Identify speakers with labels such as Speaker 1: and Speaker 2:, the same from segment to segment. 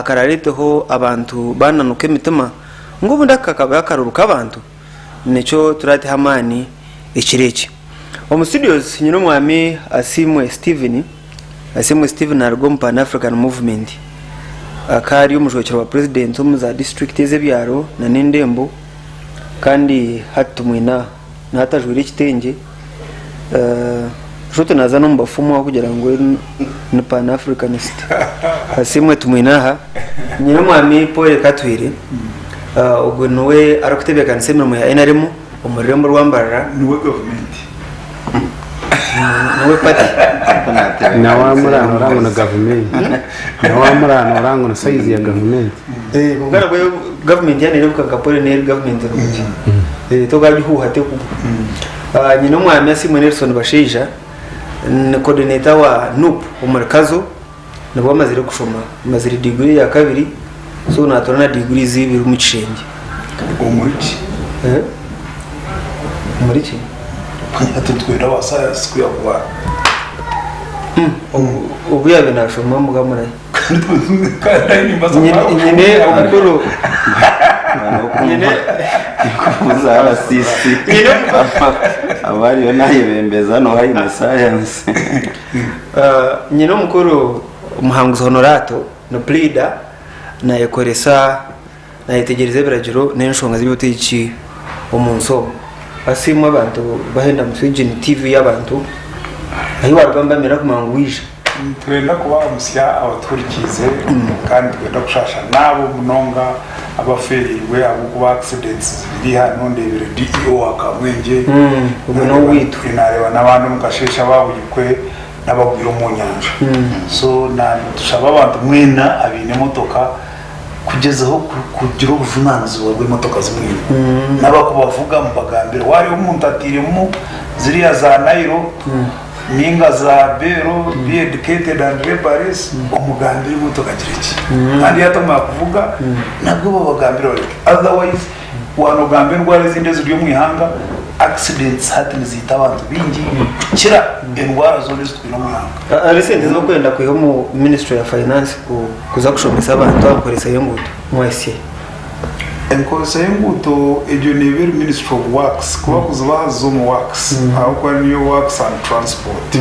Speaker 1: Akarareeteho abantu baananuka emitima ngu obundi aka kakaba akaruru k'abantu? Nikyo turaateho amaani ekiro eki. Omu studios nyine omwami Asiimwe Steven. Asiimwe Steven naaruga omu Pan African Movement. Akaba ari omujwekyerwa wa purezidenti omu za disiturikiti ez'ebyaro nana endembo kandi hati tumwine aha. Na hati ajwaire ekitengye. Nshuti naaza n'omu bafumu aho kugira ngu ni Pan Africanist. Asiimwe tumwine aha. Nyine omwami Paul Katwire. Ogwo niwe arikutebeekanisa emirimo ya NRM omu rurembo rwa Mbarara.
Speaker 2: Niwe gavumenti.
Speaker 1: Niwe party.
Speaker 3: Nawamurana orangwa ni gavumenti. Nawamurana orangwa ni size ya gavumenti.
Speaker 1: Kwonka nabwo gavumenti yaaba neereebeka nka Paul neeri gavumenti nungi. Tokagihuuha tekugwa. Nyine omwami Asiimwe Nelson Bashaija ni coordinator wa NUP omuri Kazo nibwo amazire kushoma amazire diguri eya kabiri so natura na degrees ibiri omu kishengye.
Speaker 2: Omuri ki?
Speaker 1: Omuri ki?
Speaker 2: Hati nitwenda aba science ku yakuba.
Speaker 1: Obu yaabaire naashoma omu Murayi.
Speaker 2: Kandi
Speaker 1: Nyine omukuru
Speaker 4: Kubuza RCC aba ariyo nayebembeza noha aine sayansi.
Speaker 1: Nyine omukuru Muhanguzi Honorato ni puriida nayekoresa nayetegyereza ebiragiro n'enshonga z'eby'obutegyeki omu nsi omu. Asiimwe abantu bahenda Muswigini TV y'abantu ahi waruga nibamira kumanya ngu waija.
Speaker 2: Nitwenda kubahamusya abatuhurikiize kandi nitwenda kushasha n'abo munonga abafeereirwe ahabw'okuba accidents zibiri hanu ndeebire DEO wa Kamwengye
Speaker 1: Ogwo n'owaitu.
Speaker 2: Naareeba n'abandi omu kasheeshe aba Buikwe n'abagwire omu nyanja. So nitushaba abantu mwena abaine emotoka kugyezaho kugira obujunaanizibwa bw'emotoka zi mwine. N'abakubavuga mubagambire waareeba omuntu atairemu ziriya za nairo Ninga za beero be educated and labourless omugambire emotoka agire ki kandi yatamara kuvuga nabwo babagambire bareke otherwise wanogamba endwara ezindi eziri omu ihanga accidents hati niziita abantu baingi kukira endwara zoona ezitwine omu ihanga.
Speaker 1: Hariho esente ezi barikwenda kwiha omu ministry ya finance kuza kushomesa abantu aha nkoresa y'enguuto mwahitsya hi?
Speaker 2: Enkozesa y'enguuto egyo neeba eri ministry of works ku bakuzibaha ziza omu works ahabw'okuba niyo works and transport.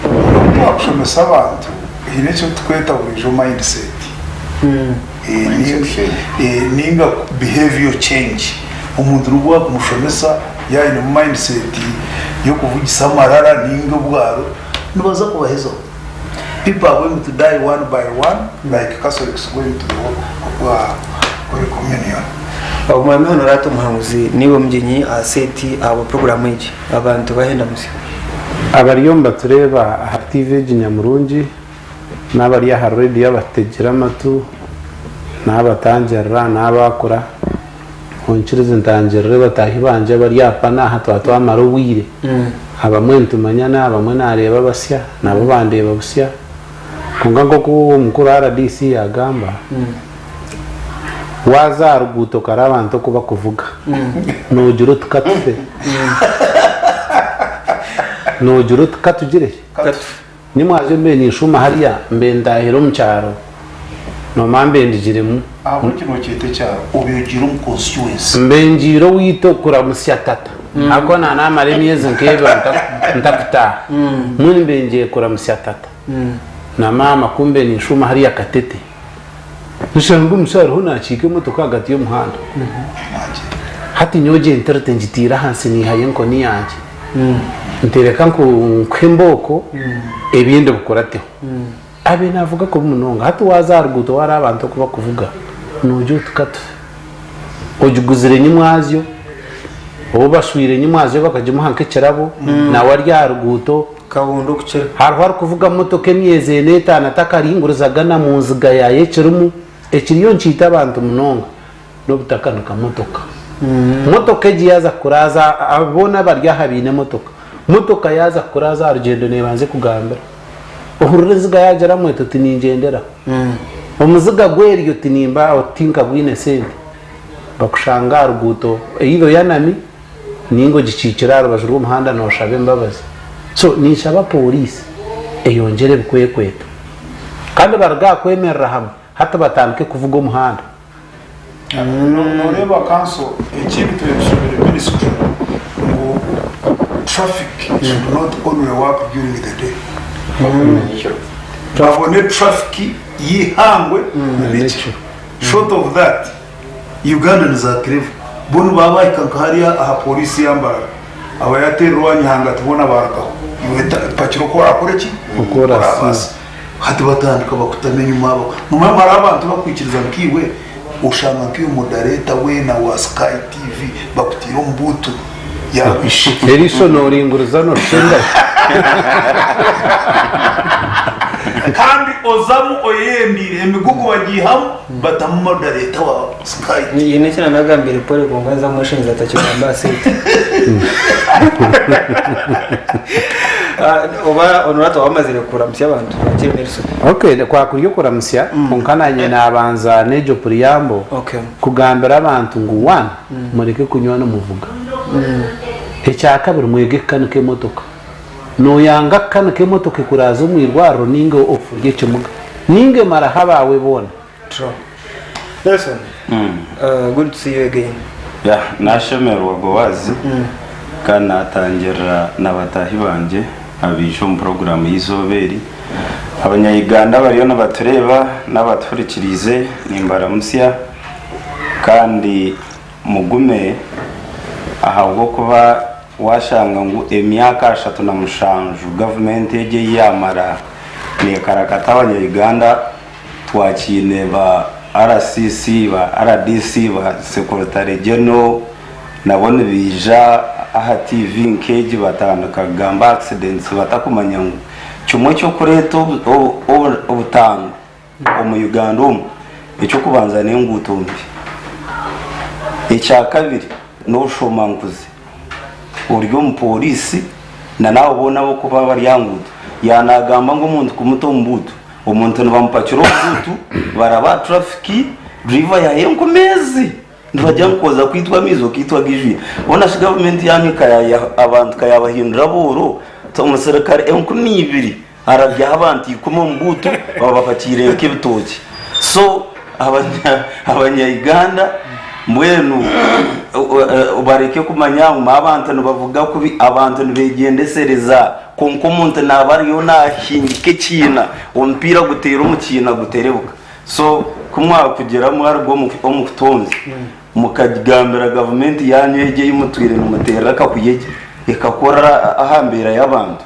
Speaker 2: Obu twakushomesa abantu haine eki tukweta buriijo mindset ninga behaviour change. Omuntu nobu wakumushomesa yaaba ainemu mindset y'okuvugisa amarara ninga obwaro nibaza kubahezaho. People are going to die one by one like Catholics going to the Holy Communion.
Speaker 1: Omwami Honorata Omuhanguzi niiwe omugyenyi aha seeti ahabwa puroguraamu egi. Abantu bahenda musya.
Speaker 3: Abariyo nibatureeba aha TV egi nyamurungi n'abari aha rediyo abatutegire amatu n'abatangirira n'abakura onkirize ntangirire bataahi bangye abari aha pana aha twaba twamara obwire. Abamwe nitumanyana, abamwe naareeba basya, nabo bandeeba busya. Kwonka nk'oku omukuru RDC yaagamba, waaza aha ruguuto okare abantu oku bakuvuga, noogira oti ka tufe. Noogira oti ka tugire ki? Nimwaza mbe ninshuuma hariya, mbe ntaahire omu kyaro, noomanya mbe ndigiremu.
Speaker 2: Ahabw'enki nookyeta ekyaro? Obe ogiire omu constituency.
Speaker 3: Mbe ngiire owaitu okuramutsya tata. Ahabw'okuba naaba naamara emyezi nk'ebiri ntakutaaha. Mbwenu mbe ngiire kuramutsya tata na maama ku mbe ninshuuma hariya Katete, nshanga omushaija ariho naakiika emotoka ahagati y'omuhanda. Hati nyowe gye ntirite ngitiire ahansi niihayo enkoni yangye. Nti reka nkuhe embooko ebindi bikurateho. Abaire naavuga kubi munonga. Hati waaza aha ruguuto waareeba abantu oku bakuvuga noogira oti ka tufe. Ogiguzire nyimwazyo, ou bashweire nyimwazyo bakagimuha nk'ekirabo, nawe ari aha ruguuto.
Speaker 1: Kabondo okukira.
Speaker 3: Hariho arikuvuga motoka emyezi ena etaano atakaringurizaga na mu nziga yaayo ekirimu. Ekiriyo nikiita abantu munonga. N'obutakanika motoka. Motoka egi yaaza kukuraaza, boona abari aha baine emotoka, motoka yaaza kukuraaza aha rugyendo neebanza ekugambira. Ohurira enziga yaagiramu eti oti ningyendera. Omuziga gweryo oti nimba oti tinkagwine sente. Bakushanga aha ruguuto either oyanami ninga ogikiikire aha rubaju rw'omuhanda nooshaba embabazi. So ninshaba pooriisi eyongyere ebikwekweto. Kandi baruge aha kwemerera hamwe hati batandike kuvuga omuhanda.
Speaker 2: Noreeba kanso ekindi twebishobire ministry ngu traffic should not only work during the day babone traffic yihangwe na nekiro short of that Uganda nizakirevu bo nibaba bahika nka hariya aha police ya Mbarara aba yaterera owanyihanga ati boona barugaho iwe pakira oku orakore ki
Speaker 3: Oku orasiima.
Speaker 2: orabaasa Hati batandika bakutama enyima abo. Nomanya ngu hariho abantu abakwikiriza nkaiwe, oshanga nkaiwe moderator weena wa Sky TV bakutaire omu buutu yaakwisha.
Speaker 3: Eriisho nooringuriza nooshusha engabi.
Speaker 2: Kandi ozamu oyeyendiire, emigugu bagiihamu batamu moderator wa Sky TV.
Speaker 1: Nyine eki nanagambire Polly kwonka nza kumweshengyereza atakigamba aha seeti. Oba Honorato wamazire kuramutsya abantu bakire Nelson.
Speaker 3: Ok kwakuri okuramutsya kwonka nanye nabanza negyo preamble
Speaker 1: Okay.
Speaker 3: kugambira abantu ngu one mureke kunywa nimuvuga ekyakabiri mwege kukanika emotoka noyanga kukanika emotoka ekuraaza omwirwariro ninga ofe ori ekimuga ninga emaraho abaawe boona.
Speaker 1: True. Nelson, good to see you again.
Speaker 4: Yeah, nashemererwa Boaz kandi natangirira na bataahi bangye abaija omu puroguraamu y'eizooba eri. Abanya-Uganda abariyo nibatureeba n'abatuhurikiriize nimbaramutsya kandi mugume ahabw'okuba Waashanga ngu emyaka 37 gavumenti egi ei yaamara neekarakata abanya-Uganda twakiine ba RCC, ba rdc, ba Secretary General nabo nibaija aha TV nk'egi batandika kugamba aha accidents batakumanya ngu kimwe eky'okureeta obutandwa omu Uganda omu eky'okubanza n'enguuto mbi, ekyakabiri n'obushomankuzi ori omupooriisi na n'abo boona abarikuba bari aha nguuto. Yaaba naagamba ngu omuntu kumuta omu buutu, omuntu nibamupakira omu buutu baraba aha turafiki, duriva yaaha enkumi ezi nibagira ngu kwoza kwitwa amaizi okaitwa gaijwire. Hoona shi gavumenti yaanyu abantu ekayaabahindura abooro, omuserukare 2000 Arabyaho abantu ikumi omu buutu babapakiire nk'ebitookye. So abanya Uganda mbwenu bareke kumanya ngu abantu nibavuga kubi, abantu nibegyendesereza kwonka omuntu naaba ariyo nahingika ekiina, omupiira guteera omu kiina guterebuka. So ku mwakugira mwaruga omu kutonzya mukagambira gavumenti yanyu egyo ei mutwire nimuteerera akakuyegye ekakora aha mbeera y'abantu.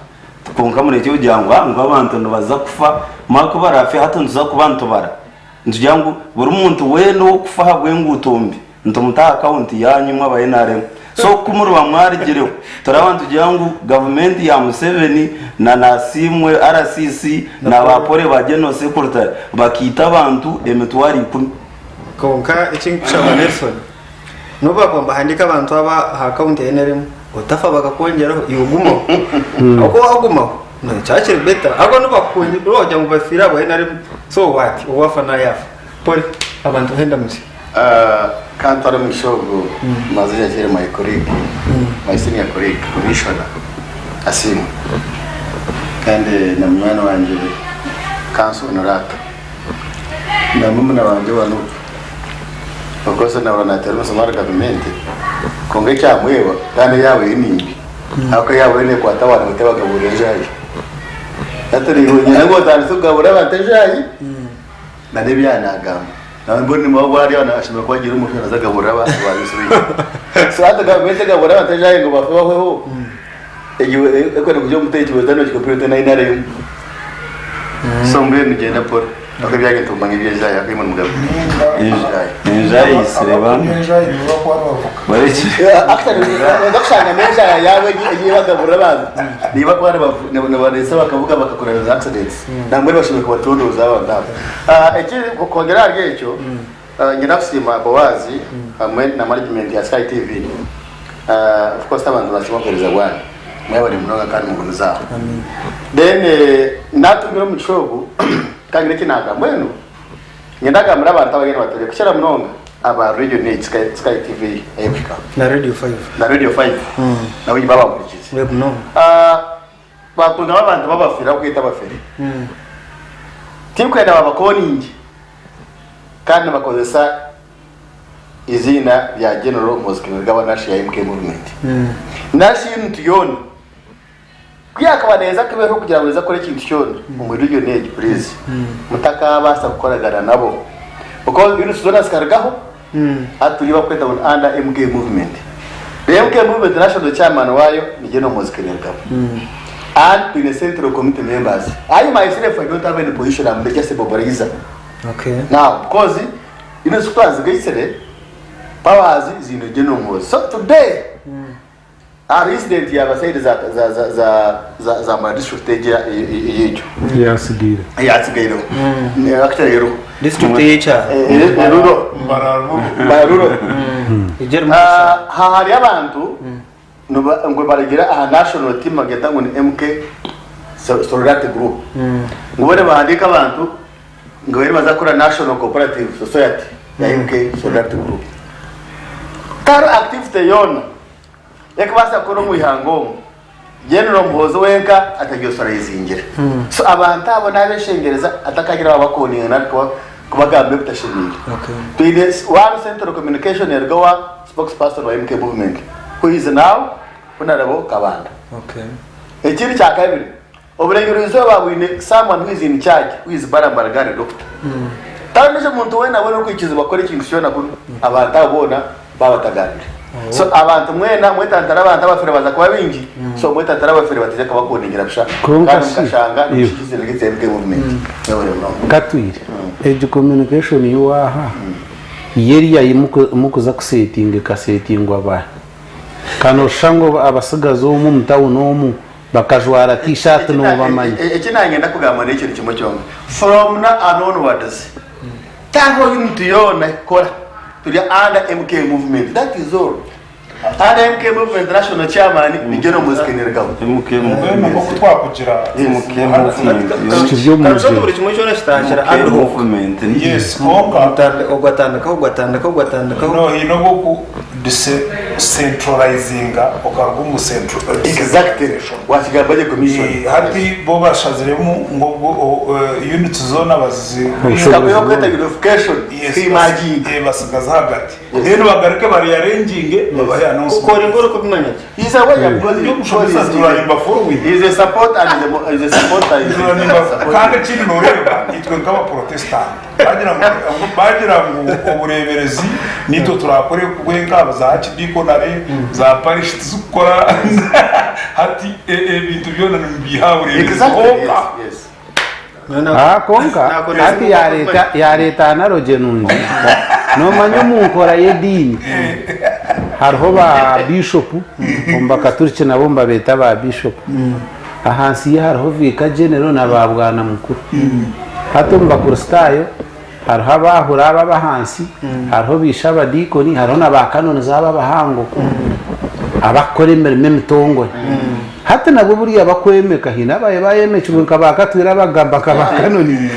Speaker 4: Kwonka murekye kugira ngu ngu abantu nibaza kufa, mara ku baraafe hati nituza kuba nitubara. Nitugira ngu buri muntu weena ow'okufa ahabw'enguuto mbi nitumuta aha akawunti yaanyu imwe aba nrm. So ku muriba mwarigireho turaba nitugira ngu gavumenti ya Museveni na Nasiimwe RCC na ba Pole ba General Secretary bakaita abantu 100,000.
Speaker 1: Kwonka eki ndikushaba Nelson, N'obu baakuba nibahandiika abantu aba aha akawunti ya NRM, otafa bakakwongyeraho, iwe ogumaho. Ahabw'okuba waagumaho, kyaba kiri better. Ahabw'okuba n'obu baakukwongyera, n'obu baakugira ngu bafiire ahabwa NRM, so what? Owaafa nawe yaafa. Pole, abantu henda musyo.
Speaker 5: Ka ntware omugisha ogu mbanze nyakiire my colleague, my senior colleague, Commissioner Asiimwe kandi na munywani wangye Counsel Honorata. Na murumuna wangye owa Nup of course nahurira nateera omusimu ahari gavumenti kwonka ekyamweeba kandi eyaabo yo nimbi ahabw'okuba eyaabo yo nekwata abantu ngu tebagaburira enjaayi hati niiwe ngu otandise kugaburira abantu enjaayi na n'ebi yaaba nagamba nawe mbwenu niiwe waaba ari aho ashemereire kuba agiire omu nsi agaburira abantu ba so hati gavumenti egaburira abantu enjaayi ngu bafe bahweho Egyo ekwenda kugira omuteeki wetano ekikopi na NRM. So mbwenu gyenda mpora. Aho ebyange ntumanya eby'enjaayi aho imwe nimugabe.
Speaker 4: Enjaayi eyitsire bamwe.
Speaker 5: Actually noza kushanga n'enjaya yaabo ei bagaburira abantu niba kuba nibareesa bakavuga bakakora za accidents. Nambwenu bashemereire kubatondooza abantu abo. Ekindi kwongyera ahari ekyo, Nyine kusiima Boaz hamwe na management ya Sky TV. Of course abantu nibasiima obuheereza bwanyu. Mwebare munonga kandi mugumize aho. Then natungira omugisha ogu ka ngire eki nagamba. Mbwenu niinyenda kugambira abantu abariyo nibatureeba kukira munonga aba radio egi Sky TV ey'okuhikaho.
Speaker 1: Na Radio 5.
Speaker 5: Na Radio 5 nabo baaba bampurikiize.
Speaker 1: Munonga.
Speaker 5: Bakunda abantu babafere ahabw'okweta abafere. Tinkwenda babakoninge kandi nibakozesa eiziina rya General Muhoozi Kainerugaba narishi ya MK Movement. Narishi unit yoona ku yaakaba neeza kubeho kugira ngu neeza kukora ekintu kyona omu region egi please mutakaabaasa kukoragana nabo because units zoona zikarugaho hati turi bakweta ngu ni under MK Movement. The MK Movement national chairman waayo ni General Muhoozi Kainerugaba and twine central committee members. I myself I don't have any position I'm just a mobilizer.
Speaker 1: Okay.
Speaker 5: Now because units ku twazigaitsire powers ziine General Muhoozi. So today Hariho incident yaaba side za za za za za za Mbarara district egi eyegyo
Speaker 3: Eyatsigaire.
Speaker 5: eyatsigaireho actually eriho
Speaker 1: District ey'ekyaro.
Speaker 5: Eruro
Speaker 2: Mbarara
Speaker 5: Mbarara rural
Speaker 1: Egyo erimu
Speaker 5: Ah, ha hari abantu niba- ngu baragira aha national team bageta ngu ni MK Solidarity Group ngu bo nibahandiika abantu ngu bariyo nibaza kukora National Cooperative Society ya MK Solidarity Group tihariho activity yoona Erikubaasa kukora omu ihanga omu, General Muhoozi wenka atagyosaraizingire. So abantu abo nabeshengereza atakagira wabakoninga nari kubagambira ebitashemeire. Twine one central communication eruga owa spokesperson wa MK movement who is now Honourable Kabanda. Ekindi kyakabiri, Oburengyerwa izooba bwine someone who is in charge who is Balaam Barugari Doctor. Tihariho omuntu weena weena orikwikizibwa kukora ekintu kyona kunu abantu abo boona baaba batagambire. So abantu mwena mwetantare abantu abafire baza kuba baingi so mwetantare abafire bataija kubakoningira busha
Speaker 3: Kwonka
Speaker 5: kandi
Speaker 3: shi,
Speaker 5: mukashanga
Speaker 3: iwe.
Speaker 5: nimushikiriza against MK movement. Mwebare munonga.
Speaker 3: Katwire, egi communication ei waaha, yo eriya ei mukuza kusetinga ekasetingwa baahi? Ka nooshusha ngu abatsigazi omu omu tawuni omu Bakajwara t-shirt nobamanya.
Speaker 5: Eki nanyenda kugamba nekintu kimwe kyonka from now and onwards tihariho unit yoona ekukora turi under MK movement that is all under MK movement national chairman ni General Muhoozi Kainerugaba.
Speaker 4: MK
Speaker 2: Mbwenu
Speaker 4: movement.
Speaker 2: nk'oku twakugira
Speaker 4: MK movement.
Speaker 3: Kiri omu
Speaker 1: Karusha
Speaker 3: mugyera.
Speaker 1: buri kimwe kyona kitahakira
Speaker 4: MK
Speaker 1: ad hoc.
Speaker 4: movement.
Speaker 2: Yes, kwonka
Speaker 1: Ogwatandikaho ogwatandikaho ogwatandikaho.
Speaker 2: no haine obw'oku decentralizinga okaruga omu central
Speaker 5: Exactly wakigamba gye commission.
Speaker 2: Hati bo bashaziremu ngu obwo units zoona bazizi
Speaker 5: Zikakwiha kweta unification zikaimaginga.
Speaker 2: basigaze ahagati then bagaruke ba rearranginge babahe announcement.
Speaker 1: Kukora ingoro kubimanya ki?
Speaker 5: He's aware because
Speaker 2: Ibyo kushomesa turarimba following.
Speaker 5: He's a support and he's a supporter. He's a
Speaker 2: Turarimba
Speaker 5: supporter.
Speaker 2: kandi ekindi noreeba itwe nk'abaprotestant Baagira ngu, baagira ngu obureeberezi niitwe turaakore bwenka, za archidiaconary, za parish tizikukora hati ebintu byona nimubiiha aha bureeberezi
Speaker 5: Exactly,
Speaker 2: honka.
Speaker 5: yes, yes.
Speaker 3: Ah, kwonka hati yareeta yareeta analogy nungi. Noomanya omu nkora y'ediini hariho ba bishopu omu bakaturiki nabo nibabeeta ba bishopu. Ahansi ye hariho viika genero na ba bwana mukuru. Hati omu Bakristaayo hariho abaahura abo ab'ahansi, hariho baishe abadiikoni, hariho na baakanonizi abo abahango abakukora emirimo emitongore. Hati nabwo buriya bakwemeka haine ababaire bayemekirwe nka ba Katwire abagamba nka ba kanoni.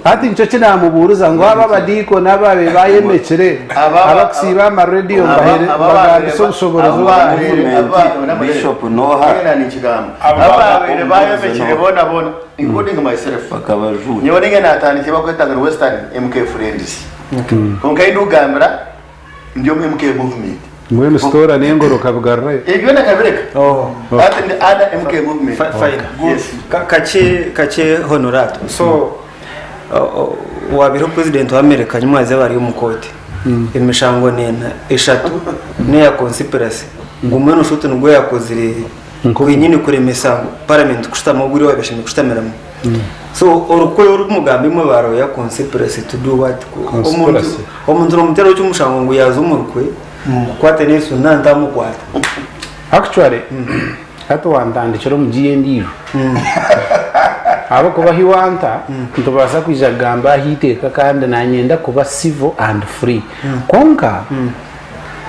Speaker 3: Hati nikyo eki naamubuuriza ngu abo abadiikoni ababaire bayemekire abakusiiba aha marediyo mbagambise obushoboorozi obu baine.
Speaker 4: Bishop Noha.
Speaker 5: Ababaire bayemekire boona boona including myself.
Speaker 4: Bakabajuura.
Speaker 5: Nyowe ninye natandikire bakweta ngu ni Western MK Friends. Kwonka ahi ndikugambira ndi omu MK movement.
Speaker 3: Mbwenu sitoora n'engoro okabigarurayo?
Speaker 5: Ebyo byona nkabireka.
Speaker 1: Oh.
Speaker 5: Hati ndi under MK movement.
Speaker 1: Fine.
Speaker 5: Yes.
Speaker 1: Kakye kakye Honorato. So waabaireho president wa America nyimwazi bari omu kooti. Emishango neena eshatu n'eya conspiracy. Ngu mbwenu shuti nigwo yakozire kwenyini kuremesa parliament kushutama obwire obu bashemereire kushutamiramu. So orukwe orikumugamba imwe ba lawyer conspiracy to do what? Omuntu
Speaker 3: Conspiracy.
Speaker 1: omuntu nomuteeraho ki omushango ngu yaaza omu rukwe kukwata n'esu nantamukwata.
Speaker 3: Actually hati wantandikira omu giya endiijo ahabw'okuba ahi wanta nitubaasa kwija kugamba aha iteeka kandi nanyenda kuba civil and free kwonka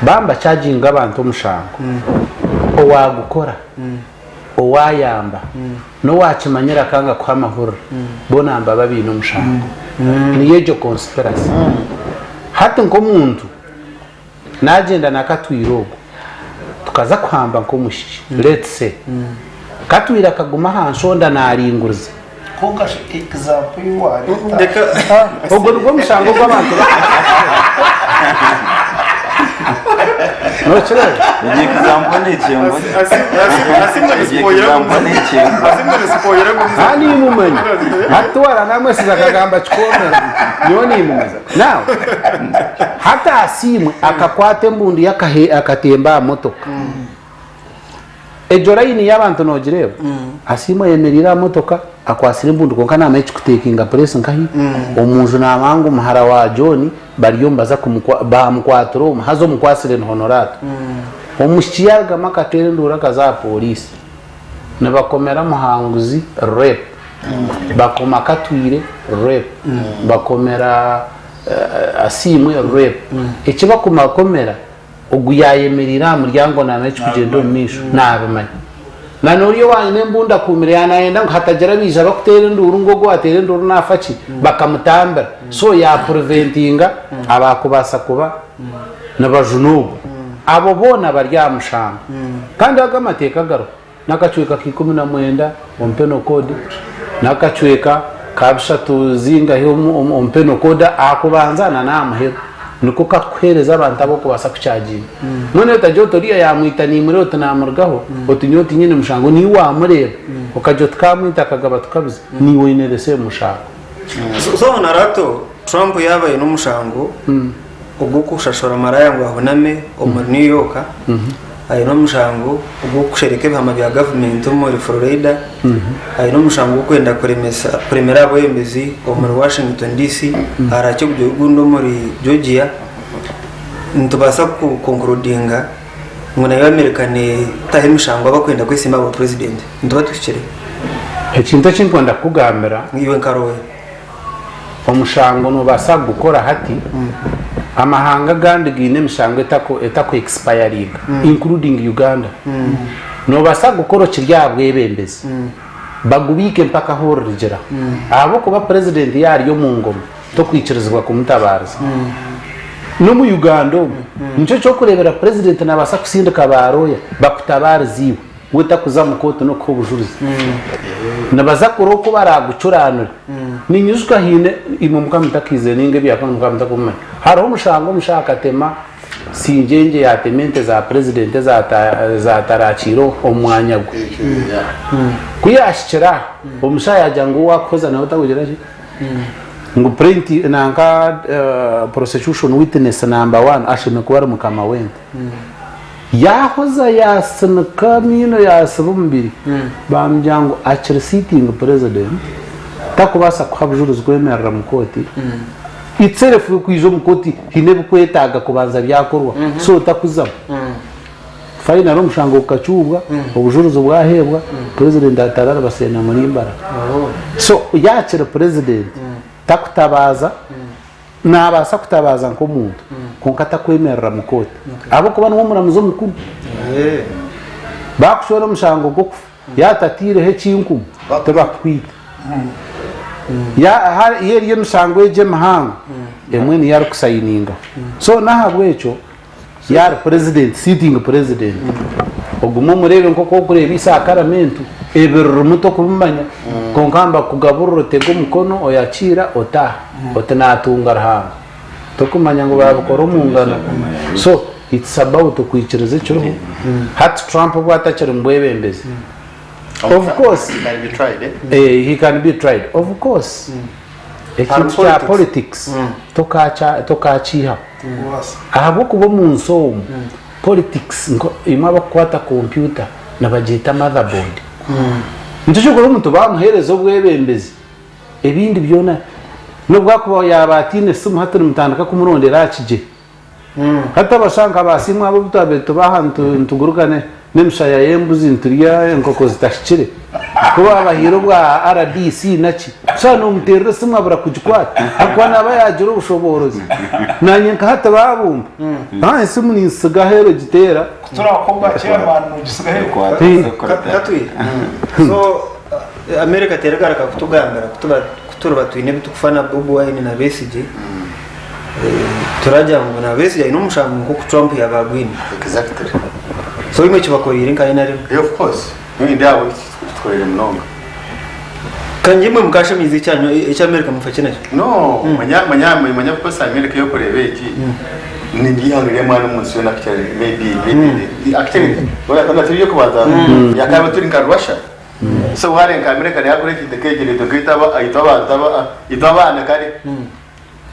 Speaker 3: baaba nibacharginga abantu omushango owagukora owayamba n'owakimanyire akanga kuha amahurire boona nibaba baine omushango niyo egyo conspiracy hati nk'omuntu Nagyenda na Katwire ogwo tukaza kuhamba nk'omwishiki let's say Katwire akaguma aha nshonda naringuriza
Speaker 2: Kwonka shi example ei waareeta.
Speaker 1: Reka
Speaker 3: Ogwo nigwo mushango gw'abantu Nokireeba?
Speaker 4: Egyo example nekyengwa. Egyo example nekyengwa.
Speaker 3: Ha nimumanya. Hati wara namwesize akagamba kikomera. Nyowe nimumanya. Now, hati Asiimwe akakwata embundu ye akatemba aha motoka. Egyo layini y'abantu noogireeba? Asiimwe ayemereire aha motoka akwatsire embundu kwonka naamanya ekikutekinga puresi nkahi. Omu nju naamanya ngu muhara wa John bariyo nibaza baamukwatira omu haza omukwatsire ni Honorato. Omwishiki yaarugamu akateera enduuru akaza aha pooriisi. Nibakomera Muhanguzi rape, bakoma Katwire rape, bakomera Asiimwe rape. Eki bakumakomera Ogu yaayemereire aha muryango naamanya ekirikugyenda omu maisho, naabimanya. Na n'oriya owaine embundu akuumire yaaba naayenda ngu hatagira abaija bakuteera enduuru ngu ogu owaateera enduuru naafa ki, bakamutambira. So yaapureventinga abaakubaasa kuba nibajuna ogu. Abo boona bari aha mushango. Kandi ago amateeka gariho. N'akacweka ka 19 omu Penal Code, n'akacweka ka bishatu zingahi omu Penal Code aha kubanza na n'aha muheru. Niko kakuheereza abantu abu orikubaasa kucaaginga. Mbwenu otagira oti oriya yaamwita niimureeba oti naamurugaho, oti nyowe tinyine mushango, niiwe waamureeba okagira oti kaamwita akagaba tukabiza, niiwe oine the same mushango.
Speaker 1: So Honorato, Trump yaaba aine omushango ogw'okushashura maraya ngu ahuname omuri New York, aine omushango ogw'okushereka ebihama bya gavumenti omuri Florida, aine omushango gw'okwenda kuremesa kuremera abebembezi omuri Washington DC, harakye oguri ogundi omuri Georgia. Nitubaasa ku concludinga ngu nayo America neetaho emishango abakwenda kwesimba aba president. Nituba tuhikire?
Speaker 3: Ekintu eki ndikwenda kukugambira.
Speaker 1: Iwe nka lawyer.
Speaker 3: Omushango noobaasa kugukora hati. Amahanga agandi gaine emishango etaku expiringa including Uganda. Noobaasa kugukora okiri aha bwebembezi bagubiike mpaka ahu oririgira. Ahabw'okuba purezidenti yaaba ari omu ngoma tokwikirizibwa kumutabaariza. N'omu Uganda omu nikyo ky'okureebera purezidenti naabaasa kusindika ba looya bakutabaarize iwe. We takuza mu kooti n'okuha obujurizi. Nibaza kurora oku baraagucuranure. Ninyijuka haine imwe mukaba mutakaizire nainga ebyafaayo mukaba mutakubimanya. Hariho omushango omushaija akatema singyengye yaatema ente za purezidenti ezaatarakiire omu mwanya gwe. Ku yaahikire aha, omushaija yaagira ngu ou waakuhoza nawe takugira ki? Ngu plaintiff nanka prosecution witness number one ashemereire kuba ari mukama w'ente. Yaahoza yaasinika amaino yaasiba omubiri, baamugira ngu akiri sitting president takubaasa kuha bujurizi kwemerera mu kooti, itself kwija omu kooti haine ebikwetaaga kubanza byakorwa so takuzamu. Finally omushango gukacuubwa, obujurizi bwaheebwa, president atarara baseena muri Mbarara. So yaakiri president takutabaaza. Naabaasa kutabaaza nk'omuntu kwonka atakwemerera mu kooti ahabw'okuba niwe omuramuzi omukuru. Baakucwera omushango gw'okufa yaatataireho ekinkumu tibakukwita. Eri emishango egi emihango emwe niyo arikusayiningaho. So n'ahabw'ekyo yaari purezidenti, sitting president, ogume omureebe nk'oku orikureeba eisakaramentu, ebiririmu tokubimanya, kwonka nibakugaburira otege omukono oyakiira otaaha, oti natunga Ruhanga. Tokumanya ngu babikora omu ngano. So it's about okwikiriza ekiriho. Hati Trump obu atakiri mu bwebembezi, of course,
Speaker 5: He can be tried, eh?
Speaker 3: Eh, he can be tried. Of course, ekintu kya politics tokakiihaho. Ahabw'okuba omu nsi omu politics nko imwe abakukwata kompyuta nibagyeta motherboard. Nikyo ky'okureba omuntu bamuheereza obwebembezi ebindi byona n'obu akuba yaaba ataine simu hati nimutandika kumurondera aha kigyere. Hati abashaho nka ba simu abo obu twabaire tuba aha nituguruka n'emishaya y'embuzi niturya enkoko zitahikire ku baabahaire obwa rdc naki shaaha noomuteerera esimu abura kugikwata ahabw'okuba naaba yaagira obushoboorozi. Naanye nka hati baabumpa esimu ninsiga aheeru egiteera.
Speaker 2: Kuturako obwa chairman nogisiga aheeru.
Speaker 1: Katwire. So America terigaruka kutugambira ku turiba twine ebi turikufa na Bobi Wine na Besigye. Turagira ngu na Besigye aine omushango nk'oku Trump yaaba agwine.
Speaker 5: Exactly.
Speaker 1: So imwe ekibakoreire nka NRM?
Speaker 5: Yeah, of course. Nyowe ndi aho kitukorere munonga.
Speaker 1: Kandi imwe mukashemeize ekyanyu eky'Amerika mufa ki nakyo?
Speaker 5: No, manya manya manya kukozesa America yokureba egi ni ihanga ry'amaani omu nsi yoona actually maybe maybe actually ona turi ryokubanza yakaba turi nka Russia so wareba nka America yakora ekintu nk'ekyo naitwe nkaitwe aba itwe abantu aba itwe abaana kare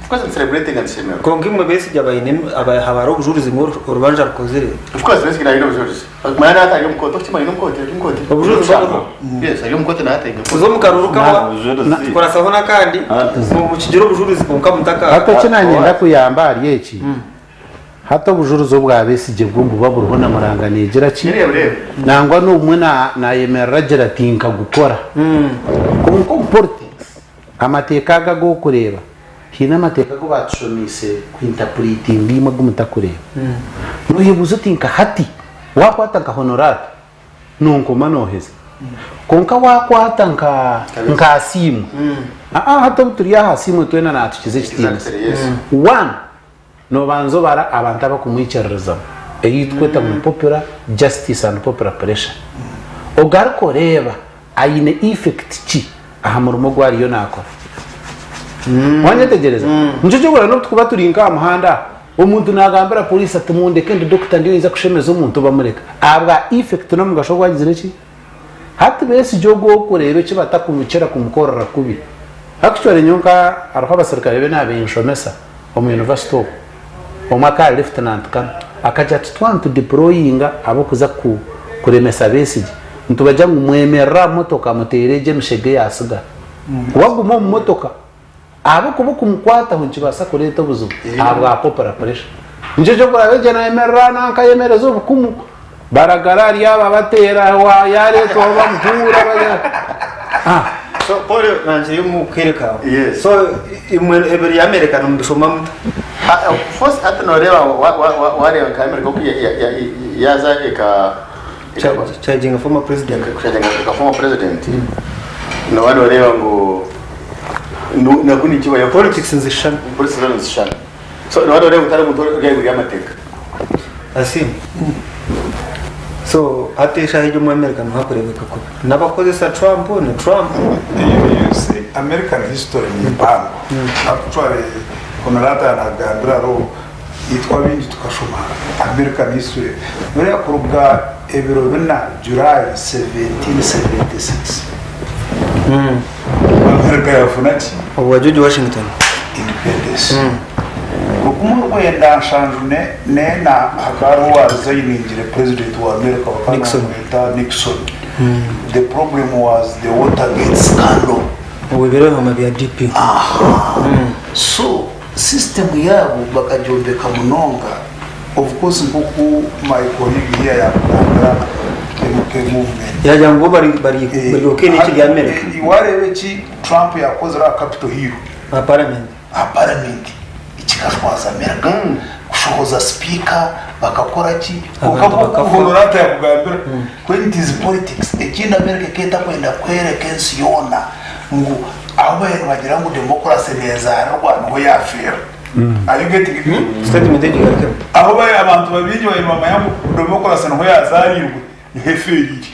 Speaker 5: Of course celebrating and shemererwa.
Speaker 1: Kwonka imwe Besigye abaine haba hariho obujurizi ngu orubanja rukozire.
Speaker 5: Of course Besigye naine obujurizi. Manya nahati ari omu kooti okukimanya ari omu kooti ari omu kooti.
Speaker 1: Obujurizi buriho.
Speaker 5: Yes ari omu kooti nahati ari omu
Speaker 1: Kuza omu karuuru kahwa
Speaker 4: Obujurizi.
Speaker 1: tukurasaho n'akandi mukigire obujurizi kwonka mutaka.
Speaker 3: Hati eki nanyenda kuyamba ahari eki, hati obujurizi obwa Besigye bwo nibuba buriho na muranga negira ki? Nangwa n'obumwe nayemerera agira ati nkagukora. Kwonka omu politics Amateeka aga ag'okureeba, haine amateeka agu baatushomeise ku intapuritinga imwe agu mutakureeba. Nooyebuuza oti nka hati waakwata nka Honorata nonkoma nooheza, kwonka waakwata nka nka Asiimwe, aa hati obu turi aha Asiimwe twena naatukiza ekitiinisa. One, noobanza obara abantu abakumwikiririzamu, ei turikweta ngu ni popular justice and popular pressure. Ogaruka oreeba Aine effect ki aha murimo ogu ariyo nakora? Wanyetegyereza? Nikyo ky'okurora n'obu tukuba turi nk'aha muhanda aha, omuntu nagambira police ati mundeke ndi doctor ndiyo ninza kushemeza omuntu bamureka ahabwa effect n'omugasho ogu agizire ki? Hati Besigye ogu orikureeba eki batakumukira kumukorera kubi. Actually nyowe nka hariho abasirikare be naabenshomesa omu university okwo, omwe akaba ari lieutenant colonel akagira ati twaba nitudeployinga ab'okuza kuremesa Besigye, Nitubagira ngu mwemerere aha motoka muteere egyo emishega eyaatsiga. Waguma omu motoka ahabw'okuba okumukwataho nikibaasa kureeta obuzibu ahabwa popular pressure. Nikyo ky'okuraba egyo naayemerera aha nanka ayemereza obukumu baragara ahari aba bateera yaareetwaho bamuhuura bagira ah.
Speaker 1: So Paul nangire omu kaire kaawe.
Speaker 5: Yes.
Speaker 1: So imwe ebiri ya America nimubishoma muta?
Speaker 5: Ah, of course hati noreeba wareeba nka America oku yaza eka
Speaker 1: Charging former president.
Speaker 5: Kucharginga former president noba noreeba ngu naku nikibayo
Speaker 1: Politics nizishushana.
Speaker 5: Politics zo nizishushana. So noba noreeba ngu tari omuntu ori ahaiguru y'amateeka.
Speaker 1: Asiimwe. So hati eshaaha egi omu America nihakureebeka kubi. N'abakukozesa Trump ni Trump.
Speaker 2: You see, American history ni mpango. Actually, Honorata nagambira hariho Itwe abaingi tukashoma American history buriya kuruga ebiro bina July 1776 America yafuna ki?
Speaker 1: Obwa George Washington.
Speaker 2: Independence. 1974 hakaba hariho owarizayiningire president wa America bakaba
Speaker 1: Nixon.
Speaker 2: nibamweta Nixon. The problem was the Watergate scandal.
Speaker 1: Obwo ebiro ebihoma bya DP.
Speaker 2: So System yaabo bakagyombeka munonga of course nkoku my colleague here yakugambira MK movement.
Speaker 1: Yagira ngu bo bari bari bari okay n'eki rya America.
Speaker 2: Wareeba eki Trump yakozire aha Capitol Hill.
Speaker 1: Aha parliament.
Speaker 2: Aha parliament kikashwaza America. Kushohoza speaker bakakora ki kwonka
Speaker 1: Abantu
Speaker 2: nkoku
Speaker 1: bakafa.
Speaker 2: Honorata yakugambira when it is politics ekindi America ekaba etakwenda kwereka ensi yoona ngu Ahu baabaire nibagira ngu democracy neezaarirwa niho yaafeera. Are you getting me?
Speaker 1: Statement egi egarukemu.
Speaker 2: Ahu baabaire abantu baingi baabaire nibamanya ngu democracy niho yaazaariirwe, niho efeeriire.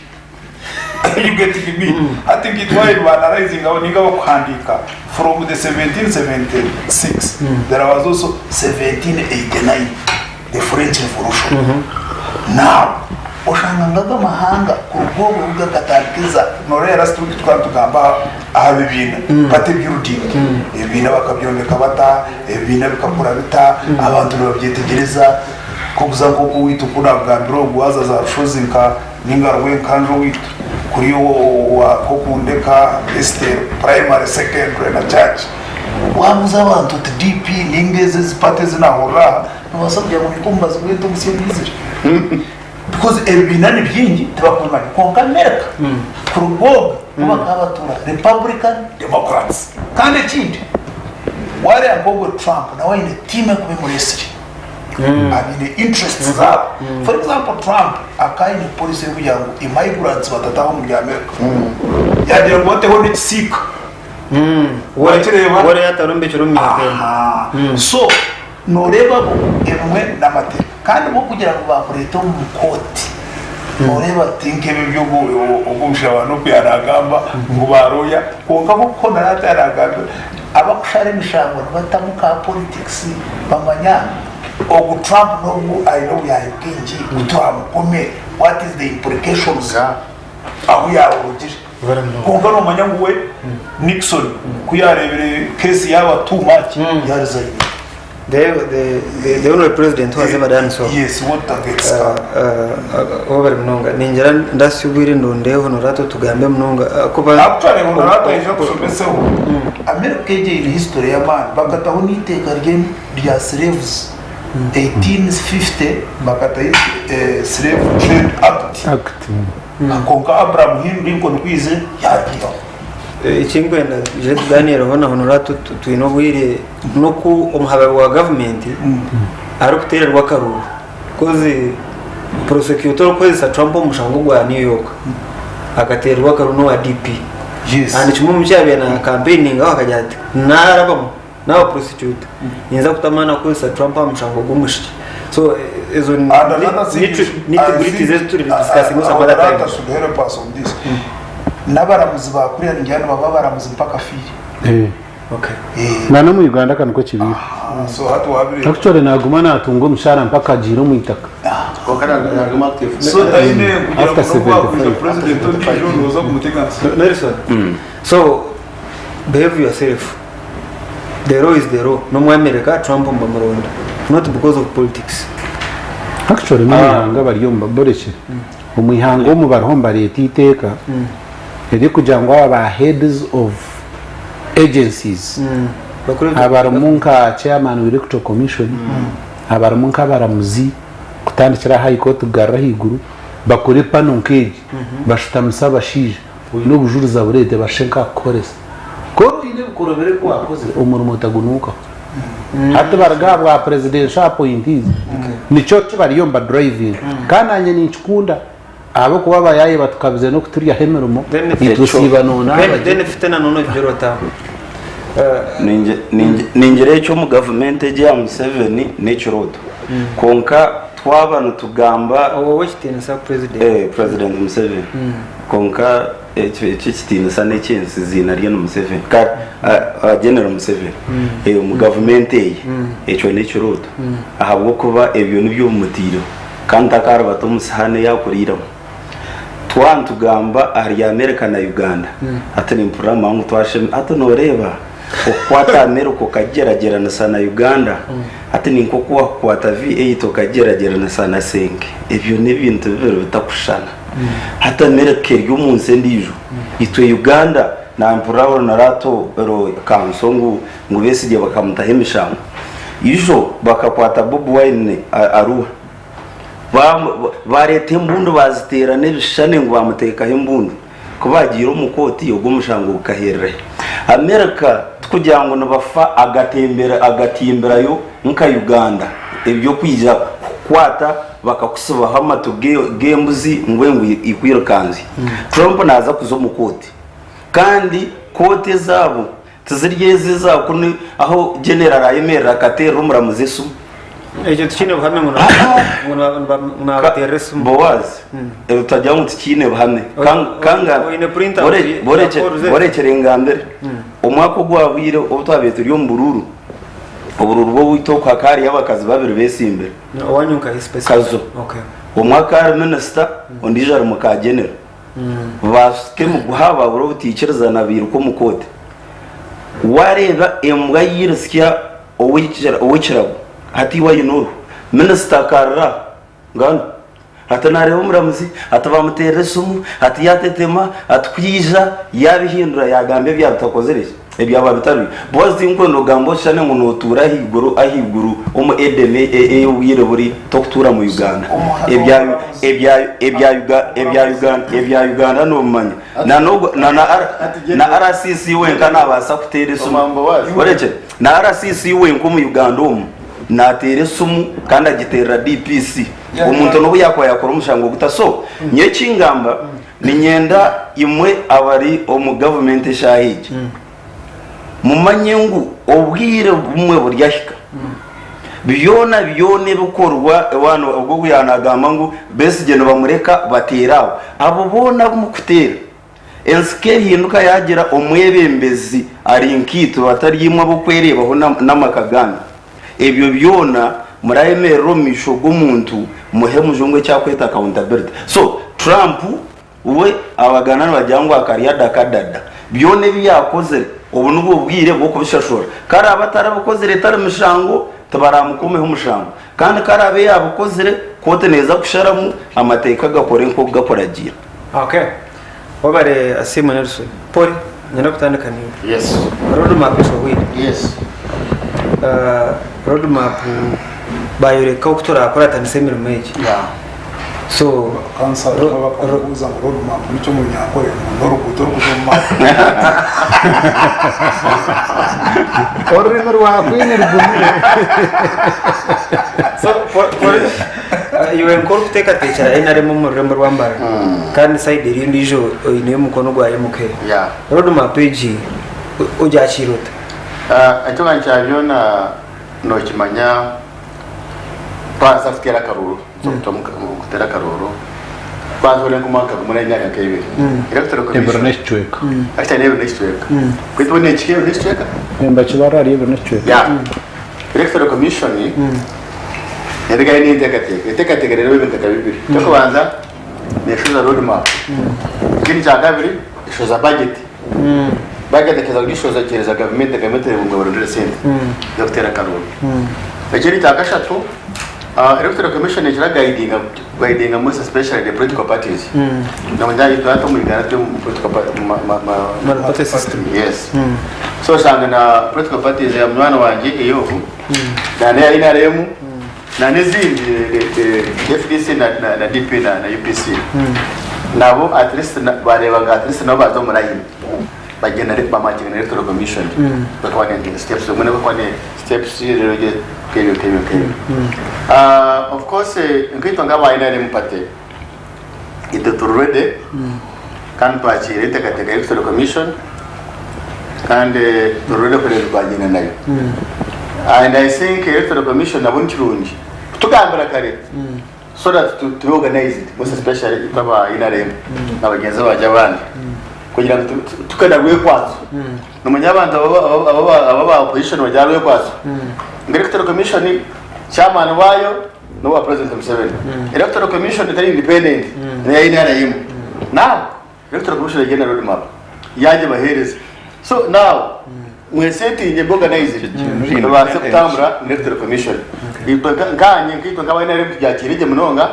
Speaker 2: Are you getting me? Hati nkaitwe baabaire nibaanarayizinga ninga bakuhandiika from the 1776 there was also 1789 the French Revolution. Now oshanga ngu ago amahanga kuruga obwo obu gakatandikiza noreeba last week tukaba nitugamba aha bibiina party building ebibiina bakabyombeka bata ebibiina bikakura bita abantu nibabyetegyereza nkokuza nkoku owaitu oku nakugambira ogu waaza za Rushozi nka ninga Rwenkanju owaitu kuriya owa Kokundeka Esiteri primary secondary na church wabuuza abantu oti DP ninga ezi ezi party ezi nahurira aha Nobaasa kugira ngu ninka omubazi gw'ente omusya ogwizire because ebibiina ni bingi tibakubimanya kwonka America kuruga obwo bo bakaba batuura Republican Democrats kandi ekindi wareeba nk'ogwo Trump nawe aine tiimu erikuba emureetsire abaine interests zaabo for example Trump akaba aine policy erikugira ngu immigrants batataaha omuri America yagira ngu bateho n'ekisiika Wakireeba?
Speaker 1: Wari yatarumbekire omu myaka ena.
Speaker 2: Aha. So Nooreeba bo ebimwe n'amateeka kandi bo kugira ngu baakureeta omu kooti Noreeba ti nk'ebi eby'ogu ogu omushaija wa Nup yaanagamba ngu ba lawyer kwonka bo Honorata yaanagambire abakushara emishango nibatamu ka politics bamanya ogu Trump n'obu aine obuyaayi bwingi ku turamukome what is the implications ahu yaarugire kwonka nomanya ngu we Nixon ku yaareebire case yaaba too much yaresigninga.
Speaker 1: The, the, the honorable president who has ever done so.
Speaker 2: Yes, Watergate scandal.
Speaker 1: Wabare munonga ningira ndasya obwire ndonde honorata tugambe munonga kuba
Speaker 2: Actually Honorata aija kushomeseho America egyo eine history y'amaani bakataho n'eiteeka rya slaves 1850 bakataho slave trade act
Speaker 3: Act.
Speaker 2: kwonka Abraham Lincoln ku yaizire yagiihaho.
Speaker 1: Ekinkwenda tugire tuganireho na Honorata twine obwire n'oku omuhababi wa gavumenti arikuteererwa akaruuru kozi prosecutor orikukozesa Trump omu mushango gwa New York akateererwa akaruuru n'owa DP
Speaker 2: Yes.
Speaker 1: and kimwe omu kyabaire na campaigningaho akagira ati narabamu naba prosecutor ninza kuta amaani kukozesa Trump aha mushango gw'omwishiki so ezo
Speaker 2: And another thing is,
Speaker 1: nitty gritties ezi turi discussing some other time.
Speaker 2: Honorata should help us on this. N'abaramuzi ba kuriya ningira nibaba abaramuzi mpaka afiire.
Speaker 3: Eh.
Speaker 1: Okay.
Speaker 3: Na n'omu Uganda ka nikwo kibire.
Speaker 2: So hati wabire.
Speaker 3: Actually naguma natunga omushara mpaka agiire omu itaka.
Speaker 5: Konka naguma active.
Speaker 2: So taine kugira
Speaker 3: After
Speaker 2: ngu nobu wakwija
Speaker 3: 75.
Speaker 2: president ondiijo nooza kumuteganisa.
Speaker 1: Nelson. So behave yourself. The law is the law. N'omu America Trump nibamuronda not because of politics.
Speaker 3: Actually n'omu ihanga bari omu borekye. Omu ihanga omu bariho nibareeta eiteeka erikugira ngu aba ba heads of agencies abarimu nka chairman wa electoral commission, abarimu nk'abaramuzi kutandikira aha high court kugarura ahaiguru bakore panel nk'egi bashutamise abashaija n'obujurizi abureete bashushe nk'akukoresa. Ku oine ebikorobero ebi wakozire omurimo otagunuukaho. Hati baruga aha bwa presidential appointees nikyo kibariyo nibadrivinga kandi nanye ninkikunda ahabw'okuba abayaaye batukabize n'okuturyaho emirimo itwe osiiba nonaaba gye.
Speaker 1: Then fite na nono ogira ota?
Speaker 4: Ningira ekyo omu gavumenti egi eya Museveni n'ekirooto kwonka twaba nitugamba
Speaker 1: Ow'ekitiinisa president.
Speaker 4: President Museveni kwonka Ekyo eky'ekitiinisa n'eky'ensi iziina rye ni Museveni. Kare General Museveni omu gavumenti eye ekyo n'ekirooto ahabw'okuba ebyo nibyo bimutaireho kandi takaaribata omu sihaani ei akuriiremu. Twaba nitugamba ahari America na Uganda hati nimpurira mangu twashemera hati nooreeba okukwata America okagigyeragyeranisa na Uganda hati ni nk'oku waakukwata V8 okagigyeragyeranisa na senge ebyo n'ebintu bibiri bitakushushana. Hati America eri omu nsi endiijo, itwe Uganda nampurira Honorato Kanso ngu ngu Besigye bakamutaho emishango. Ijo bakakwata Bobi Wine Arua bareeta embundu baziteera n'ebishushani ngu bamuteekaho embundu. Ku baagiire omu kooti ogwo omushango gukaherera hi? America tikugira ngu nibafa agatembera agatimbirayo nka Uganda eby'okwija kukukwata bakakutsibaho amatu g'embuzi ngu engu ekwirukanzye. Trump naaza kuza omu kooti kandi kooti ezaabo tiziri ezi eza kunu ahu General araayemerera akateerera omuramuzi esimu.
Speaker 1: Ekyo tikiine buhame ngu naabateerera esimu.
Speaker 4: Boaz, tutagira ngu tikiine buhame.
Speaker 1: Oine print out ya calls ezo?
Speaker 4: Borekyere ngambire. Omwaka ogwahweire obu twabaire turi omu buruuru, oburuuru bw'owaitu oku hakaba hariyo abakazi babiri betsimbire.
Speaker 1: Owanyu nkahi specifically?
Speaker 4: Kazo.
Speaker 1: Okay.
Speaker 4: Omwe akaba ari minisita, ondiijo ari muka General. Baashuka emiguha baabura obutaikirizana bairuka omu kooti. Waareeba embwa yairitsya ow'ekirago hati iwe aine oruhu. Minisita akarira nganu ati naareeba omuramuzi ati baamuteerera esimu ati yaatetema ati ku yaija yaabihindura yaagamba ebi yaaba atakozire ki ebi yaaba bitari byo. Boazi tinkwenda ogambe oshushane ngu nootuura ahaiguru ahaiguru omu Edeni ey'obwire buri tokutuura mu Uganda. Ebya ebya ebya ebya Uganda ebya Uganda noobimanya. Na n'ogwo na na na RCC wenka naabaasa kuteera esimu. Orekye na RCC wenka omu Uganda omu naateera esimu kandi agiteerera DPC. Omuntu n'obu yaakuba yaakora omushango guta. So nyowe eki ngamba niinyenda imwe abari omu gavumenti eshaaha egi mumanye ngu obwire bumwe buryahika. Byona byona ebikorwa waana ogwo ogu yaaba naagamba ngu Besigye nibamureka bateere abo. Abo boona abu murikuteera, ensi ku ehinduka yaagira omwebembezi ari nkaitwe batari imwe ab'okwereebaho n'amaka gaanyu, ebyo byona murayemerera omu maisho g'omuntu muhe mujungu eki arikweta accountability. So Trump We abaganda nibagira ngu akarya dakadada. Byona ebi yaakozire, obu nibwo bwire bw'okubishashura. Ku araabe atarabikozire etari mishango, tibaramukomeho mushango. Kandi ku araabe yaabikozire, kooti neeza kusharamu, amateeka gakore nk'oku gakuragiira.
Speaker 1: Okay. Webare Asiimwe Nelson. Polly, niinyenda kutandika naiwe.
Speaker 5: Yes.
Speaker 1: Road map eshohweire.
Speaker 5: Yes.
Speaker 1: Road map baayoreka oku turakuratanisa emirimo egi.
Speaker 5: Yeah.
Speaker 1: So
Speaker 2: Kansa bakamubuuza ngu road map nikyo omunyankore ngu n'oruguuto orukuza omu maaso.
Speaker 3: Orurimi rwa kwini rugumire.
Speaker 1: So iwe nk'orikuteekateekyera NRM omu rurembo rwa Mbarara kandi sayidi eri endiijo oineyo omukono gwa MK.
Speaker 5: Yeah.
Speaker 1: Road map egi ogyakiire ota?
Speaker 5: Eky'okubanza kya byona nokimanya twaza kuteera akaruuru. Kuteera akarooro twatwara nk'omwaka gumwe nari emyaka nk'ebiri electoral
Speaker 3: Ebiro
Speaker 5: commission
Speaker 3: n'ekicweka.
Speaker 5: actually n'ebiro n'ekicweka beitu bo nekika ebiro n'ekicweka
Speaker 3: Nibakibara ahari ebiro n'ekicweka.
Speaker 5: yeah electoral commission ebigayo n'enteekateeka enteekateeka reero ebintu nka bibiri ekyokubanza neshoza road map ekindi kyakabiri eshoza budget budget ekeza kugishoza ekihereza gavumenti gavumenti ereeba ngu ebarondere sente z'okuteera akarooro ekindi kyakashatu Electoral Commission ekira guidinga guidinga most especially the political parties. Nomunya itwe hati omu Uganda turi omu political party ma, ma, ma,
Speaker 1: Multi-party system.
Speaker 5: Yes. So osanga na political parties ya munywani wangye eyobu na neya NRM na n'ezindi the, the FDC na, na, na DP na, na UPC. Nabo at least na, bareeba ngu at least nabo baza omu line. Bagyenda bamakinga na electoral commission. Bakaba ne steps obumwe bakaba ne steps rero gye nk'ebyo nk'ebyo nk'ebyo Ah, of course eh, nkaitwe nk'aba NRM party itwe turi ready kandi twakiire enteekateeka y'electoral commission kandi eh, turi ready kureeba twagyenda nayo and I think electoral commission nabo ni kirungi kutugambira kare so that to, to be organized most especially itwe aba NRM na bagyenzi bangye abandi kugira ngu tu- tu- tukenda rwekwatso Nomanya abantu aba opposition bagira rwekwatso ngu electoral commission chairman waayo nowa president Museveni. Electoral commission etari independent neya NRM. Now electoral commission egye na road map yagibahereza. So now mwesetinge mbe organized mubaase kutambura na electoral commission. Itwe nkanye nkaitwe nkaba NRM tugyakiire gye munonga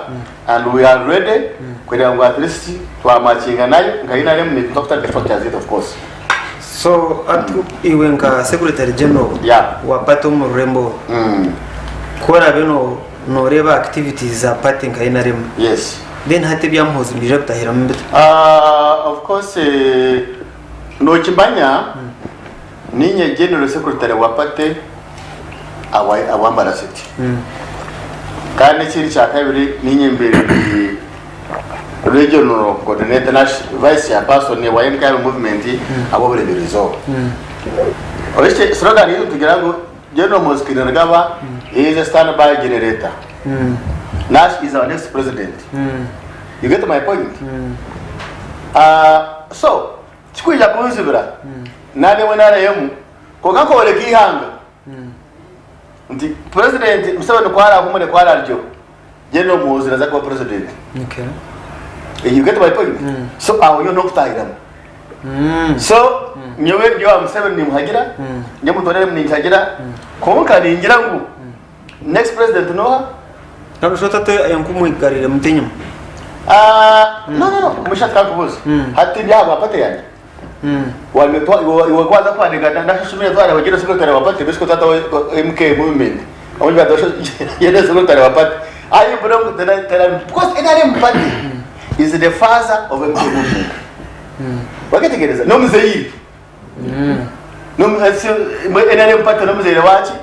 Speaker 5: and we are ready kureeba ngu at least twamakinga nayo nka NRM nituza kutandika structures zaitu of course.
Speaker 1: So hati iwe nka secretary general
Speaker 5: Yeah.
Speaker 1: wa party omu rurembo oru, ku oraabe no- nooreeba activities za party nka NRM,
Speaker 5: Yes.
Speaker 1: then hati ebya Muhoozi nibiija kutahiramu bita?
Speaker 5: Of course eh, nokimanya ninye general secretary wa party awa awa Mbara City. Kandi ekindi kyakabiri ninye mbaire ndi Regional Coordinator na Vice Chairperson wa MKM Movement ab'oburemeezi izooba. Orekye slogan yaitu tugira ngu General Muhoozi Kainerugaba is a standby generator. Nash is our next president. You get my point? Ah, so tikwija kunzibira nane NRM kwonka nkooreka eihanga nti President Museveni ku araahumure ku ararugyeho General Muhoozi naza kuba president.
Speaker 1: Okay.
Speaker 5: You get my point? So aho nyowe n'okutahiramu. So nyowe ndi owa Museveni nimuhagira, ndi omuntu wa NRM ninkihagira, kwonka ningira ngu next president n'oha?
Speaker 1: Nabwo shi ota enkumwigarire muti enyima?
Speaker 5: Ah, no no no, omushaija tikakubuuza. Hati ndi aha bwa party yangye. Iwe ku waaza kuhandiika na social media twareeba General Secretary wa party beitu taata wa MK movement abandi baata General Secretary wa party ayi mbura ngu tera tera because NRM party is the father of MK movement waketegereza n'omuzeyi NRM party n'omuzeire waki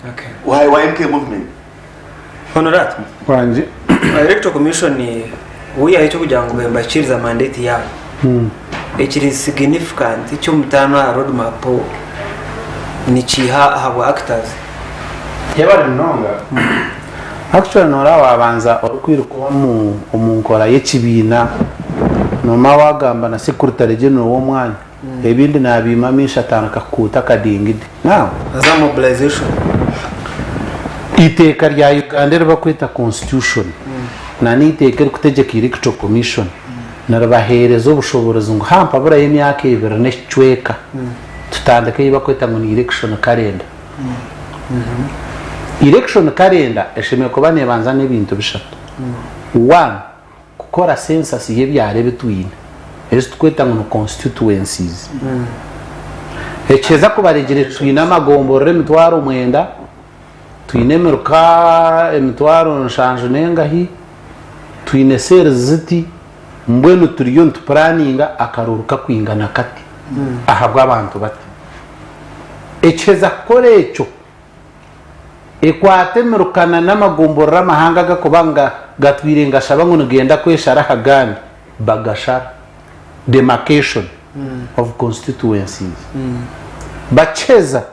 Speaker 1: Okay.
Speaker 5: wa wa MK movement
Speaker 1: Honorate,
Speaker 3: Wangi.
Speaker 1: Electoral Commission wihaho ekyokugira ngu bembakiriza mandate yaabo ekiri significant ekyomutaano aha road map nikiiha ahabwa actors?
Speaker 3: Yebare munonga. Actually nooraba waabanza orikwiruka omu omu nkora y'ekibiina noomanya waagamba na secretary general w'omwanya ebindi naabiima amaisho atandika kukuuta akadingidi. Now.
Speaker 1: Haza mobilization.
Speaker 3: Eiteeka rya Uganda eri barikweta constitution na n'eiteeka erikutegyeka Electoral Commission niribaheereza obushoboorozi ngu hampaburayo emyaka ebiri n'ekicweka tutandike ei barikweta ngu ni election calendar. Election calendar eshemereire kuba neebanza n'ebintu bishatu. One, kukora census y'ebyaro ebi twine ezi turikweta ngu ni constituencies. Ekiheza kubaregire twine amagomborora 90,000, twine emiruka 70,000 n'engahi, twine cells ziti, mbwenu turiyo nitupuraninga akaruuru kakwingana kati ahabw'abantu bati. Ekiheza kukora ekyo, ekwate emiruka na n'amagomborora amahanga agakuba nga gatwire ngashaba ngu nigenda kweshara aha gandi, bagashara, demarcation of constituencies. Bakiheza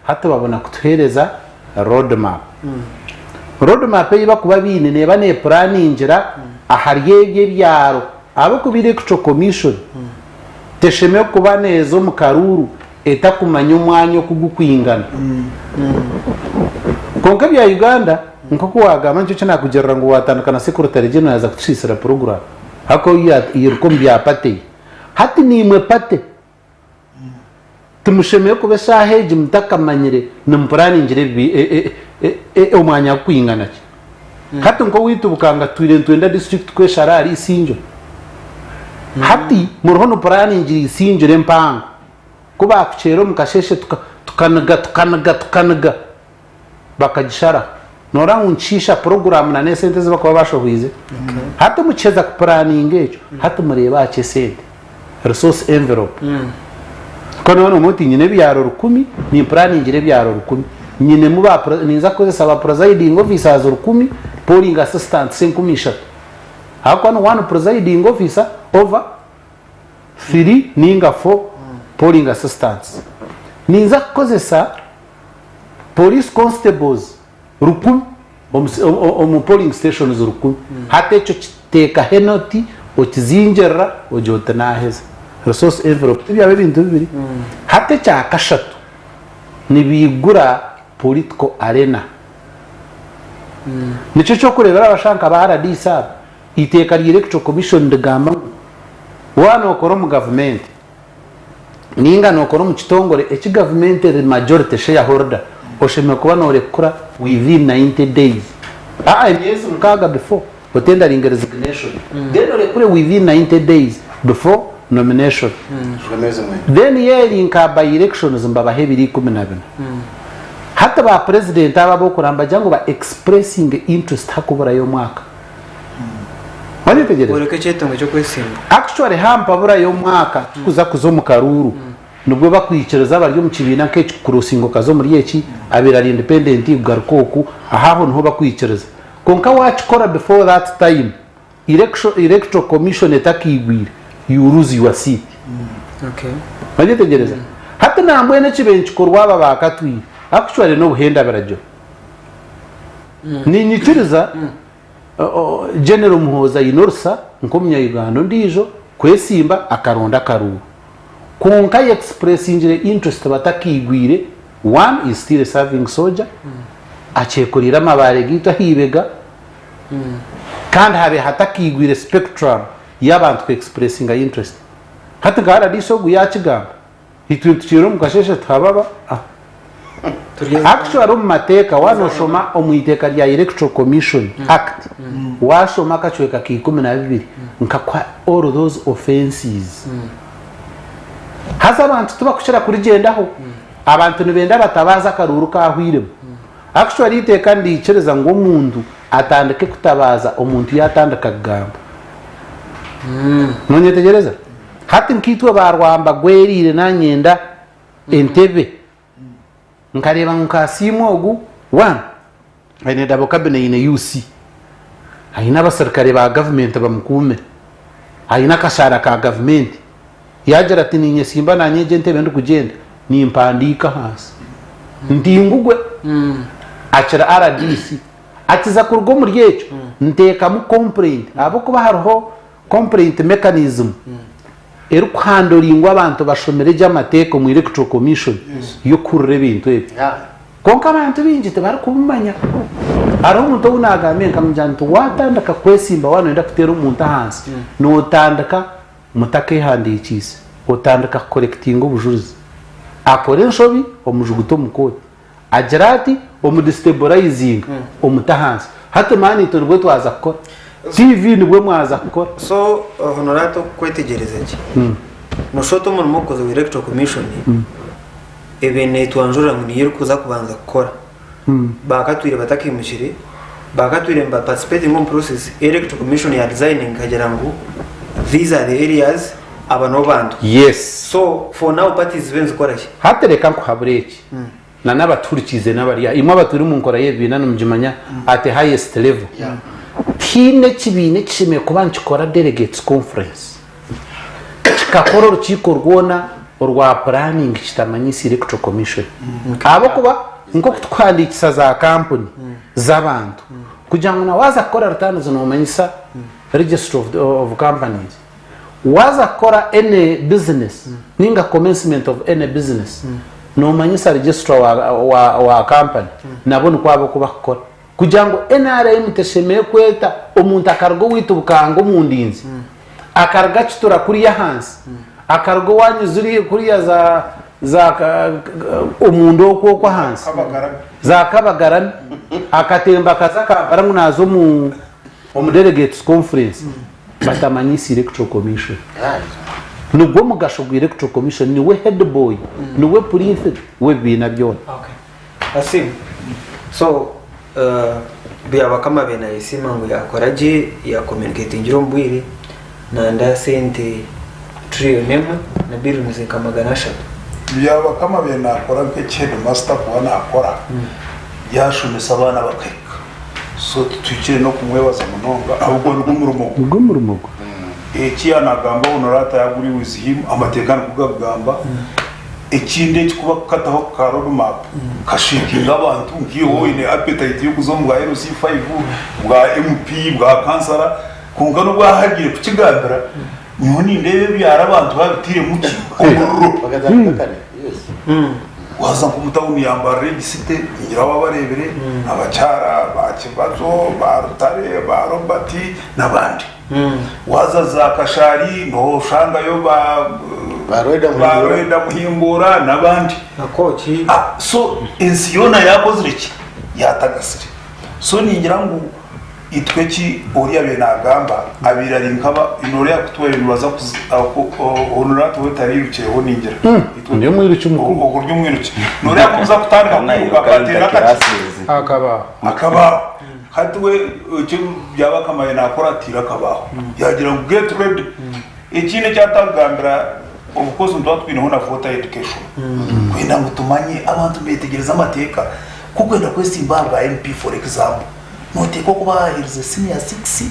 Speaker 3: hati babona kutuhereza road map. Road map ei bakuba baine neeba nepuraningira ahari ebyo ebyaro ahabw'okuba Electoral Commission teshemereire kuba neeza omu karuuru etakumanya omwanya oku gukwingana. Kwonka ebya Uganda nk'oku waagamba nikyo eki naakugirira ngu waatandika na Secretary General yaaza kutushiisira puroguraamu ahakuba airuka omu bya party ye. Hati naimwe party timushemereire kuba eshaaha egi mutakamanyire nimupuraningira omwanya gukwingana ki. Hati nk'owaitu Bukanga tutwire nitwenda disiturikiti kweshara ahari Isingiro. Hati muriho nipuraningira Isingiro empango. Ku baakukyera omu kasheeshe tukaniga tukaniga tukaniga bakagisharaho. Nooreba ngu nikishiisha puroguraamu na n'esente ezi barikuba baashohoize. Hati mukiheza kupuraninga ekyo, hati mureebe aha ky'esente, resource envelope. Ku nooba noomanya oti nyine ebyaro rukumi, nimpuraningira ebyaro rukumi. Nyinemu ba ninza kukozesa ba presiding officers rukumi, polling assistants 3,000. Ahabw'okuba ni one presiding officer over 3 ninga 4 polling assistants. Ninza kukozesa police constables 1000 omu polling stations 1000. Hati ekyo kiteekaho enoti okizingirira ogira oti naheza. Resource envelope tibyaba ebintu bibiri? Hati ekyakashatu nibiigura political arena. Nikyo kyokureebera abashaija nka ba rdc aba, eiteeka rya Electoral Commission nirigamba ngu waaba nokora omu gavumenti ninga nokora omu kitongore eki gavumenti eri majority shareholder oshemereire kuba norekura within 90 days, aa emyezi mukaaga before otendaringe resignation then orekure within 90 days before nomination. Then yeri nka by elections nibabaha ebiro 14. Hati ba president aba abokuraba nibagira ngu ba expressinge interest hakuburayo omwaka. Wanyetegyereza?
Speaker 1: Kworeka ekyetengo ky'okwesimba.
Speaker 3: Actually hampabura y'omwaka tukuza kuza omu karuuru nibwo bakwikiriza abari omu kibiina nk'eki kukurosinga okaza omuri eki, abaire ari independent kugaruka oku, aho aho niho bakwikiriza. Kwonka wakikora before that time, Electoral Commission etakaigwire, you lose your seat.
Speaker 1: Okay.
Speaker 3: Wanyetegyereza? Hati nambwenu ekibaire nikikorwa aba ba Katwire, actually n'obuhenda biragiro. Niinyikiriza General Muhoozi aine orusa nk'omunya-Uganda ondiijo kwesimba akaronda akaruuru. Kwonka ye expressingire interest batakaigwire, one is still a serving soldier, akyekoreire amabaare gaitu aha ibega, kandi habe hatakaigwire spectrum y'abantu ku expressinga interest. Hati nka rdc ogu yaakigamba, Itwe nitukiira omu kasheeshe tuhababa. Actually omu mateeka waaba noshoma omu iteeka rya Electoral Commission Act, waashoma akacweka ka 12 nkakuha all those offences. Haza abantu tibakukira kurigyendaho. Abantu nibenda batabaaze akaruuru kaahwiremu. Actually eiteeka niriikiriza ngu omuntu atandike kutabaaza omuntu yaatandika kugamba. Noonyetegyereza? Hati nkaitwe ba Rwamba gweriire nanyenda entebe nkareeba ngu nkasiimwe ogu one aine double cabin aine UC aine abasirikare ba gavumenti bamukuumire aine akashaara ka gavumenti yagira ati ninyesimba nanye egi entebe ndikugyenda nimpandiika ahansi nti ngugwe. Akira rdc. Akiza kuruga omuri ekyo, nteekamu complaint ahabw'okuba hariho complaint mechanism erikuhandoringwa abantu bashomire gye amateeka omu Electoral Commission y'okuhurira ebintu ebi. Kwonka abantu baingi tibarikubimanya. Hariho omuntu ou naagambire nkamugira nti waatandika kwesimba waaba nooyenda kuteera omuntu ahansi, nootandika mutakeehandiikiise, otandika kukorekitinga obujurizi. Akora enshobi, omujuguta omu kooti. Agira ati, Omudisiteburayizinga, omuta ahansi. Hati maani itwe nibwo twaza kukora. TV nibwo mwaza kukora.
Speaker 1: So Honorata okukwetegyereza gye, noshusha oti omurimo ogukozirwe Electoral Commission ebaire netwanjurira ngu niyo erikuza kubanza kukora. Bakatwire batakaimukire, bakatwire niba participatinga omu process, Electoral Commission ya designinga ekagira ngu these are the areas, aba nibo bantu.
Speaker 3: Yes.
Speaker 1: So for now parties zibe nizikora ki?
Speaker 3: Hati reka nkuhabure eki. Na n'abatuhurikiize n'abari aha. Imwe abatwire omu nkora y'ebibiina nimugimanya at a highest level. Tihaine ekibiina ekishemereire kuba nikikora delegates conference kikakora orukiiko rwona orwa planning kitamanyiise Electoral Commission. Ahabw'okuba nk'oku tukuhandiikisa za kampuni z'abantu kugira ngu na waaza kukora returns noomanyisa Registrar of Companies. Waaza kukora any business ninga commencement of any business nomanyisa registrar wa company nabo nikwo abo oku bakukora kugira ngu nrm teshemereire kweta omuntu akaruga owaitu Bukanga omu ndinzi akaruga Kitura kuriya ahansi akaruga owanyu kuriya za za omunda okwo okwo ahansi za Kabagarami akatemba akaza Kampala ngu naaza omu omu delegates conference. Batamanyiise Electoral Commission. Nigwo mugasho gwa Electoral Commission, niwe head boy, niwe prefect w'ebibiina byona.
Speaker 1: Okay. Asim, so uh, Byabakama abaire nayesiima ngu yakora gye, ya communicatingire omu bwire, nanda sente trillion emwe na billions nka 300.
Speaker 2: Byabakama abaire nakora nk'eki headmaster kuba nakora, yashomesa abaana bakahika. So tituhikire n'okumwebaza munonga ahabw'okuba nigwo murimo gwe.
Speaker 3: Nigwo murimo gwe.
Speaker 2: Eki yanagamba Honorata I agree with him, amateeka nikwo gakugamba. Ekindi ekikuba kukataho ka road map kashakinga abantu nk'iwe oine appetite y'okuza omu bwa LC5, bwa MP, bwa kansara kwonka n'obu ahagiire kukigambira nyowe nindeeba ebyaro abantu babiteiremu ki omuriro.
Speaker 5: Bakatandika kare. Yes.
Speaker 2: Waaza nk'omu tawuni ya Mbarara egi city, ningira waaba obareebire, abakyara ba Kibazo, ba Rutare, ba Robert n'abandi. Waaza za Kashari nooshangayo ba
Speaker 5: Ba Rweda
Speaker 2: ba
Speaker 5: Muhingura.
Speaker 2: Rweda Muhingura n'abandi.
Speaker 1: Akoki.
Speaker 2: Ah, so ensi yoona yaakozire ki? Yaatagasire. So ningira ngu Itwe eki oriya abaire nagamba abaire ari nkaba noriya kutuba nibaza honorable we tarirukireho ningira
Speaker 3: Ndi omwiruki mukuru.
Speaker 2: Ogwo ori omwiruki noriya kuza kutandika kwiruka akateera akaki
Speaker 3: Akabaho.
Speaker 2: Akabaho hati we eki Byabakama abaire nakora atiire akabaho yagira ngu get ready ekindi eki atakugambira of course nituba twineho na voter education kwenda ngu tumanye abantu nibetegyereza amateeka kukwenda kwesimba ahabwa MP for example Noteekwa kuba waherize siniya sikisi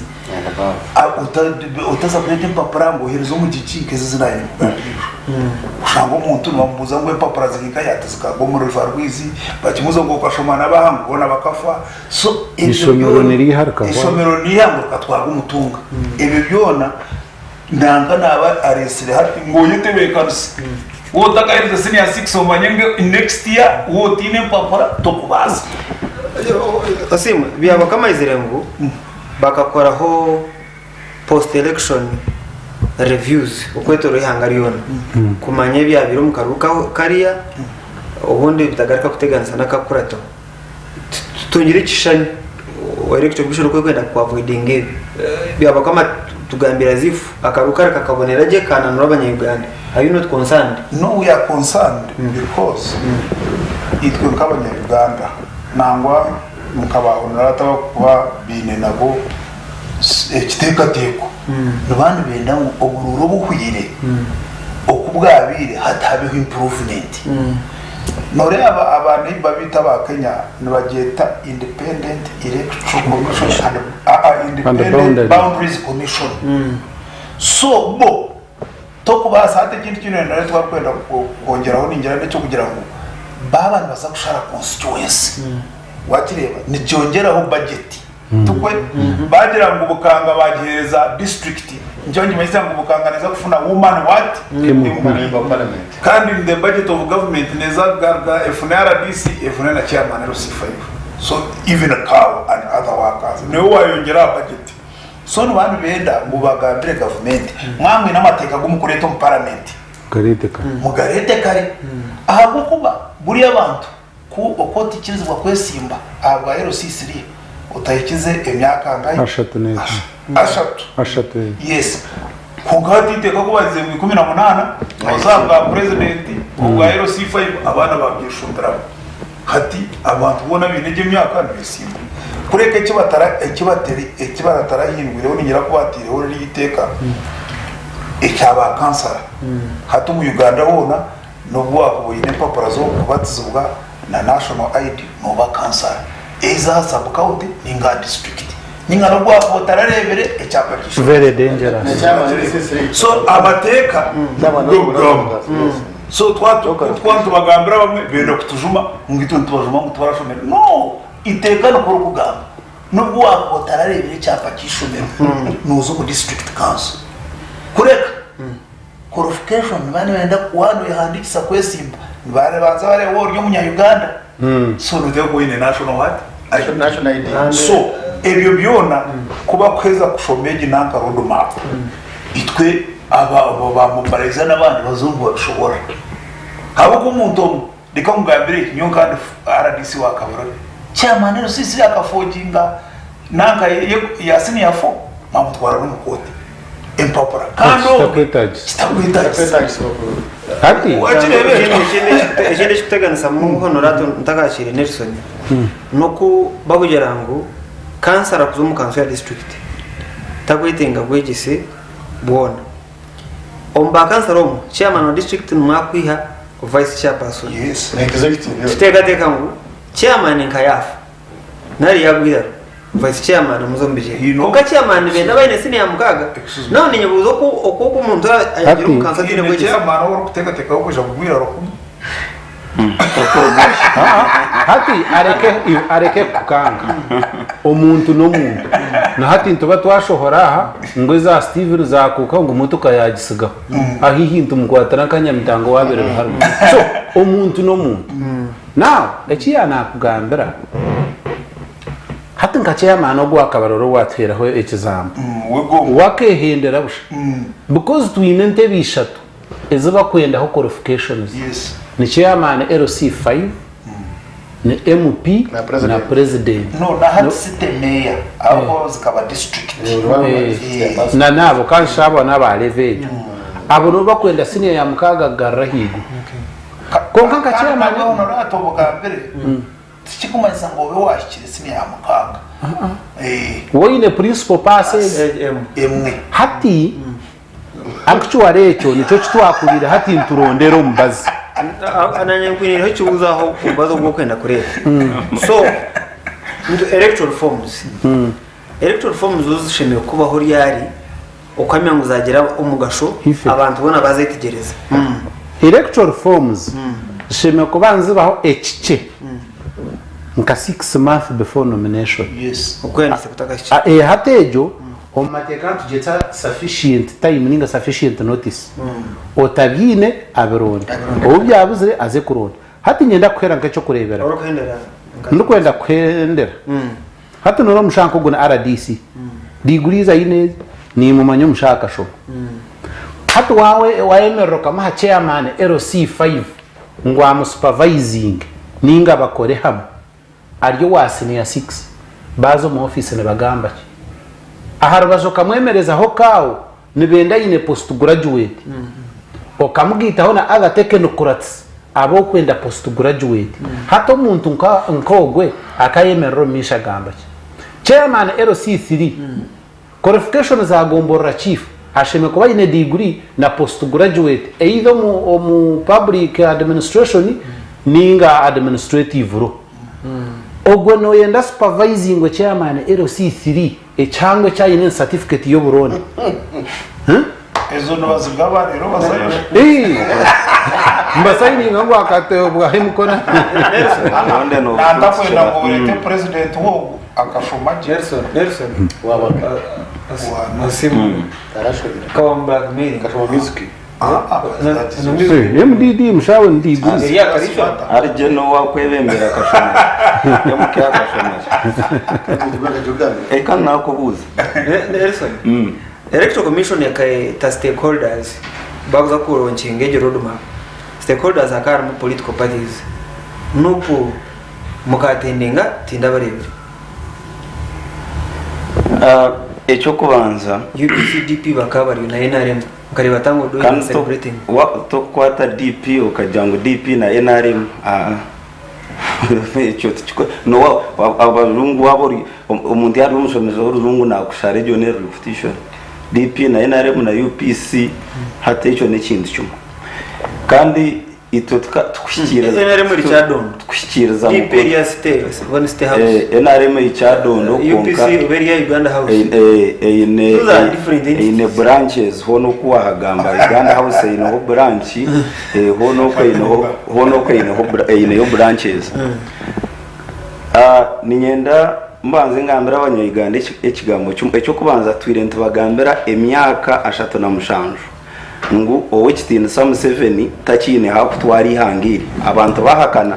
Speaker 2: otaza kureeta empapura ngu ohereze omugigi nk'ezi ezi naanye nkugambira ejo. Oshanga omuntu nibamubuuza ngu empapura ziri nkahi ati zikagwa omu riva rwizi, bakimubuuza ngu okashoma n'abaha ngu boona bakafa. So ebyo
Speaker 3: Ishomero
Speaker 2: byona
Speaker 3: niriiha rikahwaho.
Speaker 2: ishomero niriiha ngu rikatwarwa omutunga. Ebyo byona nanka naaba areetsire hati ngu oyetebeekanise. Waaba otakaherize siniya sikisi omanye ngu next year waaba otaine empapura tokubaasa.
Speaker 1: Osiimwe, Byabakama aizire ngu bakakoraho post election reviews okwetoroora eihanga ryona kumanya ebyabaire omu karuuru kariya obundi bitagaruka kuteganisa n'akakurataho. Tutungire ekishushani electoral commission oku erikwenda ku avoidinga ebi. Byabakama tugambire as if akaruuru kari kakabonera gye kananura abanya Uganda. Are you not concerned?
Speaker 2: No we are concerned because itwe nk'abanya Uganda nangwa nka ba honorata abakuba baine nabo ekiteekateeko nibaba nibenda ngu oburuuru obuhwire oku bwabaire hati habeho improvement. Noreeba aba neighbour beitu aba Kenya nibagyeta Independent Electoral Commission and Independent Boundaries Commission. So bo tokubaasa hati ekindi eki nari twarikwenda kwongyeraho ningira n'ekyokugira ngu baaba nibaza kushara constituency. Wakireeba? Nikyongyeraho budget. Tikwe? Bagira ngu Bukanga bagiheereza district, nikyo nikimanyisa ngu Bukanga neeza kufuna woman what?
Speaker 3: MP.
Speaker 5: Member of parliament.
Speaker 2: Kandi in the budget of government neeza kugaruka efune RDC efune na chairman LC5. So even cow and other workers. Niwe wayongyera aha budget. So nibaba nibenda ngu bagambire gavumenti mwaba mwine amateeka agu mukureeta omu paramenti
Speaker 3: Mugareete kare.
Speaker 2: Mugareete kare ahabw'okuba buriya abantu ku oku otaikirizibwa kwesimba ahabwa LC3 otahikize emyaka nkahi?
Speaker 3: Ashatu n'etaano.
Speaker 2: Ashatu.
Speaker 3: Ashatu eh.
Speaker 2: Yes. Kwonka hati eiteeka ku barize ngu 18 nooza aha bwa purezidenti, obwa LC5 abaana babyeshumbiramu. Hati abantu boona abaine egyo emyaka nibesimba. Kureka eki batara eki batari eki baratarahindwireho niinyira ku baataireho ririya iteeka ekya ba kansara. Hati omu Uganda hoona n'obu waakuba oine empapura z'okubatizibwa na national ID nooba kansara. Either aha sub county ninga aha district. Ninga n'obu waakuba otarareebire ekyapa ky'eishomero.
Speaker 3: Very dangerous.
Speaker 2: So amateeka g'okugamba. So twaba nitubagambira abamwe benda kutujuma ngu itwe nitubajuma ngu tibarashomire. No! Iteeka nikwo ririkugamba. N'obu waakuba otarareebire ekyapa ky'eishomero, nooza omu district council. Kureka qualification nibaba nibenda waaba noyehandiikisa kwesimba, nibabanza bareeba waaba ori omunya-Uganda. So noteekwa kuba oine national what? ID.
Speaker 5: National ID.
Speaker 2: So ebyo byona ku bakuheza kushoma egi nanka road map, itwe aba ba mobilizer n'abandi bazungu babishobora. Ahabw'okuba omuntu omwe, reka nkugambire eki, nyowe nka ndi RDC wa Kabarole, chairman Rusisire akafoginga nanka ye ya senior four, bamutwara n'omu kooti. Empapura. Kandi obwe
Speaker 3: Kitakwetagisa.
Speaker 2: kitakwetagisa.
Speaker 3: Hati
Speaker 2: Wakireeba ekyo?
Speaker 1: Ekindi ekikuteganisamu Honorato ntakakiire Nelson, n'oku bakugira ngu kansara kuza omu kanso ya disiturikiti takwetenga bwegyese bwona. Omu ba kansara omwo, chairman wa disiturikiti nimwo akwiha vice chairperson.
Speaker 2: Yes.
Speaker 1: Tuteekateeka ngu chairman nka yaafa nari yaagwa eiraro, vice chairman amuze omu bigyere.
Speaker 2: You know-
Speaker 1: Kwonka chairman nibenda aba aine siniya mukaaga.
Speaker 2: Excuse me.
Speaker 1: Nawe ninyebuuza oku oku oku omuntu ayagira omu kanso ataine
Speaker 2: Haine
Speaker 1: bwegyese.
Speaker 2: chairman ou orikuteekateekaho kwija kugwa eiraro kunu?
Speaker 3: Hati areke areke kukanga omuntu n'omuntu na hati nituba twashohora aha ngu eza Steven zakuuka ngu motoka yagisigaho ahihi nitumukwatira nka Nyamitanga owabire ruharwa so omuntu n'omuntu now eki yanakugambira hati nka chairman ogu wakabarora owatuheraho ekizambo
Speaker 2: We go.
Speaker 3: wakehendera busha because twine entebe ishatu Ezi bakwendaho qualifications
Speaker 2: Yes.
Speaker 3: ni chairman LC5, ni MP
Speaker 5: Na president.
Speaker 3: na president.
Speaker 2: No, na hati city mayor aho zikaba district.
Speaker 3: Eh, na naabo kandi shi abo n'aba level egyo. Abo nibo bakwenda senior ya mukaaga kugarura ahaiguru. Kwonka nka chairman
Speaker 2: Kandi honorable obugambire tikikumanyisa ngu obe wahikire senior ya mukaaga. Eh,
Speaker 3: woine principal passes
Speaker 2: emwe.
Speaker 3: hati Actually ekyo nikyo kitwakurire hati niturondera omubazi.
Speaker 1: Nanye nkwinireho ekibuuzo aho omubazi ogu okwenda kureeba. So, ntu electoral reforms. Electoral reforms zo zishemereire kubaho ryari okuhamya ngu zagira omugasho
Speaker 3: Ife.
Speaker 1: abantu boona bazetegyereza.
Speaker 3: Electoral reforms zishemereire kuba nizibaho ekikye nka 6 months before nomination.
Speaker 2: Yes.
Speaker 1: Okweyandikisa kutakahikire.
Speaker 3: Ah, eh, hati egyo Omu mateeka nitugyeta sufficient time ninga sufficient notice. Otabyiine abironde. Ou byabuzire aze kuronda. Hati niinyenda kukuheera nk'ekyokureeberaho.
Speaker 1: Orikuhendera nka.
Speaker 3: Ndikwenda kuhendera. Hati noreeba omushaija nk'ogu ni RDC. Diguri ezi aine ezi, nimumanya omushaija akashoma. Hati wayemerera okamuha chairman LC5 ngu amu supervisinge ninga bakore hamwe. Ari owa siniya sikisi, baaza omu ofiisi nibagamba ki? Aha rubaju okamwemerezaho kaawo nibenda aine post graduate. Okamugaitaho na other technocrats ab'okwenda post graduate. Hati omuntu nka nk'ogwe akayemerera omu maisho agamba ki? Chairman LC3, qualification za gomborora chief, ashemereire kuba aine degree na post graduate either omu omu public administration ninga administrative law. Ogwe noyenda supervisingwe chairman LC3 ekihango eki aine ni certificate y'oburonda.
Speaker 2: Ezo nibazigaba reero bazayo.
Speaker 3: Eeh. Nibasayininga ngu akatebwaho emikono.
Speaker 4: Obundi
Speaker 2: Nantakwenda
Speaker 4: nobukurikira.
Speaker 2: ngu orete president wogu akashoma gye.
Speaker 1: Nelson, Nelson.
Speaker 5: Wabaka.
Speaker 1: Asiimwe.
Speaker 5: Tarashomire.
Speaker 1: Akaba mu blackmailing.
Speaker 5: Akashoma music.
Speaker 1: No music.
Speaker 3: MDD mushawe ndigurize.
Speaker 1: Eri akarishwa.
Speaker 4: Ari gye n'owakwebembera akashomero. MK akashomero. Eka nakubuuza.
Speaker 1: Nelson. Electoral Commission yakaeta stakeholders bakuza kulaunchinga egyo roadmap. Stakeholders hakaba harimu political parties. Nup mukatendinga tindabareebire.
Speaker 4: Ah, Eky'okubanza
Speaker 1: UPC, DP bakaba bariyo na NRM. Nkareeba Tanga Odoi
Speaker 4: kandi to-
Speaker 1: celebrating.
Speaker 4: tokukwata DP okagira ngu DP na NRM aa ekyo tikiko nowa abajungu waaba ori omuntu yaaba ari omushomesa w'orujungu nakushara egyo ni repetition DP na NRM na UPC hati ekyo n'ekintu kimwe kandi itwe tukuhikiiriza
Speaker 1: NRM eri Kyadondo.
Speaker 4: tukuhikiiriza
Speaker 1: DP eri ya State, one State House.
Speaker 4: NRM eri Kyadondo kwonka
Speaker 1: UPC oba eri ya Uganda House.
Speaker 4: Eine
Speaker 1: Those are different
Speaker 4: eine
Speaker 1: entities.
Speaker 4: branches hoona oku wahagamba Uganda House eineho branch hoona oku eineho hoona oku eineho eineyo branches. Ah, niinyenda mbanze ngambire abanya-Uganda ekigambo kimwe. Eky'okubanza twire nitubagambira emyaka 37 ngu Ow'ekitiinisa Museveni takiine haakutwara eihanga eri. Abantu bahakana.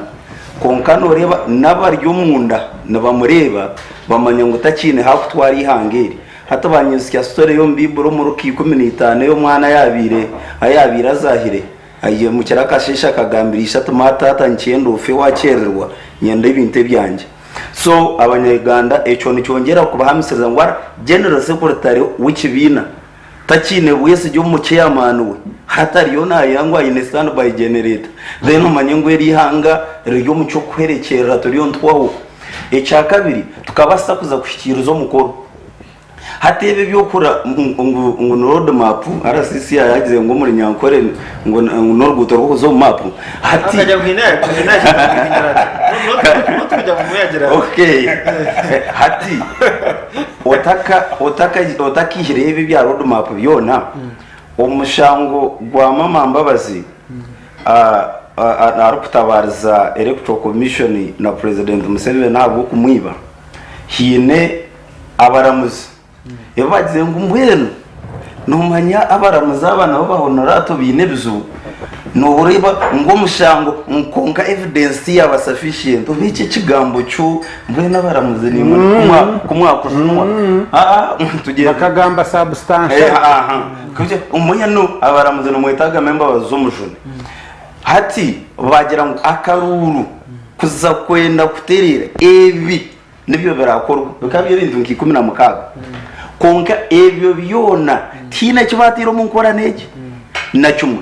Speaker 4: Kwonka nooreeba n'abari omunda nibamureeba bamanya ngu takiine haakutwara eihanga eri. Hati banyizitsya sitore y'omu Baiburi omu Luka 15 ey'omwana yaabaire ayaabaire azaahire. Aimukire akasheeshe akagambira ishe ati, Maa taata nikyenda ofe waakyererwa, nyenda ebintu ebyangye. So abanya-Uganda ekyo nikyongyera kubahamisiriza ngu General Secretary w'ekibiina takiine bwesigye omu chairman we, hati ariyo naagira ngu aine stand by generator. Then omanye ngu eri ihanga riri omu ky'okuhwerekyerera turiyo nituhwaho. Ekyakabiri, tukabaasa kuza kuhikiiriza omukoro. Hati ebi eby'okura ngu ngu ni road map, RCC yaagize ngu omuri Nyankore ngu n'oruguuto rw'okuza omu mapu. Hati Okay. Hati otaka otaka otakaihireho ebi ebya road map byona, omushango gwa Mama Mbabazi arikutabaariza Electoral Commission na President Museveni ahabw'okumwiba, haine abaramuzi ebi bagizire ngu mbwenu nomanya abaramuzi aba nabo ba honorato baine ebizibu noreeba ngu omushango kwonka evidence tiyaba sufficient oba eki ekigambo kyo mbwenu abaramuzi nimwe kumwakujunwa tugyende
Speaker 3: Bakagamba substantial.
Speaker 4: Mbwenu abaramuzi nimwetagamu embabazi z'omujuni hati bagira ngu akaruuru kuza kwenda kutereera ebi Nibyo biraakorwa bikaba biri ebintu nka 16. Kwonka ebyo byona tihaine eki baataire omu nkora n'egi na kimwe.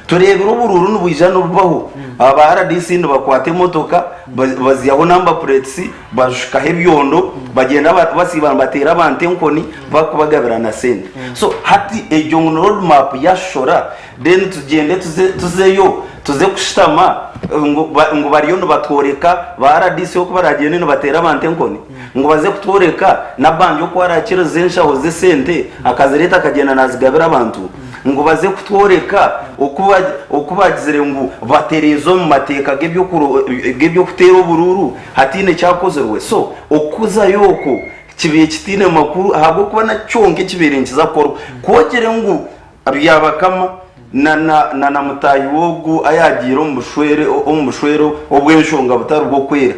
Speaker 4: Tureebire oburuuru nibwija nibubaho, aba rdc nibakwata emotoka bazihaho number plates bashukaho ebyondo bagyenda basiiba nibateera abantu enkoni barikubagabira na sente. So hati egyo ngu ni road map yashora then tugyende tuzeyo tuze kushutama ngu bariyo nibatworeka ba rdc oku baragyende nibateera abantu enkoni ngu baze kutworeka Nabbanja oku arakiriza enshaho z'esente akazireeta akagyenda nazigabira abantu ngu baze kutworeka oku bagizire ngu batereeze omu mateeka g'eby'okuteera oburuuru hataine ekyakozirwe so okuzayo okwo kibaire kitaine makuru ahabw'okuba na kyonka ekibaire nikiza kukorwa ku ogire ngu Byabakama na na na mutaahi we ogu ayaagiire omu bushwere omu bushwere obw'enshonga butari bw'okwera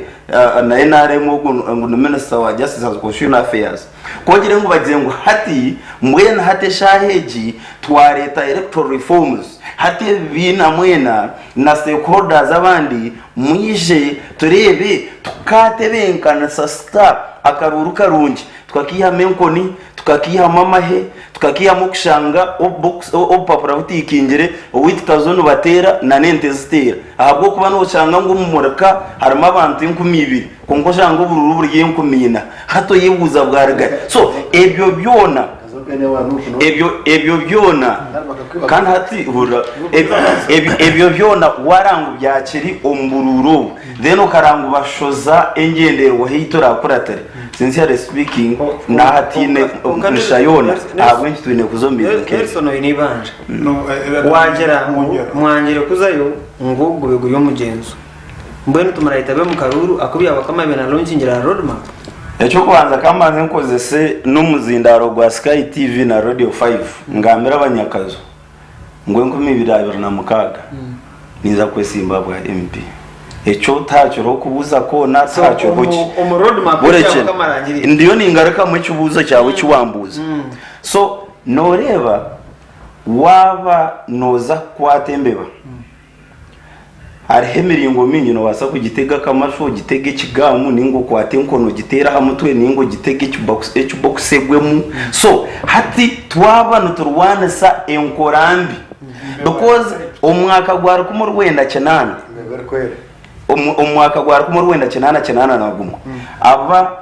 Speaker 4: na nrm ogu ngu ni minisita wa Justice and Constitutional Affairs. Ku ogire ngu bagire ngu hati mbwenu hati eshaaha egi twareeta electoral reforms hati ebibiina mwena na stakeholders abandi mwije tureebe tukaatebenkanisa sita akaruuru karungi tukakaihamu enkoni Tukakiihamu amahe, tukakiihamu okushanga obupapura butiikingire, owaitu Kazo nibateera na n'ente ziteera. Ahabw'okuba noshanga ngu omu murika harimu abantu 2000 kwonka oshanga oburuuru buri 4000. Hati oyebuuza bwarugahi? So ebyo byona. Ebyo ebyo byona kandi hati hurira ebyo byona waranga byakiri omu buruuru obu then okaranga bashoza engyendererwaho ei turakuratire sincerely speaking nahatiine nsha yoona ahabw'enki twine kuza omu bintu nk'ebyo.
Speaker 1: Nelson oine eibanja. Wagira ngu mwangire kuzayo ngu gube guri omugyenzo. Mbwenu timurayetabe omu karuuru aku Byabakama abaire na launchingire aha road map?
Speaker 4: Eky'okubanza ka mbanze nkozese n'omuzindaaro gwa Sky TV na Radio 5 ngambire abanyakazo ngu 2026 ninza kwesimba ahabwa MP. Ekyo tihakiriho kubuuza kwona,
Speaker 1: So
Speaker 4: tihakiriho ki.
Speaker 1: omu, omu road map
Speaker 4: Burekye,
Speaker 1: Byabakama arangiriire.
Speaker 4: ndiyo ningarukamu ekibuuzo kyawe eki wambuuza. So nooreeba waaba nooza kukwata embeba, Hariho emiringo mingi nobaasa kugitega akamashu, ogitege ekigamu ninga okwate enkono ogiteere aha mutwe ninga ogitege ekibokisi egwemu. So hati twaba niturwanisa enkora mbi because omu mwaka gwa 1980 omu mwaka gwa 1981 aba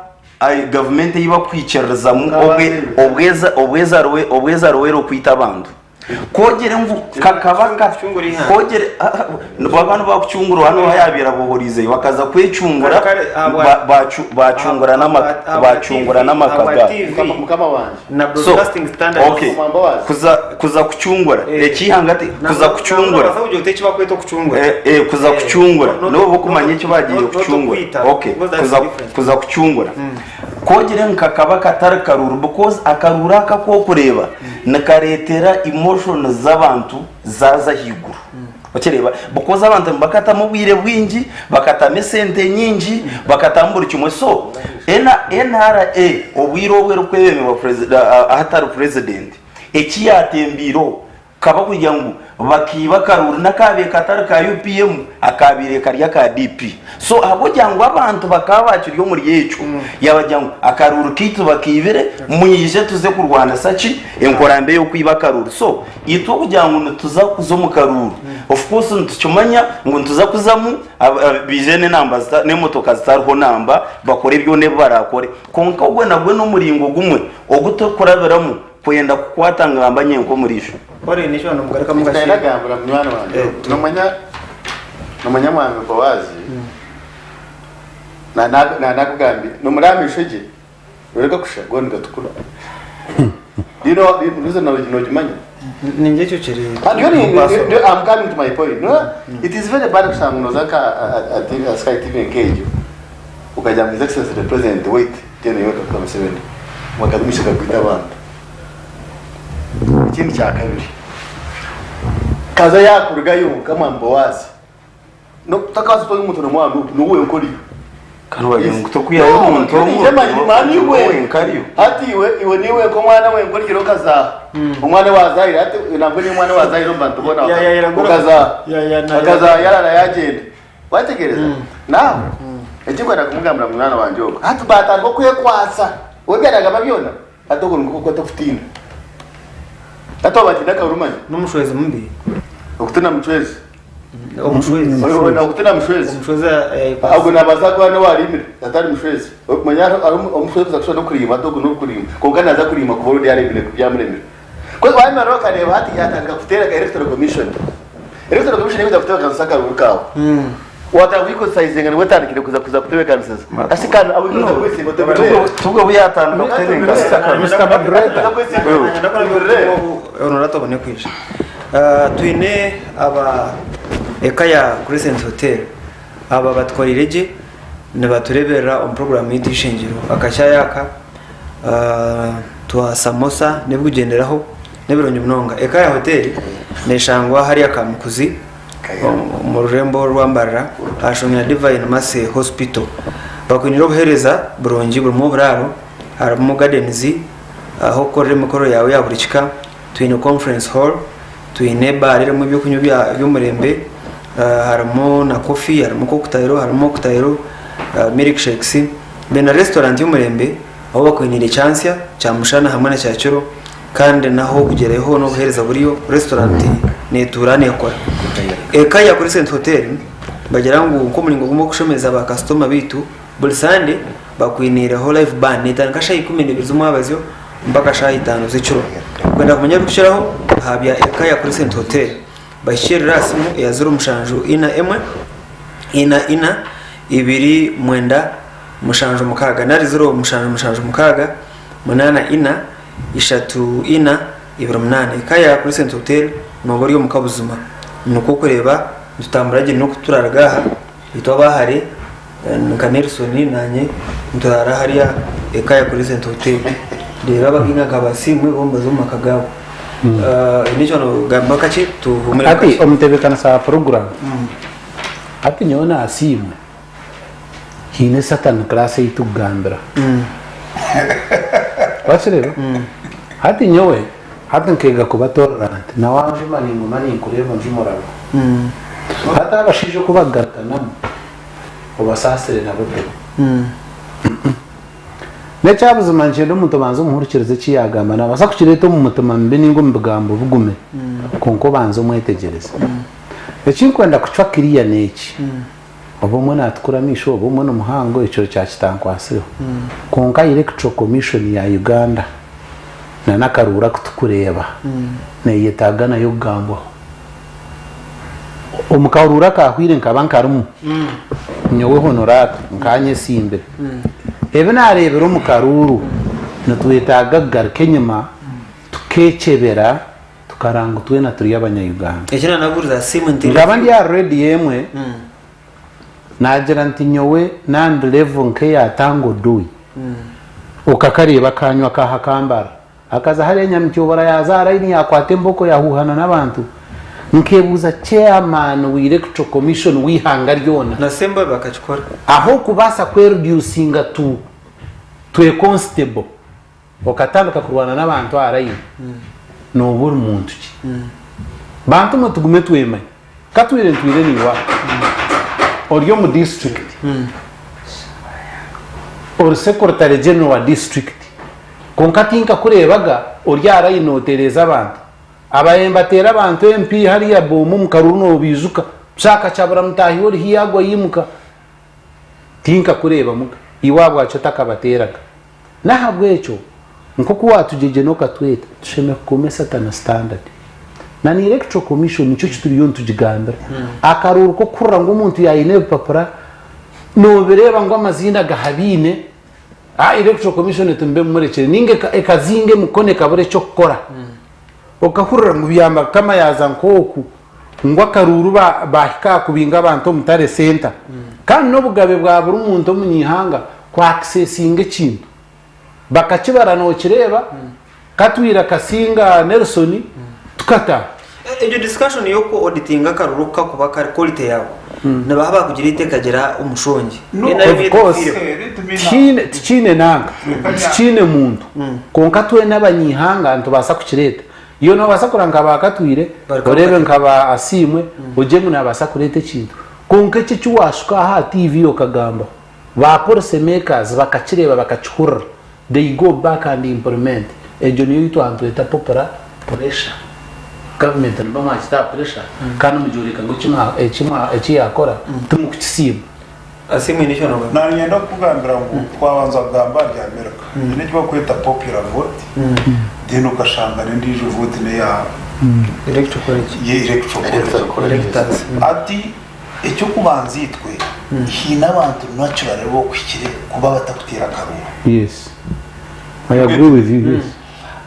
Speaker 4: gavumenti ei bakwikiririzamu obwezarwere okwita abantu. Ku ogire ngu kakaba ka
Speaker 1: Kucungura eihanga.
Speaker 4: ku ogire baba nibakucungura hanu oha yaabaire abohoriizeyo bakaza kwecungura
Speaker 1: Kare- kare, ahabwa-
Speaker 4: ba- bacu- bacungura n'amaka
Speaker 1: Ahabwa
Speaker 4: bacungura
Speaker 1: TV,
Speaker 4: n'amaka
Speaker 1: ahabwa
Speaker 4: gaabo.
Speaker 1: TV
Speaker 5: Mukama mukama wanje.
Speaker 1: na
Speaker 4: So,
Speaker 1: broadcasting standards.
Speaker 4: okay,
Speaker 5: Mwambawazi.
Speaker 4: kuza kuza kucungura
Speaker 1: Eh.
Speaker 4: ekihanga ti kuza kucungura
Speaker 1: Nabwo kugira oti eki bakweta okucungura.
Speaker 4: Eh, eh, kuza
Speaker 1: Eh,
Speaker 4: kucungura
Speaker 1: not-
Speaker 4: n'obu okumanya
Speaker 1: not-
Speaker 4: eki bagiire
Speaker 1: not- not
Speaker 4: kucungura
Speaker 1: okwita,
Speaker 4: okay
Speaker 1: because that's
Speaker 4: kuza
Speaker 1: different.
Speaker 4: kuza kucungura Ku ogire ngu kakaba katari karuuru because akaruuru aka aku orikureeba nikareetera emotions z'abantu zaaza ahaiguru. Okireeba? Because abantu nibakatamu obwire bwingi, bakatamu esente nyingi, bakatamu buri kimwe. So, NRA obwire obu erikwebemberwa ahatari president, eki yaatembiireho Kukaba kugira ngu bakiiba akaruuru n'akaabaire katari ka UPM akaabaire kari aka DP. So ahabw'okugira ngu abantu bakaba bakiri omuri ekyo, yaabagira ngu akaruuru kaitu bakaibire, mwije tuze kurwanisa ki? Enkora mbi ey'okwiba akaruuru. So itwe okugira ngu nituza kuza omu karuuru, of course nitukimanya ngu nituza kuzamu baije n'enamba n'emotoka zitariho namba bakore byona ebi baraakore. Kwonka ogwo nagwo n'omuringo gumwe ogu turikurabiramu Kwenda kukwata ngamba nyenka omuriisho.
Speaker 1: Kore nikyo nomugarukamu
Speaker 5: Ekyo
Speaker 1: ngashe.
Speaker 5: nagambira munywani wangye
Speaker 1: Eh,
Speaker 5: ogu. Nomanya nomanya mwami Boazi na na nanakugambira nomureba amaisho gye noreka kusha goona nigatukura. Do you know reason nogimanya?
Speaker 1: Ningira ekyo kiri
Speaker 5: And you
Speaker 1: too personal.
Speaker 5: I'm coming to my point. No, it is very bad kushanga ngu noza nka a, a, a Sky TV nk'egyo ukagira ngu His Excellency the President wait Gen Yoweri Kaguta Museveni ngu akagumisha akagwita abantu. Ekindi kyakabiri kaza yakurugayo nka mwami Boazi no takabaasa kutunga omuntu nomwe aha group niwe wenka oriyo.
Speaker 4: Kandi wagira ngu tokwihayo omuntu omwe wenka ariyo.
Speaker 5: Hati iwe iwe niwe wenka omwana wenka origire okazaaha omwana owazahire hati nabwo niwe omwana owazahire omu bantu boona
Speaker 1: Ya- ya- ya-
Speaker 5: okazaaha
Speaker 1: ya- ya- na-
Speaker 5: okazaaha yarara yagyenda Wategereza? Now, ekinkwenda kumugambira munywani wangye ogwo, hati batandika okwekwatsa, we ebi aragamba byona, hati ogwo nikwo kukwata okutiina. Hati waaba batiina akaruru manya.
Speaker 1: N'omushwezi mubi.
Speaker 5: Okutina mucwezi.
Speaker 1: Omushwezi.
Speaker 5: Okutina mushwezi.
Speaker 1: Omushwezi ayekwatsa.
Speaker 5: Ogwo nabaasa kuba n'owarimire, atari mushwezi. Orikumanya hariho omushwezi kuza kushusha n'okuriima, hati ogu n'okuriima. Kwonka naaza kuriima kuba already yaremire byamuremire. Kwonka wamara okareeba hati yatandika kuteera Electoral Commission. Electoral Commission ekuza kutebekanisa akaruru kaawe. Watandika kugikosaizinga nibwo etandikire kuza kuza kutebekanisiza. Asi kandi abo kuza kwesimba
Speaker 4: Tubwo tubwo obu yatandika kutebekanisa akaruru.
Speaker 3: Mister Moderator.
Speaker 1: Honorable abone kwija. Twine aba eka ya Crescent Hotel aba batukoreire gye nibatureberera omu program yaitu y'eishengero akashaayi aka Twa samosa n'ebirikugyenderaho n'ebirungi munonga. Eka ya hoteeri neeshangwa hariya Kamukuzi omu rurembo rwa Mbarara aha Shongera Divine Mercy Hospital. Bakwiniire obuheereza burungi burimu oburaaro, harimu gardens ah'okukorera emikoro yaawe ya buri kika, twine conference hall, twine baara erimu ebyokunywa by'omurembe, harimu na coffee, harimu cocktail, harimu mocktail, milkshakes, then na restaurant y'omurembe. Ahu bakwiniire kyansya, kyamushana hamwe na kyakiro kandi n'ah'okugyerayo hoona obuheereza buriyo, restaurant netuura nekora. Eka ya Crescent Hotel nibagira ngu nk'omuringo gumwe gw'okushemeza ba kasitoma baitu, buri Sande bakwiniireho live band netandika shaaha 12 z'omwabazyo mpaka shaaha itaano z'ekiro. Kwenda kumanya ebirikukiraho aha bya Ekaya Crescent Hotel, bahikiirire aha simu eya 07 4 1 4 4 2 9 7 nari 07 7 6 8 4 3 4 28. Ekaya Crescent Hotel nooba ori omu ka buzima. Nikwo okureeba nitutambura gye n'oku turaaruga aha itwe aba hare nka Nelson naanye nituraara hariya Ekaya Crescent Hotel. Reero abagaiga nka ba Asiimwe bo nibaza omu maka gaabo. Oine eki waanogamba kakye tuhuumuremu
Speaker 3: Hati
Speaker 1: kakye.
Speaker 3: omutebeekanisa wa puroguraamu, hati nyowe na Asiimwe haine certain class ei tukugambira. Wakireeba? Hati nyowe hati nkeega kuba tolerant na wanjuma ninguma ninkureeba onjuma orabaho. Hati abashaija oku bakugarukanamu obasaasire nabo pe. N'ekyabuzima nikyenda omuntu obanze omuhurikirize eki yaagamba. Naabaasa kukireeta omu mutima mubi nainga omu bigambo bigumire kwonka obanze omwetegyereze. Eki ndikwenda kucwa kiriya n'eki, Oba omwe naatukura amaisho oba omwe nimuhango ekyo kyakitankwasireho. Kwonka Electoral Commission ya Uganda na n'akaruuru aku turikureeba neyetaaga nayo kugambwaho. Omu karuuru akaahweire nkaba nkarimu nyowe Honorata nkaba nyesimbire. Ebi naareebire omu karuuru nitwetaaga kugaruka enyima tukeekyebera tukaranga ngu twena turi Abanya-Uganda.
Speaker 1: Eki naanabuurize simu nti.
Speaker 3: Nkaba ndi aha rediyo emwe, naagira nti nyowe naandi level nk'eya Tanga Odoi, okakareeba akanywa kaaha kambara, akaza hariya Nyamityobora yaaza aha layini yaakwata embooko yaahuuhana n'abantu, nkeebuuza chairman wa Electoral Commission w'eihanga ryona,
Speaker 1: Na Sembwa bakakikora.
Speaker 3: Ah'okubaasa kwereducinga to to a constable. Okatandika kurwana n'abantu aha layini, nooba ori muntu ki? Bantu mwe tugume twemanye. Ka twire ntwire naiwe aha, ori omu disiturikiti, ori sekuritare genero wa disiturikiti, kwonka tinkakureebaga ori aha layini nootereeza abantu. Abaye nibateera abantu empi hariya booma omu karuuru noobaijuka, busa akacabura mutaahi we ori haihi agwa yaimuka. Tinkakureebamuga, iwe ahabwaki otakabateeraga? N'ahabw'ekyo, nk'oku waatugyegyena okatweta, tushemereire kukuuma esatana standard. Na na Electoral Commission nikyo ki turiyo nitugigambira. Akaruuru k'okuhurira ngu omuntu yaayine ebipapura, noobireeba ngu amaziina gahabiine, aa Electoral Commission eti mube mumurekire nainga ekazinga emikono ekabura eky'okukora. Okahurira ngu Byamukama yaaza nk'oku, ngu akaruuru baahika aha kubinga abantu omu tare centre. Kandi n'obugabe bwa buri muntu omunyaihanga ku accessinga ekintu. Bakakibara nokireeba, Katwire akasinga Nelson, tukataaha.
Speaker 1: Egyo discussion y'oku auditinga akaruru oku kakuba kari quality yaako, nibaha abakugireeta ekagira omushongi?
Speaker 3: Of course, tikiine nanka, tikiine muntu. Kwonka twena abanyaihanga nitubaasa kukireeta. Iwe noobaasa kureba nka ba Katwire, oreebe nka ba Asiimwe, ogye ngu naabaasa kureeta ekintu. Kwonka ekyo eki waashuka aha aha TV okagambaho, ba policy makers bakakireeba bakakihurira, they go back and implement. Egyo niyo ei twaba nitweta popular pressure. Gavumenti nimuba mwagita aha pressure kandi mugyoreka ngu eki yaakora timukukisiima.
Speaker 1: Asiimwe haine eki orikugamba?
Speaker 2: Nanyenda kukugambira ngu twabanza kugamba ahari America haine eki barikweta popular vote then okashanga n'endiijo vote neya
Speaker 1: Electoral college.
Speaker 2: ye electoral college.
Speaker 1: Electors.
Speaker 2: Hati eky'okubanza itwe haine abantu naturally abokuhikire kuba batakuteera akaruuru.
Speaker 3: Yes. I agree with you, yes.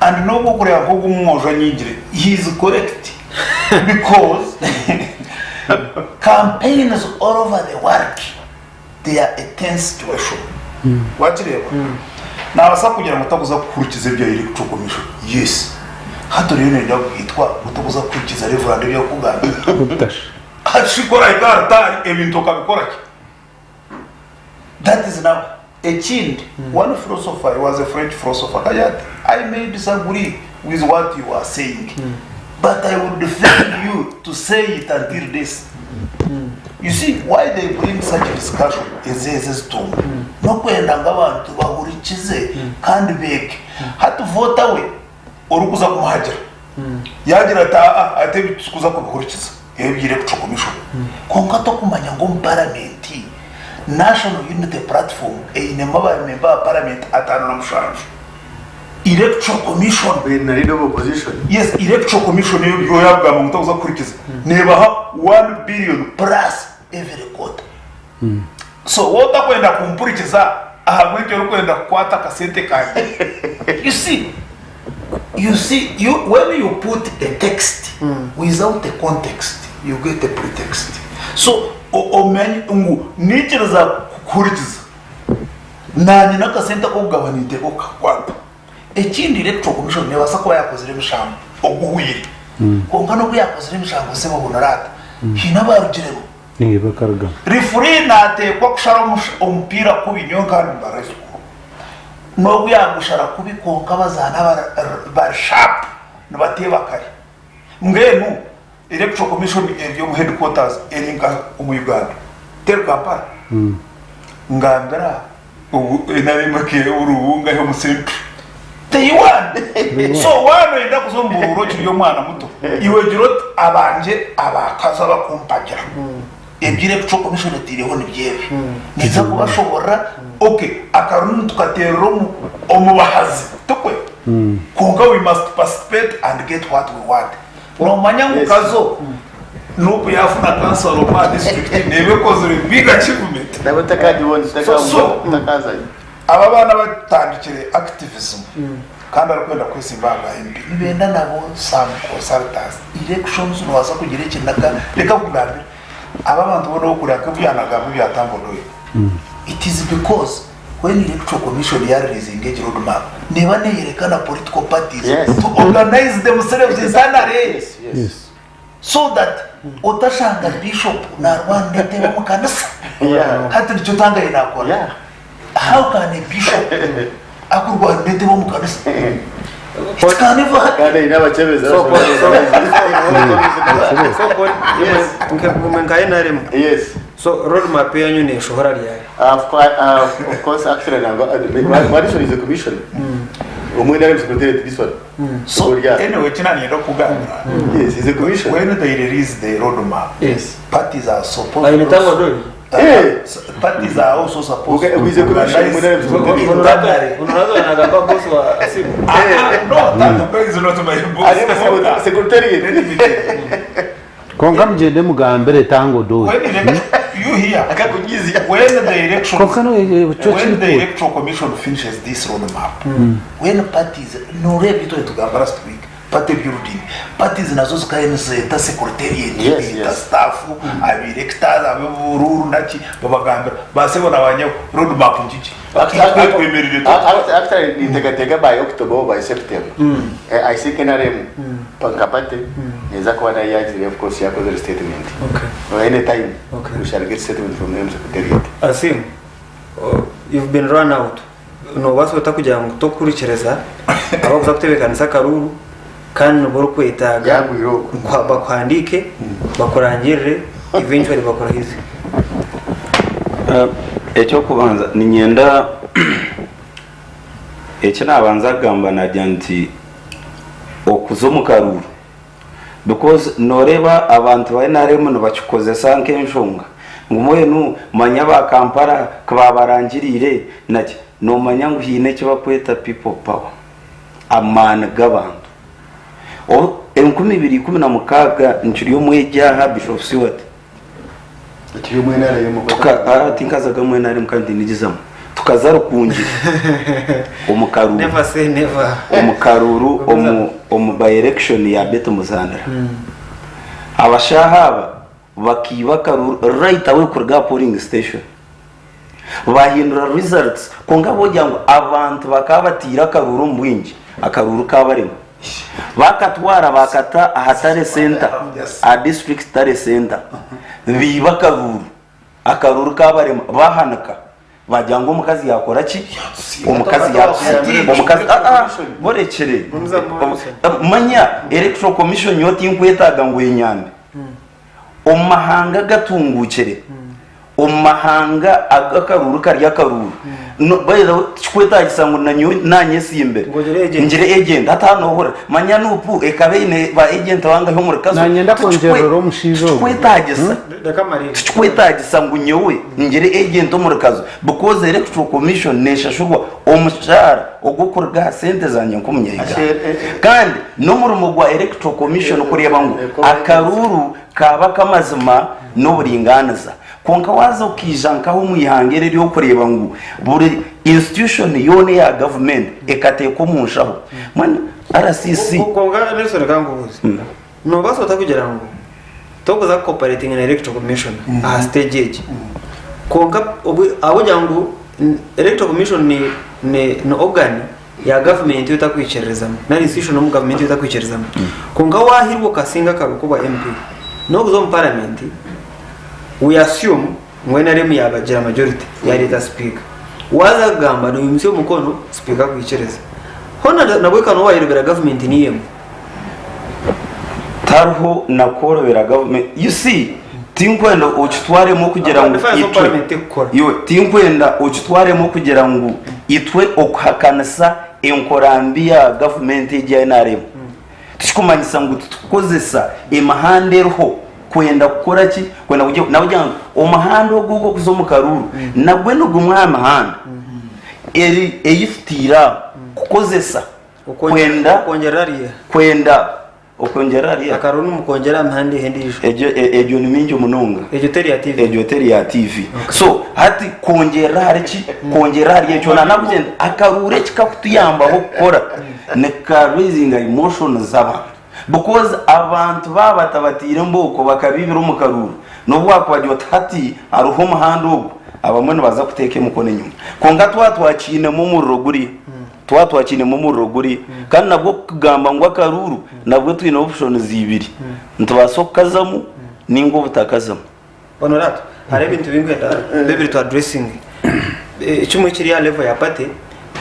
Speaker 2: And n'obu okureeba nk'ogu omwojo anyiigire he is correct because campaigns all over the world they are a tense situation. Wakireeba? Naabaasa kugira ngu takuza kuhurikiza ebya Electoral Commission. Yes. Hati oriyo noyenda kugaitwa ngu tokuza kuhurikiza Reverand ebi arikugambira.
Speaker 3: Obutasha.
Speaker 2: Hati shi ku orahika aha rutaari ebintu okabikora ki? That is now ekindi one philosopher he was a French philosopher akagira ati I may disagree with what you are saying but I will defend you to say it until death. You see why they bring such discussion ezi ezi ezitunga n'okwenda ngu abantu bahurikize kandi beege. Hati voter we orikuza kumuhagira yaagira ati aa ati ebi titukuza kubihurikiza ebi Electoral Commission kwonka tokumanya ngu omu paramenti National Unity Platform einemu abamemba ba paramenti 57. Electoral Commission.
Speaker 5: Na leader of opposition.
Speaker 2: Yes, Electoral Commission eyo yo yagamba ngu takuza kuhurikiza nebaha 1 billion plus every quarter. So wowe otakwenda kumpurikiza ahabw'enki orikwenda kukwata akasente kangye? You see, you see, you, when you put a text without a context, you get a pretext. So o- omanye ngu nikiriza kukuhurikiza Naanye n'akasente ak'okugaba ninteekwa kukakwata. Ekindi Electoral Commission neebaasa kuba yaakozire emishango oguhweire kwonka n'obu yaakozire emishango sebo Honorata haine abaarugiremu. Referee naateekwa kushara omupiira kubi nyowe nkaba nimba referee n'obu yaagushara kubi kwonka abazaani bari sharp nibateeba kare. Mbwenu Electoral Commission eri omu headquarters eri nkahi omu Uganda? Teri Kampala? Ngambira obu NRM eke buri bungahi omu central? Teiwani. So waaba noyenda kuza omu buruuru okiri omwana muto, iwe gira oti abangye abakazi abakumpagira ebi Electoral Commission eteireho nibyo ebi. Ninza kubashoborora okay akaruru nitukateerera omu omu bahazi tikwe? Kwonka we must participate and get what we want. Nomanya ngu Kazo Nup yafuna kansala omu aha district neeba ekozire big achievement.
Speaker 5: Nabo takagibona
Speaker 2: So so aba abaana abatandikire activism kandi arikwenda kwesimba aha bwa MP nibenda nabo some consultants. Elections nobaasa kugira ekinaga reka nkugambire aba abantu boona okurira nkebi yanagamba ebya Tanga Odoi it is because When electoral commission ya releasinga egi road map neba neyereka na political parties
Speaker 5: Yes.
Speaker 2: to organize themselves internally
Speaker 5: Yes, yes.
Speaker 3: Yes.
Speaker 2: so that otashanga bishop narwana netebe omu kanisa
Speaker 5: Yeah.
Speaker 2: hati nikyo tangaye nakora
Speaker 5: Yeah.
Speaker 2: how can a bishop akurwana netebe omu kanisa it can never happen
Speaker 5: Kandi aine abacebezi
Speaker 1: So, Paul,
Speaker 5: abashoboire.
Speaker 1: so Paul, imwe nka NRM
Speaker 5: Yes.
Speaker 1: so road map yanyu neshohora ryari
Speaker 5: Of course, actually, now, what is the commission? Omwe nari secretary this one.
Speaker 2: So
Speaker 5: Yeah.
Speaker 2: anyway kinanienda kugambira
Speaker 5: Yes, is a commission.
Speaker 2: when they release the road map
Speaker 1: Yes.
Speaker 2: parties are supposed
Speaker 1: Aine tango doi.
Speaker 5: Eh.
Speaker 2: Parties are also supposed
Speaker 5: Okay,
Speaker 2: to
Speaker 5: with the commission,
Speaker 2: organize
Speaker 5: mwe nari secretary.
Speaker 2: internally.
Speaker 1: Honorado anagamba boss wa Asimu.
Speaker 2: Ah, ah, no, that is not my boss.
Speaker 5: Ari secretary.
Speaker 2: Let me tell you.
Speaker 3: Kwonka mugyende mugambire Tanga Odoi.
Speaker 2: When the you hear
Speaker 5: Akakunyizya.
Speaker 2: when the election
Speaker 3: Kwonka no ekyo
Speaker 2: when
Speaker 3: kiri
Speaker 2: the
Speaker 3: kure.
Speaker 2: electoral commission finishes this roadmap when parties noreeba itwe nitugamba last week party building parties nazo zikaba nizeeta secretariat
Speaker 5: Yes,
Speaker 2: beeta
Speaker 5: yes.
Speaker 2: staff abirectors abebururu naki babagambira basebo na banyabo roadmap ngigi itwe twemerire tuta
Speaker 5: Actually, ninteekateeka by October or by September. Eh, I think NRM nka party neza kuba nayo yagizire of course yakozire statement.
Speaker 1: Okay.
Speaker 5: Or any time
Speaker 1: Okay.
Speaker 5: we shall get statement from them secretariat.
Speaker 1: Asimu, oh, you've been run out. Nobaasa ota kugira ngu tokuhurikiriza abakuza kutebeekanisa akaruru kandi nibo orikwetaaga
Speaker 5: Yagwire okwo.
Speaker 1: bakuhandiike bakurangirire eventually bakurahize.
Speaker 4: Eky'okubanza niinyenda eki naabanza kugamba naagira nti okuza omu karuuru because nooreeba abantu ba NRM nibakikozesa nk'enshonga ngu mbwenu manya aba Kampala ku baabarangiriire naki noomanya ngu haine eki barikweta people power amaani g'abantu. 2016 nkiri omwegi aha Bishop Seward.
Speaker 5: Ekiri omu NRM oku
Speaker 4: Tuka, ah, tinkazaga omu NRM kandi tindigizamu. Tukaza Rukungiri omu karuuru.
Speaker 1: Never say never.
Speaker 4: Omu karuuru omu omu by election ya Betty Muzandira. Abashaaha aba bakiiba akaruuru right away kuruga aha polling station. Bahindura results kwonka bogira ngu abantu bakaba bataire akaruuru omu bwingi, akaruuru kabarema. Bakatwara bakata aha tally centre, aha district tally centre baiba akaruuru, akaruuru kabarema bahanika bagira ngu omukazi yakora ki? Omukazi yatusinga. Omukazi aa borekyere. Manya electoral commission nyowe tinkwetaaga ngu enyambe. Omu mahanga agatunguukire, omu mahanga agu akaruuru kari akaruuru, No, by the way, tikikwetagisa ngu nanyowe nanyesimbire
Speaker 1: Ngu ogire agent.
Speaker 4: ngire agent hati hanu nohurira manya nup ekaba eine ba agent bangahi omuri kazo
Speaker 3: Nanye ndakwongyerera omushaija ogwo.
Speaker 4: Tikikwetagisa
Speaker 1: Reka mmarire.
Speaker 4: Tikikwetagisa ngu nyowe ngire agent omuri kazo because electoral commission neshashurwa omushaara ogw'okuruga aha sente zangye nk'omunya Uganda kandi n'omurimo gwa electoral commission kureeba ngu akaruuru kaaba ak'amazima n'oburingaaniza. Kwonka waaza okaija nkaha omu ihanga eri ery'okureeba ngu buri institution yoona eya gavumenti ekateekwa omu nshaho, mbwenu RCC.
Speaker 1: Kwonka Nelson ka nkubuuze, noobaasa ota kugira ngu torikuza kucooperatinga na Electoral Commission aha stage egi, kwonka ahabw'okugira ngu Electoral Commission ni ni organ ya gavumenti ei otakwikiririzamu nari institution omu gavumenti ei otakwikiririzamu, kwonka waahirwa okasinga akaruru k'obwa MP, n'okuza omu paramenti, we assume ngu NRM yaabagira majority yareeta sipiika. Waaza kugamba noimutsya omukono sipiika akwikiriza. Hoona nabwe ka nooba wayorobera gavumenti niyo emwe.
Speaker 4: Tihariho na kworobera gavumenti. You see, tinkwenda okitwaremu okugira ngu
Speaker 1: Defense of
Speaker 4: itwe
Speaker 1: Parliament tekukora.
Speaker 4: iwe tinkwenda okitwaremu okugira ngu itwe okuhakanisa enkora mbi ya gavumenti egi ya NRM. Tikikumanyisa ngu titukukozesa emihanda eriho kwenda kukora ki? Kwenda kugira nakugira ngu omuhanda ogu ogw'okuza omu karuuru nagwo ni gumwe aha mihanda eri ei tutaire aho kukozesa kwenda
Speaker 1: Okwongyerera hariya.
Speaker 4: kwenda okwongyerera hariya.
Speaker 1: Akaruuru nimukongyera aha mihanda eha endiijo.
Speaker 4: Egyo egyo ni mingi munonga.
Speaker 1: Egyo teri ya TV.
Speaker 4: Egyo teri ya TV. So hati kwongyerera ahari ki? Kwongyerera ahari ekyo nanakugira nti akaruuru eki kakutuyambaho kukora ni ka raisinga emotions z'abantu because abantu baaba batabataire embooko bakabiibira omu karuuru n'obu wakubagira oti hati hariho omuhanda ogu abamwe nibaza kuteeka emikono enyima kwonka twaba twakiinemu omuriro guriya twaba twakiinemu omuriro guriya kandi nabwo kugamba ngu akaruuru nabwo twine options ibiri nitubaasa okukazamu ninga obutakazamu.
Speaker 1: Honorato, hariho ebintu binkwenda bibiri tu addressinge. Ekimwe kiri aha level ya party,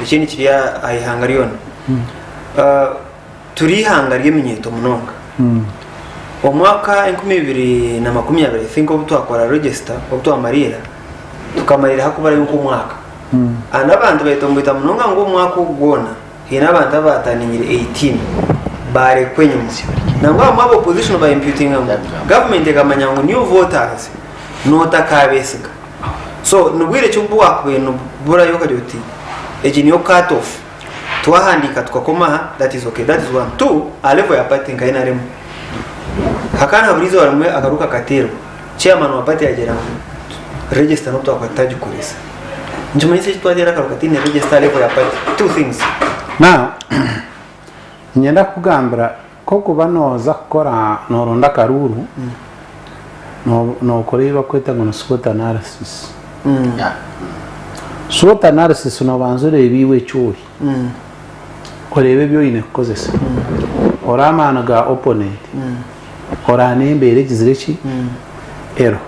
Speaker 1: ekindi kiri aha ihanga ryona. Turi ihanga ry'eminyeeto munonga. Omwaka 2020 I think obu twakora register, obu twamariira, tukamariira hakuburayo nk'omwaka. And abantu betomboita munonga ngu omwaka ogu gwona Haine abantu abaataninyire 18 baarekwa enyima. Nangwa abamwe aba opposition ba imputinga ngu government ekamanya ngu new voters nootakaabesiga. So nibwire ki obu bwakubaire nibuburayo okagira oti egi niyo cut off twahandiika tukakoma aha that is okay. That is one. Two, aha level ya party nka NRM, hakaba nihabura eizooba rimwe akaruuru kakateerwa, chairman wa party yaagira ngu register n'obu twakuba tutagikoresa. Nikimanyisa ki twateera akaruuru kataine register aha level ya party? Two things.
Speaker 3: Now, niinyenda kukugambira ku orikuba nooza kukora nooronda akaruuru, nookora ebi barikweta ngu ni SWOT analysis. SWOT analysis noobanza oreeba iwe eki ori, oreebe ebi oine kukozesa, oreebe amaani ga opponent, oreebe n'embeera egizire ki eriho.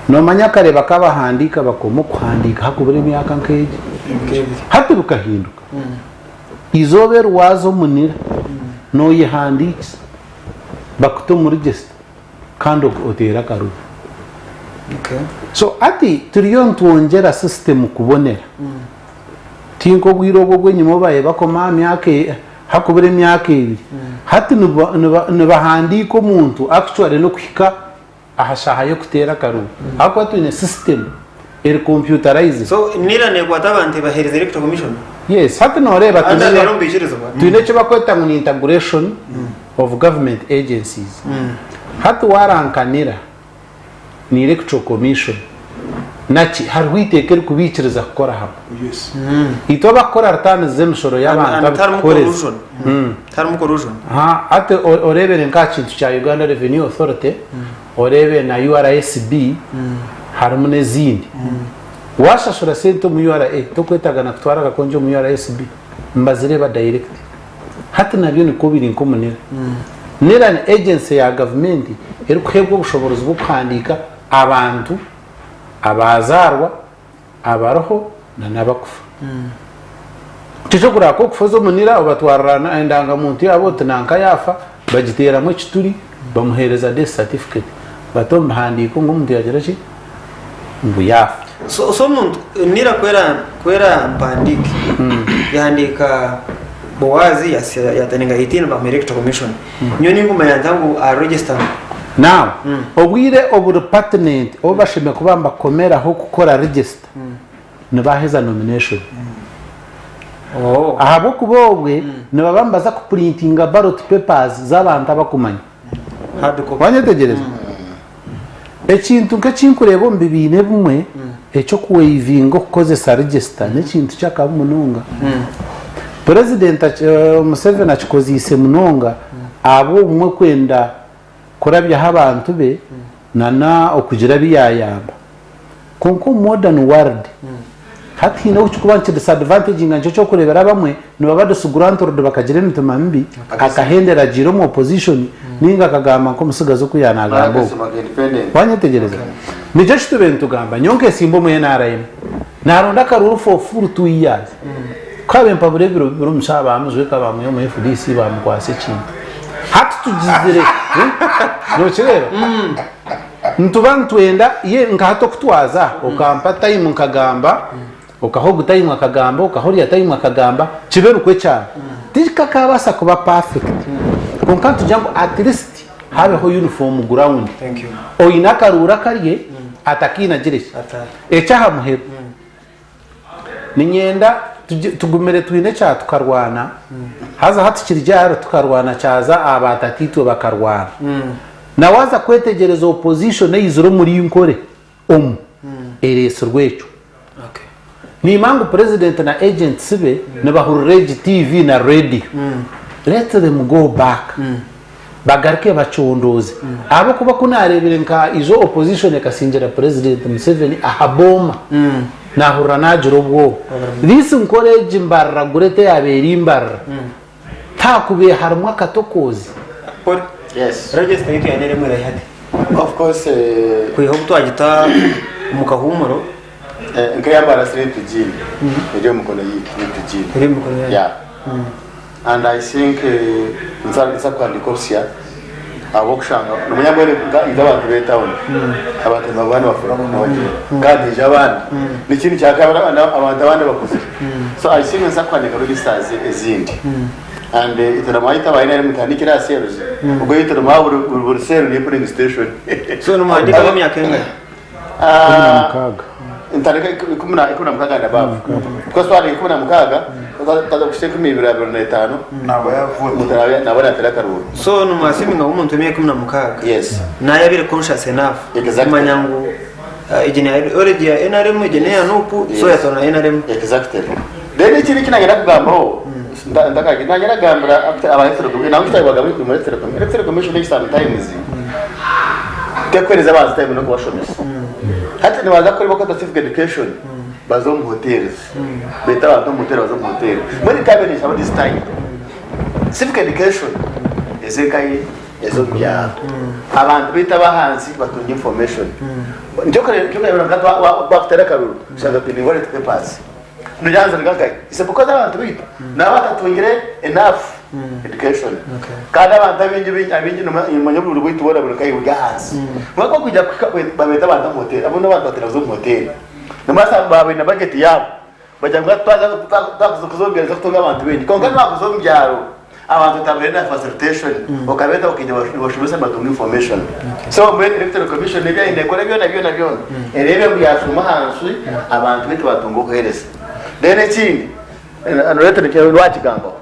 Speaker 3: Noomanya akareeba k'abahandiika bakoma okuhandiika hakubura emyaka nk'egi? Hati bikahinduka. Eizooba eri waaza omu nira nooyehandiikisa bakuta omu register kandi oteere akaruru. So hati turiyo nitwongyera system kubonera. Ti nk'obwire obwo obw'enyima obu baabaire bakoma aha myaka hakubura emyaka ebiri. Hati nibahandiika omuntu actually n'okuhika aha shaaha y'okuteera akaruru ahabw'okuba twine system eri computerized.
Speaker 1: So NIRA nekwata abantu ebahereza electoral commission?
Speaker 3: Yes, hati noreeba
Speaker 1: Hati
Speaker 3: twine
Speaker 1: hariho nibaikirizibwa?
Speaker 3: twine eki bakweta ngu ni integration of government agencies. Hati waranka NIRA na electoral commission naki hariho eiteeka erikubaikiriza kukora hamwe.
Speaker 2: Yes.
Speaker 3: Itwe abakukora returns z'emishoro
Speaker 1: And,
Speaker 3: y'abantu
Speaker 1: and tiharimu
Speaker 3: abitukoreza.
Speaker 1: collusion. Tiharimu collusion.
Speaker 3: Ha, hati o- oreebere nk'aha kintu kya Uganda Revenue Authority, oreebe na URSB, harimu n'ezindi. Waashashura sente omu URA, tokwetaaga na kutwara akakongi omu URSB, nibazireeba direct. Hati nabyo nikwo biri nk'omu NIRA. NIRA ni agency ya gavumenti erikuheebwa obushoboorozi bw'okuhandiika abantu abaazaarwa, abariho na n'abakufa. Tikyo kureba ku okufa oza omu nira obatwarira endangamuntu yaabo oti nanka yaafa bagiteeramu ekituri bamuheereza death certificate bata omu bihandiiko ngu omuntu yagira ki ngu yaafa.
Speaker 1: So so omuntu nira kwera kwera mpandiike yahandiika Boazi yataninga 18 bamuha electoral commission nyowe ninguma yanta ngu a register
Speaker 3: Now, obwire oburi pertinent obu bashemereire kuba nibakomeraho kukora register nibaheza nomination.
Speaker 1: Oh.
Speaker 3: Ahabw'okuba obwe nibaba nibaza kupurintinga ballot papers z'abantu abakumanya.
Speaker 1: Hard copy.
Speaker 3: Wanyetegyereza? Ekintu nk'ekinkureeba omu bibiina ebimwe eky'okuweivinga okukozesa register n'ekintu ky'akabi munonga. Purezidenti Museveni akikozeise munonga ahabw'obumwe kwenda kurabyaho abantu be nana okugira abu yaayamba. Kwonka omu modern world, hati haine obu kirikuba nikidisadvantaginga nikyo ky'okureebera abamwe nibaba disgruntled bakagira emitima mibi akahendera agiire omu opposition ninga akagamba nk'omutsigazi oku yaanagamba ogu. Wanyetegyereza? Nikyo eki tubaire nitugamba nyowe nkesimba omu nrm naaronda akaruuru for full 2 years ku haabaire mpabura ebiro bibiri omushaija baamujweka baamwiha omu FDC baamukwasa ekintu. Hati tugizire nokireeba? Nituba nitwenda ye nka hati oku twaza okampa time nkagamba, okaha ogu time akagamba, okaha oriya time akagamba, kibe nikwo ekyaba. Tikakabaasa kuba perfect kwonka nitugira ngu at least habeho uniform ground.
Speaker 1: Thank you.
Speaker 3: Oine akaruuru akarye, atakaine agire ki?
Speaker 1: Ataahe.
Speaker 3: Eky'aha muheru, Niinyenda tugumire twine ekya tukarwana, haza hati kiri gye ahari tukarwana kyaza aha ba tataitwe bakarwana. Na waaza kwetegyereza opposition eizire omuri Nkore omu ereetsirwe ekyo. Niimanya ngu president na agents be nibahurira egi TV na radio. Let them go back. Bagaruke bacondooze. Ahabw'okuba ku naareebire nka ijo opposition ekasingira Purezidenti Museveni aha booma, naahurira naagira obwoba. This nkora egi Mbarara Gureta eyaaba eri Mbarara, tihaakubaire harimu akatokoozi.
Speaker 1: Paul,
Speaker 5: Yes.
Speaker 1: register yaitu ya NRM erahi hati?
Speaker 5: Of course eh,
Speaker 1: Kwiha obu twagita omu kahuumuro,
Speaker 5: eh, nk'eya Mbarara Street Gin eri omu mikono yaitu Gin.
Speaker 1: eri omu mikono yanyu.
Speaker 5: Yeah. And I think nza nza kuhandika obusya ahabw'okushanga nomanya mbwenu nka itwe abantu b'etawuni abantu nibaba nibafura kunogyera kandi haija abandi n'ekindi kyakabiri abantu abandi bakuzire so I think nza kuhandika registers ezindi and itwe namanya abaine ari mutandikire aha cells obwo itwe namanya buri buri cell ni polling station
Speaker 1: So nimuhandika ab'emyaka engahi?
Speaker 3: 16.
Speaker 5: Ntandika 16 and above because twatandika 16 twaza kuhitsya 2025
Speaker 2: Naba yavota.
Speaker 5: omuntu naba natera akaruuru.
Speaker 1: So nimwasiminga ngu omuntu w'emyaka 16
Speaker 5: Yes.
Speaker 1: naaba abaire conscious enough
Speaker 5: Exactly.
Speaker 1: kumanya ngu egi neya already ya NRM egi neya Nup so
Speaker 5: Yes.
Speaker 1: yatoora na NRM.
Speaker 5: Exactly. Then ekindi eki nanyenda kugambaho nanyenda kugambira aba electoral commission nangwa kitari bagamba electoral commission electoral commission egi sometimes tekuhereza abantu time nokubashomesa hati nibaza kukora bakweta civic education baza omu hotels beta abantu omu hotel baza omu hotel mbwenu nkabe ninshaba this time civic education eze nkahi eze omu byaro abantu baitu abahansi batunge information nikyo kureebera nka bakutera akaruru oshanga twine ballot papers Niryanzire nkahi? It's because abantu baitu naba batatungire enough education. Kandi abantu abaingi baingi abaingi nomanya obururu bwaitu bwona buri nkahi buri ahansi. Kwonka kwija kuhika babeeta abantu omu hoteri abundi abantu batera kuza omu hoteri. Nomanya baaba baine budget yaabo bagira ngu twaza kuza omu byaro nituza kutunga abantu baingi. Kwonka twakuza omu byaro Abantu otabaire na facilitation okabeeta bakaija nibashomesa nibatunga information. So mbwenu electoral commission ebi yaayenda ekore byona byona byona ereebe ngu yaashuuma ahansi abantu baitu baatunga obuheereza. Then ekindi wakigambaho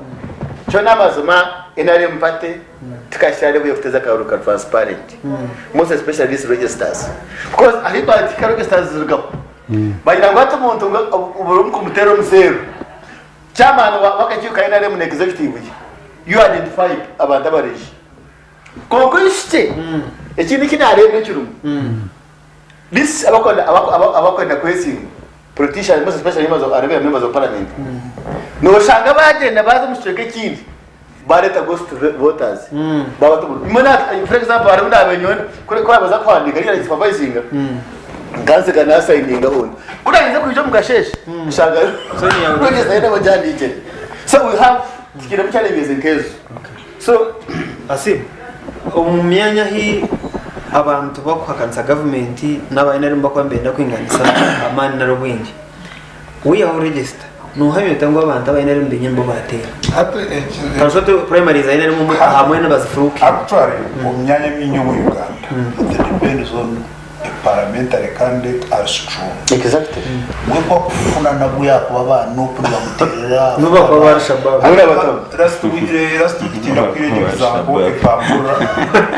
Speaker 5: kyo n'amazima NRM party tikahikire aha level y'okuteeza akaruru kari transparent most especially these registers because ahi twahika registers zirugaho bagira ngu hati omuntu buri omwe kumuteera omuzeeru. Chairman w'akakiiko ka nrm na executive ye you identified abantu abareji. Kwonka oishukye ekindi eki nareebire ekirimu this abakwenda abakwenda kwesimba politicians most especially members of arebera members of parliament noshanga bagyenda baza omu kicweka ekindi bareta ghost voters babatuma imwe na for example hariho nabe nyowe kuri baza kuhandika ari supervisinga nkansiga nasayininga hoona ku nayinza kwija omu kasheshe nshanga register yona bagihandiikire so we have tukiinemu challenges nkezo so
Speaker 1: Asim, omu myanya ahi Abantu bakuhakanisa gavumenti n'aba NRM bakuba nibenda kwinganisa amaani nari obwengye. Wihaho register nohamya ota ngu abantu aba NRM benyini nibo bateera? Karusha oti primaries za NRM ahamwe nibazifurukinga.
Speaker 2: Actually omu myanya mingi omu Uganda it depends on a parliamentary candidate are strong.
Speaker 5: Exactly.
Speaker 2: We ku akufuna nabwo yakuba ba nup nibamuterera.
Speaker 1: N'obu bakuba ba Al-Shabaab.
Speaker 5: Habura batamu.
Speaker 2: Last week, last week tindakwire egyo example epambura.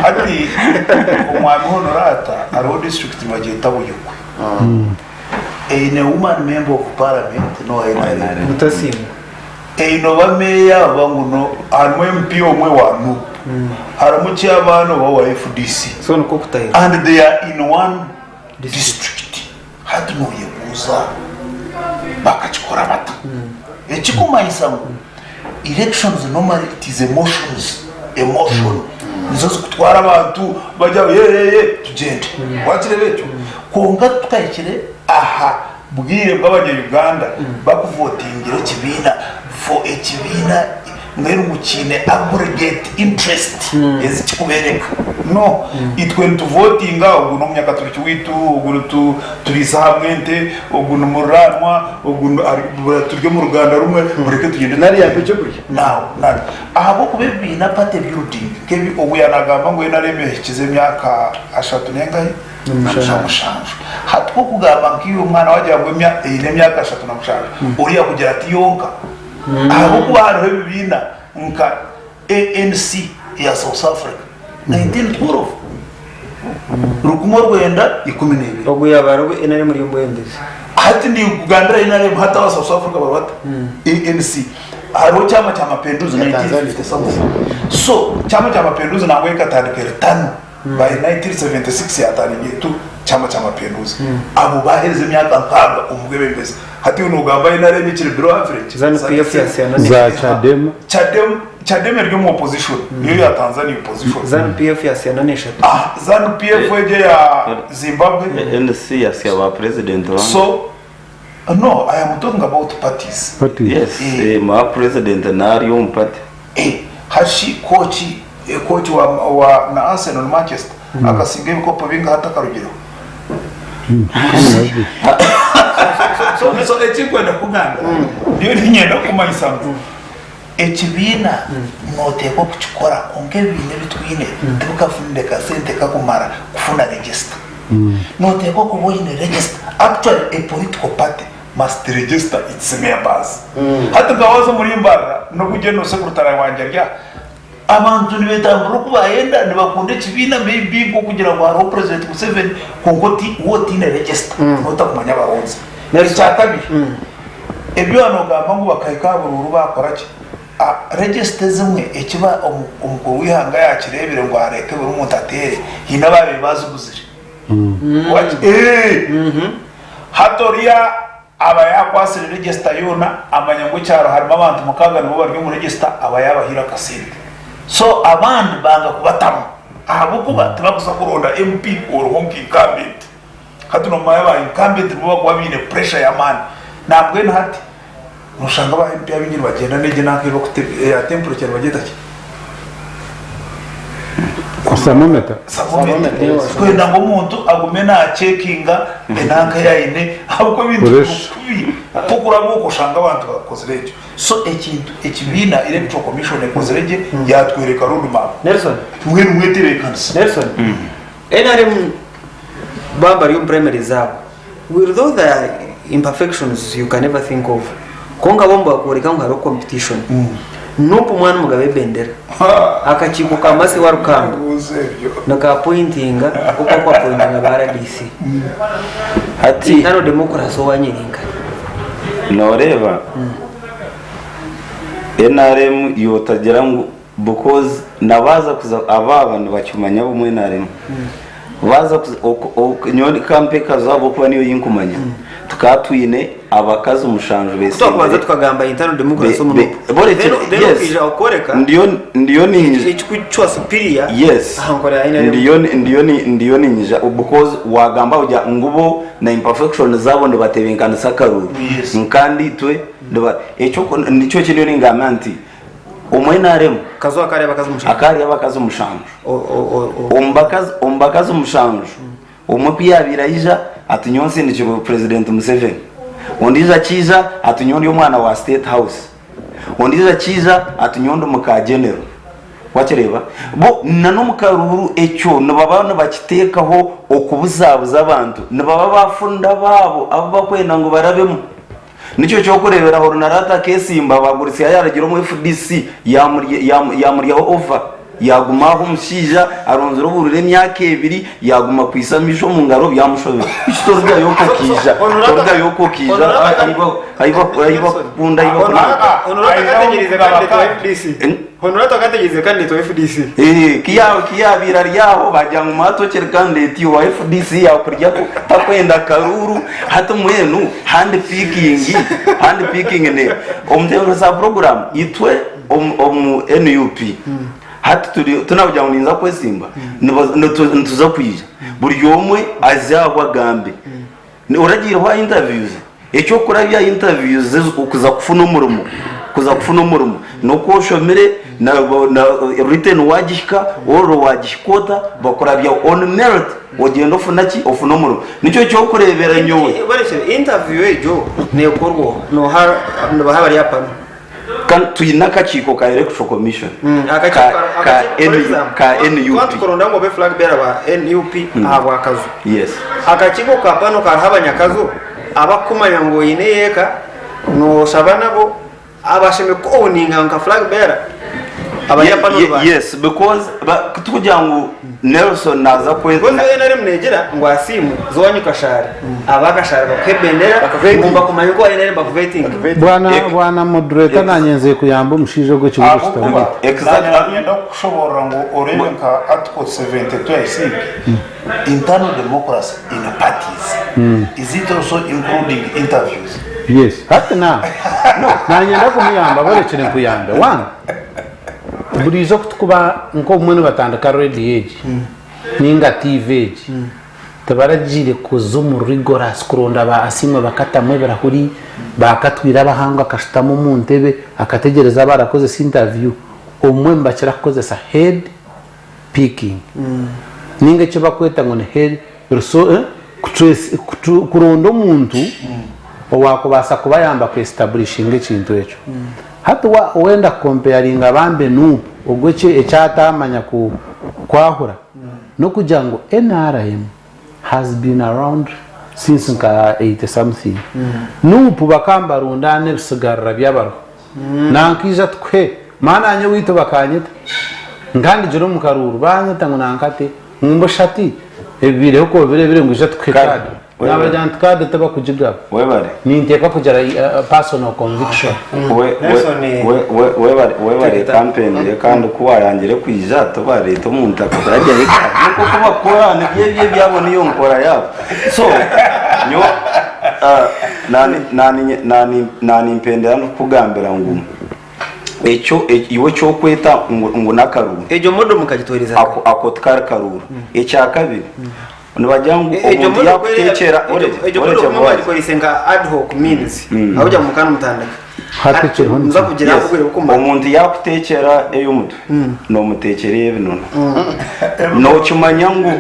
Speaker 2: Hati omwami Honorata hariho district nibagyeta Buyukwe. Eine woman member of parliament n'owa NRM.
Speaker 1: Mutasiimwa.
Speaker 2: Eine oba meeya oba ngu no harimu MP omwe wa nup. Harimu chairman oba wa FDC.
Speaker 1: So nikwo kutahirwa.
Speaker 2: And they are in one district. Hati noyebuuza bakakikora bata? Ekikumanyisa ngu elections normally it is emotions, emotion nizo zikutwara abantu bari aho yeyeye tugyende. Wakireeba ekyo? Kwonka tukahikire aha bwire bw'abanya Uganda bakuvotingira ekibiina for ekibiina mbwenu ngu kiine aggregate interest ezi kikubereka. No, itwe nituvotinga ogu n'omunyakaturiki waitu, ogu nitu turiisa hamwe ente, ogu ni muriraanwa, ogu ni ari turi omu ruganda rumwe, mureke tugyende
Speaker 5: Nari yampa ekyokurya.
Speaker 2: Now, nari ahabw'okuba ebibiina party building nk'ebi ogu yaanagamba ngu NRM ehikize emyaka ashatu n'engahi? Na mushanju. Hati ku okugamba nk'iwe omwana waagira ngu eine emyaka 37, oriya akugira ati yonka. Ahabw'okuba hariho ebibiina nka ANC eya South Africa, 1912, 1912.
Speaker 1: Ogu yaaba ari owe NRM eri omwebembezi.
Speaker 2: Hati nikugambira NRM hati aba South Africa bari bata? ANC. Hariho Chama cha Mapinduzi 1950 something. So Chama cha Mapinduzi nangwa ekatandika eri tano. By 1976 yatandika tu Chama cha Mapinduzi. Abo bahereza emyaka nkaaga omu bwebembezi. Hati iwe nogamba NRM ekiri below average?
Speaker 1: Zanu PF yasiyana
Speaker 3: Za Chadema.
Speaker 2: Chadema, Chadema eri omu opposition. Niyo ya Tanzania opposition.
Speaker 1: Zanu PF yasiyana n'eshatu.
Speaker 2: Ah, Zanu PF egyo eya Zimbabwe.
Speaker 4: NC yasya ba president bange.
Speaker 2: So, no, I am talking about parties.
Speaker 3: Parties.
Speaker 4: Yes, eh, ma president nari omu party.
Speaker 2: Eh, hashi kochi eh, kochi wa, wa na Arsenal Manchester akasinga ebikopo bingaha atakarugireho. So, so ekinkwenda kugamba ndiyo niinyenda kukumanyisa ngu ekibiina nooteekwa kukikora kwonka ebibiina ebi twine tibikafunire kasente kakumara kufuna register. Nooteekwa kuba oine register. Actually a political party must register its members. Hati nka waaza omuri Mbarara n'obu General Secretary wangye ari aha, abantu nibetambura oku bayenda, nibakunda ekibiina maybe nk'okugira ngu hariho President Museveni kwonka oti waaba otaine register notakumanya abaronzi. Ekyakabiri, ebi waaba nogamba ngu bakahika aha buruuru bakora ki, register ezimwe eki omukuru w'eihanga yakireebire ngu areeke buri muntu ateere, haine abaabaire baziguzire. Hati oriya aba yaakwatsire register yoona, amanya ngu ekyaro harimu abantu mukaaga nibo bari omu register, aba yaabahaire akasente. So abandi banga kubatamu ahabw'okuba tibarikuza kuronda MP oriho nka incumbent. Hati noomanya ba incumbent nibo barikuba baine pressure y'amaani. Nambwenu hati noshanga ba MP abaingi nibagyenda n'egyo nanka eya temperature nibagyeta ki?
Speaker 3: Thermometer.
Speaker 2: Kwenda ngu omuntu agume nacekinga enanka ei aine ahabw'okuba ebintu
Speaker 3: Pressure.
Speaker 2: kubi okuraba okwo oshanga abantu bakozire ekyo. So ekintu ekibiina Electoral Commission ekozire gye yatworeka road map.
Speaker 1: Nelson.
Speaker 2: Mbwenu mwetebeekanise.
Speaker 1: Nelson. NRM baaba bari omu primaries zaabo with all the imperfections you can ever think of kwonka bo nibakworeka ngu hariho competition. Nup omwana omugabe ebendera akakiiko ka Mercy Warukamba nika appointinga nkoku baku appointinga ba rdc.
Speaker 4: Hati
Speaker 1: Internal democracy owa nyirinka.
Speaker 4: Noreeba nrm yotagira ngu because na baaza kuza aba aba nibakimanya ab'omu nrm baaza kuza nyowe kampe ekazo ahabw'okuba niyo ei nkumanya tukaba twine abakazi mushanju
Speaker 1: Twakubanza tukagamba internal democracy omu
Speaker 4: Be- borekye-
Speaker 1: Then then
Speaker 4: yes.
Speaker 1: okaija okworeka
Speaker 4: ndiyo ndiyo ninja
Speaker 1: ekikucwa superior
Speaker 4: yes
Speaker 1: aha nkora ya NRM.
Speaker 4: ndiyo ndiyo ndiyo ninja because wagamba ogira ngu bo na imperfection zabo nibatebenkanisa akaruru
Speaker 2: Yes.
Speaker 4: kandi itwe niba ekyo nikyo eki ndiyo ningamba nti. Omu NRM
Speaker 1: Kazu akaba ari abakazi mushanju.
Speaker 4: Akaba ari abakazi mushanju.
Speaker 1: O, o, o, o.
Speaker 4: Omu bakazi, omu bakazi mushanju, omwe ku yaabaire aija ati nyowe nsindikirwe President Museveni. Ondiijo akiija ati nyowe ndi omwana wa State House. Ondiijo akiija ati nyowe ndi muka General. Wakireeba? Bo na n'omu karuuru ekyo nibaba nibakiteekaho okubuzabuza abantu. Nibaba baafunda abaabo abu bakwenda ngu barabemu. Nikyo ky'okureeberaho Runarata akeesimba Baguritsya yaaragira omu FDC yaamuryaho over yaaguma aho omushaija aronzire obururu emyaka ebiri yaaguma akwaitse amaisho omu ngaro byamushobera. Beitu torugayo okwo okaija, torugayo okwo okaija ahi bakukunda ahi bakunanka.
Speaker 1: Honorata akategyereize candidate wa FDC. Honorata akategyereize candidate wa FDC.
Speaker 4: Ku yaabaire ari aho baagira ngu maate okiri candidate wa FDC yaakuryaho takwenda karuuru hati mbwenu Hand picking, hand picking ne omu ntebeekanisa za puroguraamu itwe omu omu NUP hati turi tinakugira ngu ninza kwesimba niba nitu nituza kwija buri omwe aze aho agambe. Oragiireho aha interviews? Eky'okurabya aha interviews ezo okuza kufuna omurimo kuza kufuna omurimo n'oku oshomire na na written waagihika, oral waagihika ota, bakurabya on merit. Ogyenda ofuna ki? Ofuna omurimo. Nikyo ky'okureebera nyowe.
Speaker 1: Orekye, interview egyo neekorwa oha? Nooha, nibaha abari aha pano?
Speaker 4: Kandi twine akakiiko ka Electoral Commission ka, ka, N, ka NUP.
Speaker 1: Twaba tukuronda ngu obe flag bearer wa NUP ahabwa Kazo.
Speaker 4: Yes.
Speaker 1: Akakiiko ka pano kariho abanyakazo abakukumanya ngu oine ey'eka, nooshaba nabo Abashemereire ku owninga nka flag bearer abari
Speaker 4: Ye-
Speaker 1: pano
Speaker 4: ye-
Speaker 1: rubanda.
Speaker 4: yes because ba- tukugira ngu Nelson naza kwe
Speaker 1: Because NRM negira ngu asiimwe zowanyu Kashari aba Kashari bakuhe ebendera
Speaker 5: Bakuvetinge.
Speaker 1: ngu bakumanye nku wa NRM bakuvetinge.
Speaker 3: Bwana
Speaker 4: Ek-
Speaker 3: bwana moderator nanye nze kuyamba omushaija ogwo ekibuzo
Speaker 2: Ahabw'okuba
Speaker 3: kitari.
Speaker 4: Exactly.
Speaker 2: nanye niinyenda kukushoboorora ngu oreebe nka Article 72 I think internal democracy in parties is it also including interviews?
Speaker 3: Yes hati na nanyenda kumuyamba borekire nkuyambe one buriijo kutukuba nk'obumwe nibatandika radio egi ninga TV egi tibaragiire kuza omu rigorous kuronda ba Asiimwe bakatamu ebirahuri bakatwire abahangu akashutama omu ntebe akategyereza abu arakozesa interview obumwe nibakira kukozesa head picking ninga eki bakweta ngu ni head Kuronda omuntu owakubaasa kubayamba ku establishinga ekintu ekyo. Hati wenda kukompeyaringa bambe Nup ogwo eki atamanya kwahura nokugira ngu nrm has been around since nka eighty something. Nup bakaba nibarundaana ebisigarira byabariho. Nanka ija tukuhe. Maana nyowe owaitu bakanyeta nkandigira omu karuuru banyeta ngu nankate. Ngu mbusha ati ebibaireho ku obireebire ngu ija tukuhe
Speaker 4: Kare,
Speaker 3: kaadi.
Speaker 4: webare.
Speaker 3: Naabagira nti kaadi tibakugigaba.
Speaker 4: Webare.
Speaker 3: Ninteekwa kugira personal conviction.
Speaker 4: We- we-
Speaker 1: Nelson,
Speaker 4: we- we- webare webare
Speaker 1: Take it up.
Speaker 4: kampendere kandi ku wayangire kwija tobareeta omuntu akakurabyaho ekaadi. Nikwo oku bakora nibyo ebyo ebyabo niyo nkora yaabo. So nyowe ah, nani nani nani nanimpendera ndikukugambira ngu Ekyo iwe eki orikweta ngu n'akaruuru.
Speaker 1: Egyo modo mukagitwareza nkahi?
Speaker 4: Ako ako tikari karuuru. Ekya kabiri, nibagira ngu
Speaker 1: Egyo
Speaker 4: omuntu
Speaker 1: modo
Speaker 4: yaakuteekyera
Speaker 1: egyo modo
Speaker 4: orekye
Speaker 1: kumwe
Speaker 4: bubazi.
Speaker 1: mwagikoreise nka ad hoc means ahabw'okugira ngu mukaba nimutandika.
Speaker 3: Hati ekiriho
Speaker 1: Muza
Speaker 3: nikyo.
Speaker 1: kugira
Speaker 4: Yes.
Speaker 1: obwire bw'okumara.
Speaker 4: Omuntu yaakuteekyera ey'omutwe, noomuteekyera ey'ebinono. Nookimanya ngu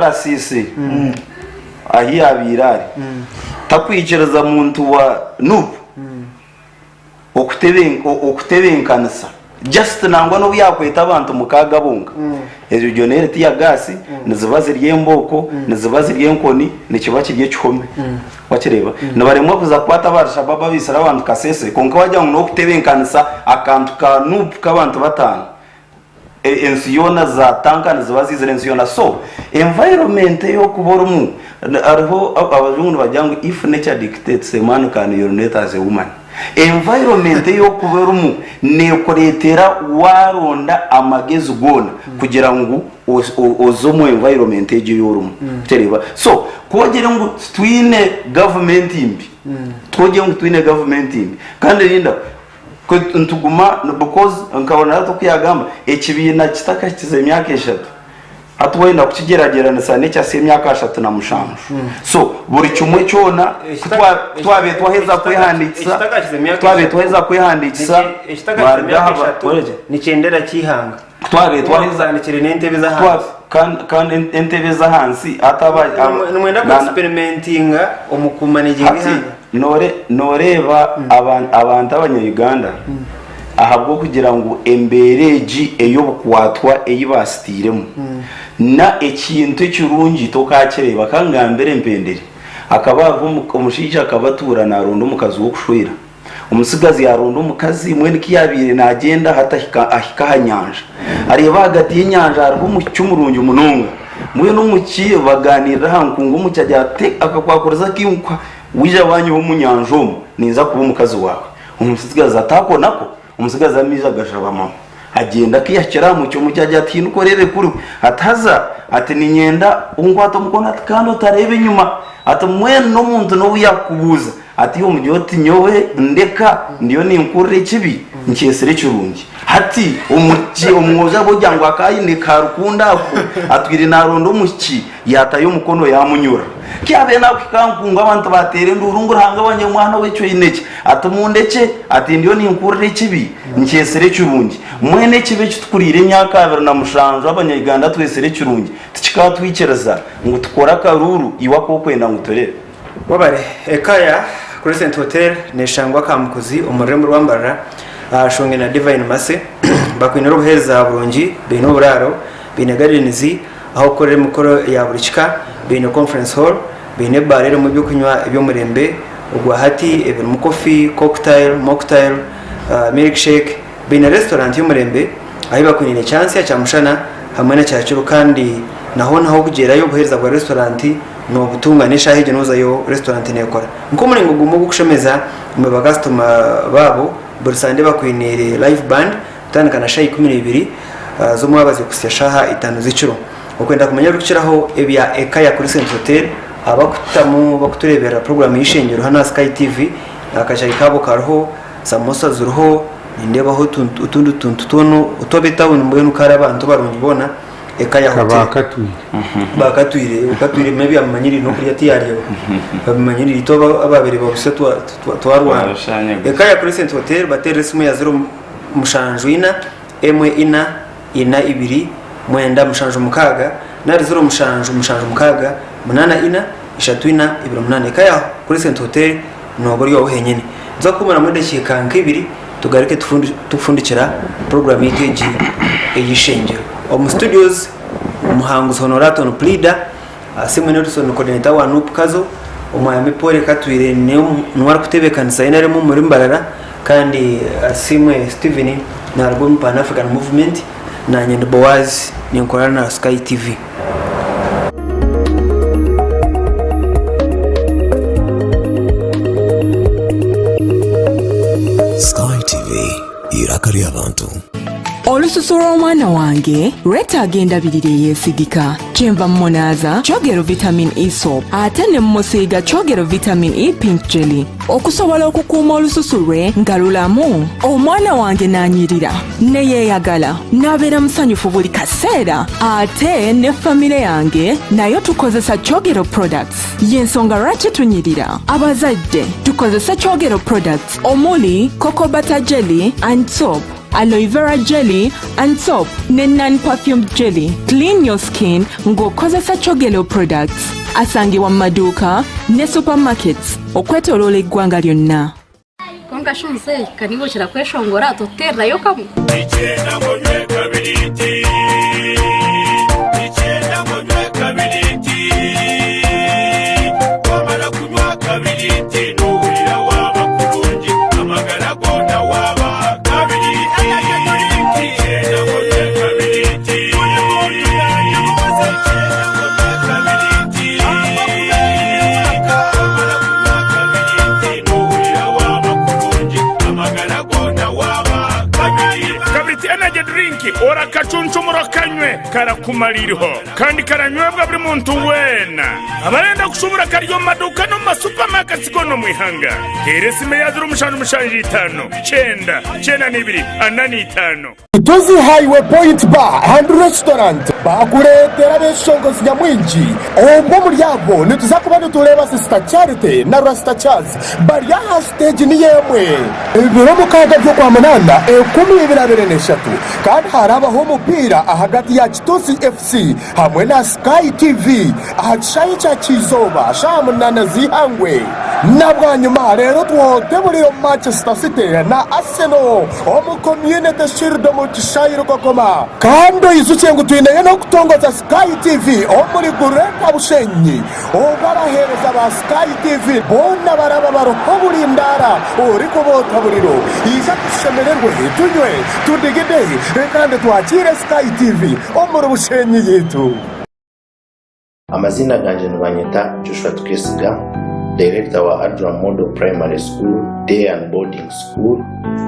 Speaker 4: RCC ahi yaabaire ari, takwikiriza muntu wa Nup Okutebenkanisa just nangwa n'obu yakweta abantu mukaaga bonka, ezo ryona tear gas niziba ziri embooko, niziba ziri enkoni, nikiba kiri ekihome. Wakireeba? Nibaremwa kuza kukwata aba Alshabab abaitsire abantu Kasese kwonka wagira ngu n'okutebenkanisa akantu ka Nup k'abantu bataano, Ensi yoona za tanka niziba ziizire ensi yoona so environment eyokuba orimu hariho abajungu nibagira ngu if nature dictates a man can urinate as a woman environment eyokuba orimu nekuretera waronda amagezi goona kugira ngu oze omu environment egyo eyorimu okireeba so ku ogire ngu titwine government mbi ku ogire ngu titwine government mbi kandi rinda Ku nituguma because nka Honorato oku yagamba ekibiina kitakahikize myaka eshatu. Hati wayenda kukigyeragyeranisa n'ekyasi emyaka 37. So buri kimwe kyona ku twa- ku twabaire twaheza kwehandiikisa, ku twabaire twaheza kwehandiikisa,
Speaker 1: Ekitakakizemu
Speaker 4: baruga aha
Speaker 1: emyaka
Speaker 4: ba-
Speaker 1: eshatu
Speaker 4: oregye.
Speaker 1: nikyendera ky'eihanga.
Speaker 4: Ku twabaire twaheza
Speaker 1: Kutandikire n'entebe
Speaker 4: twa-
Speaker 1: z'ahansi.
Speaker 4: kandi kandi entebe ez'ahansi hati aba aba-
Speaker 1: Nimwenda
Speaker 4: na-
Speaker 1: kuexperimentinga omu kumanaginga
Speaker 4: Hati
Speaker 1: eihanga.
Speaker 4: noore nooreeba aba- abantu abanya-Uganda ahabw'okugira ngu embeera egi ey'obukwatwa ei baasitairemu na ekintu ekirungi tokaakireeba. Ka ngambire mpendere, hakaba hariho omushaija akaba atuura naaronda omukazi w'okushwera. Omutsigazi yaaronda omukazi, mbwenu ku yaabaire naagyenda hati ahika ahika aha nyanja. Areeba ahagati y'enyanja hariho omucu murungi munonga. Mbwenu omuki bagaaniirira aha nkungu, omuki agira ati, Akakwakurizo aku waija waanyiha omu nyanja omu, ninza kuba omukazi waawe. Omutsigazi ati, Ako nako? Omutsigazi amaizi agashaba mama. Agyenda ku yahikire aha muki, omuki agira ati, Hinduka oreebe kuri. Ati, Haza? Ati, Niinyenda onkwate omukono. Ati, Kandi otareeba enyima. Ati, Mbwenu n'omuntu n'obu yaakukubuuza ati, Iwe omugire oti, Nyowe ndeka, ndiyo ninkurira ekibi, nkyetsire ekirungi. Hati omuki, omwojo ahabw'okugira ngu akaba aine ka rukundo ako, atwire naaronda omuki, yaatayo omukono yaamunyura. Ku yaabaire naakuhika aha nkungu abantu baateera enduuru ngu, Ruhanga wangye mwana we eki oine ki? Ati, Mundekye, ati ndiyo ninkurira ekibi, nkyetsire ekirungi. Mbwenu ekibi eki tukuriire emyaka 27 Abanya-Uganda twetsire ekirungi, tikikaatwikiriza ngu tukore akaruuru iwe aku orikwenda ngu tureebe.
Speaker 1: Webare. Eka ya Crescent Hotel neshangwa Kamukuzi omu rurembo rwa Mbarara aha Shonge na Divine Mercy. Bakwinire obuhereza burungi, baine oburaaro, baine gardens ahu okukorera emikoro ya buri kika, baine conference hall, baine ebaara erimu ebyokunywa eby'omurembe ogwa hati ebirimu coffee, cocktail, mocktail, milkshake, baine restaurant y'omurembe ahu bakwinire kyansya, kyamushana hamwe na kyakiro kandi na hoona ah'okugyerayo obuhereza bwa restaurant Noobutunga n'eshaaha egyo noozayo restaurant neekora. Nk'omuringo gumwe ogw'okushemeza imwe bakasitoma baabo, buri Sande bakwiniire live band kutandika na shaaha 12 z'omwabazyo kuhitsya shaaha itaano z'ekiro. Okwenda kumanya ebirikukiraho ebya Eka ya Crescent Hotel, abakutamu bakutureeberera puroguraamu y'eishengyero hanu aha Sky TV, akachai kaabo kariho, samosa ziriho, nindeebaho otundi tuntu twona otw'ab'etawuni mbwenu kare abantu barungi boona. Eka ya hotel.
Speaker 3: Bakatwire.
Speaker 1: Bakatwire, katwire maybe amumanyirire n'okurya tiyarya. Abimanyirire itwe ababire babusya twarwana. Eka ya Crescent Hotel baterere esimu ya 074 emwe ina ina ibiri mwenda mushanju mukaaga nari 0776 8 4 3 4 28. Eka ya Crescent Hotel noba ori owawe henyine. Nituza kuhumuramu edakiika nk'ibiri tugaruke tukufundikira puroguramu yaitu egi ey'eishengyero. Omu studios, Omuhanguzi Honoraton Pulida, Asiimwe Nelson Coordinator wa Nup Kazo, Omwami Paul Katwire niwe arikutebeekanisa NRM omuri Mbarara kandi Asiimwe Steven naaruga omu Pan African Movement, naanye ndi Boaz ninkora na Sky TV.
Speaker 6: Sky TV, eiraka ry'abantu.
Speaker 7: Olususu lw'omwana wange lwetaaga endabirira eyeesigika. Kyenva mmunaaza Kyogero Vitamin E Soap ate ne mmusiiga Kyogero Vitamin E Pink Jelly okusobola okukuuma olususu lwe nga lulamu. Omwana wange n'anyirira ne yeeyagala n'abeera musanyufu buli kaseera ate ne famire yange nayo tukozesa Kyogero Products. Y'ensonga lwaki tunyirira. Abazadde tukozese Kyogero Products omuli Cocoa Butter Jelly and Soap, Aloe Vera Jelly and Soap ne Non-Perfumed Jelly. Clean your skin ng'okozesa Kyogero Products. Asangibwa mu maduuka ne supermarkets okwetoloola eggwanga lyonna.
Speaker 8: Kwonka shi muzeeyi, ka niiwe okira kweshongora, totuteererayo kamwe?
Speaker 9: Nikyenda ngu onywe kabiriiti Nikyenda ngu onywe kabiriiti Wamara kunywa kabiriiti Nohurira waaba kurungi Amagara goona waaba kabiriiti Nikyenda ngu onywe kabiriiti Buri muntu yaagibuuza Nikyenda ngu onywe kabiriiti Wamara kunywa kabiriiti Nohurira waaba kurungi Amagara goona waaba kabiriiti Kabiriiti Energy Drink. Drink orakacuncumura okanywe karakumara iriho kandi karanywebwa buri muntu weena. Abarenda kushubura kari omu maduuka n'omu ma supermarkets goona omu ihanga. Teera esimu eya 0775 9 92 45.
Speaker 10: Kituzi Highway Point Bar and Restaurant baakureetera abeshongozi nyamwingi. Omwe omuri abo nituza kuba nitureeba Sister Charity na Rasta Charles bari aha siteegi niyo emwe. Ebiro mukaaga by'Okwamunaana 2023 kandi harabaho omupiira ahagati ya Kituzi FC hamwe na Sky TV aha kishaayi kya Kyizooba shaaha munaana z'eihangwe. Na bwanyima reero twote buriro Manchester City na Arsenal omu Community Shield omu kishaayi Rukokoma. Kandi oijukye ngu twineyo n'okutongoza Sky TV omuri Greater Bushenyi obwo abaheereza ba Sky TV boona baraba baruho buri ndaara orikuboota buriro. Ija tushemererwe, tunywe, tudigide kandi twakiire Sky TV omuri Bushenyi yaitu.
Speaker 11: Amaziina gangye nibanyeta Joshua Tukesiga, Director wa Adram Model Primary School, Day and Boarding School,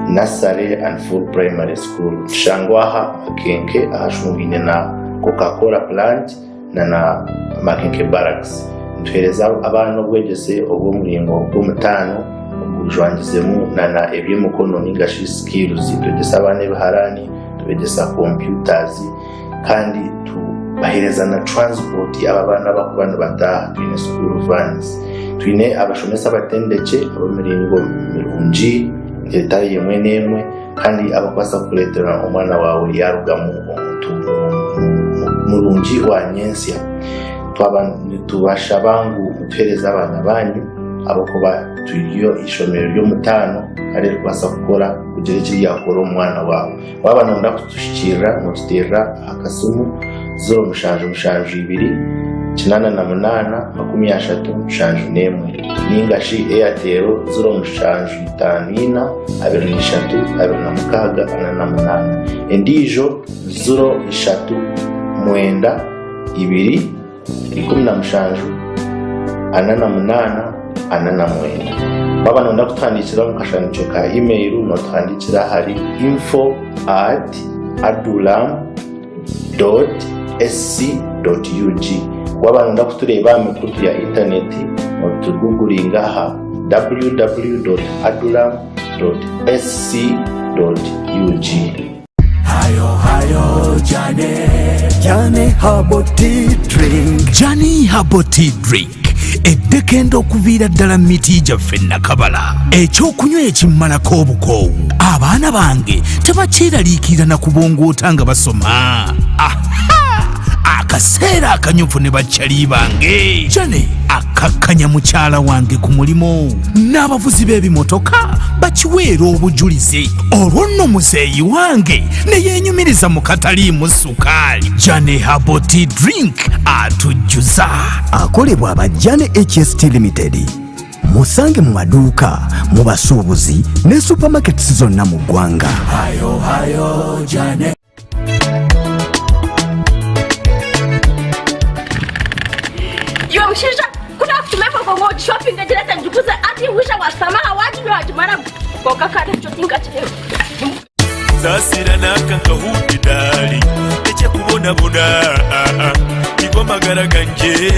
Speaker 11: Nursery and Full Primary School. Nitushangwa aha Makenke ahashungaine na Coca Cola Plant na na Makenke Barracks. Nituheereza abaana obwegyese obw'omuringo gw'omutaano ogujwangizemu na na eby'emikono ninga shi skills. Nitwegyesa abaana ebiharaani, tubegyesa computers. Kandi tubaheereza na transport abo abaana abarikuba nibataaha. Twine school vans. Twine abashomesa abatendekye ab'emiringo mirungi etari emwe n'emwe kandi abarikubaasa kukureetera omwana waawe yaarugamu omuntu murungi owa nyentsya. Twaba nitubashaba ngu mutuheereze abaana baanyu ahabw'okuba turi eishomero ry'omutaano kandi eririkubaasa kukora kugira eki ryakora omu mwana waawe. Waaba nooyenda kutuhikiirira, nootuteerera aha kasimu 0772 88 37 nainga shi Airtel 0754 23 26 48. Endiijo 03 9 17 48 49. Waaba nooyenda kutuhandiikira omu kashanikyo ka email, nootuhandiikira ahari info at adulam dot sc dot ug. Waaba nooyenda kutureeba aha mikutu ya intaneti, nootuguguringa aha www dot adulam dot sc dot ug.
Speaker 12: Jani Herbal Tea Drink eddekenda okuviira ddala mu miti gyaffe Nakabala. Ekyokunywa ekimmalako obukoowu. Abaana bange tebakyeraliikirira na kubongoota nga basoma. Aha! Akaseera akanyuvu ne baccali bange. Jane akkakkanya mukyala wange ku mulimu n'abavuzi b'ebimotoka bakiweera obujulizi. Olwo nno muzeeyi wange ne yeenyumiriza mu kataliimu sukaali. Jane Herbal Tea Drink atujjuza.
Speaker 13: Akolebwa aba Jane HST Limited. Musange mu maduuka, mu basuubuzi ne supermarkets zonna mu ggwanga.
Speaker 9: Hayo, hayo, Jane.
Speaker 8: Iwe mushaija ku naakutuma embogo ngu ogishopinge gireete ngiguze hati waija waashutama aha waaginywa waagimaramu kwonka kandi ekyo tinkakireeba.
Speaker 9: Saasira n'aka nkahundi daali Ndekye kubonabona Nigo magara gangye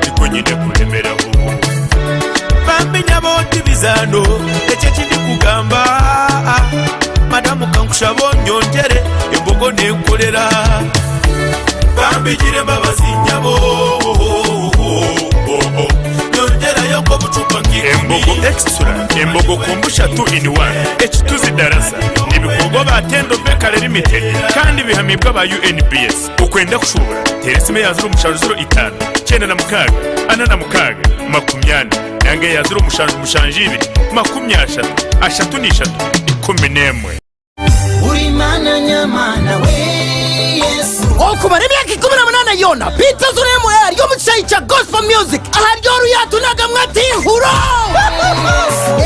Speaker 9: Nigo nyine kuremeraho Bambi nyabo ti bizaano Ekyo eki ndikugamba Madamu kankushaba onyongyere Embogo nenkorera Bambi gira embabazi nyabo Nyongyerayo nk'obucupa nk'ikumi Embogo Extra, Embogo Kombusha 2 in 1, Ekituzi Darasa nibikorwa aba Tendo Bakery Limited kandi bihamibwe aba UNBS. Okwenda kushuubura, teera esimu eya 0705 96 46 40 nanga eya 0772 30 31.
Speaker 14: Okumara emyaka 18 yoona, Peter Zuremu ari omu kishaayi kya Gospel Music ahari oru yaatunagamu ati Huroo!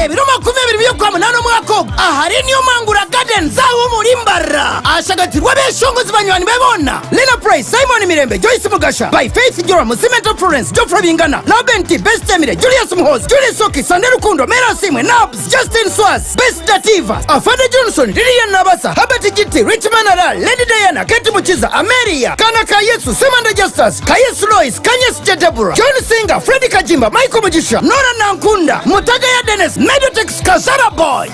Speaker 14: Ebiro 20 by'Okwamunaana omwaka ogu ahari New Mangura Gardens. Gardens ah'omuri Mbarara. Ashagatirwe abeshongozi banywani be boona, Lena Price, Simon Mirembe, Joyce Mugasha, By Faith Joram, Musimenta Florence, Geoffrey Bingana, Laban T, Best Emire, Julius Muhoozi, Julie Soki, Sande Rukundo, Mary Asiimwe, Nabs, Justin Swas, Best Dativa, Afande Johnson, Lilian Nabasa, Herbert Giti, Richman Alal, Lady Diana, Kate Mukiza, Ameria, Kana ka Yesu, Semanda Justus, Kayesu Lois, Kanyesgye Deborah, John Singer, Fred Kagimba, Michael Mugisha, Norah Nankunda, Mutagaya Denis, Medotex Kazara Boy.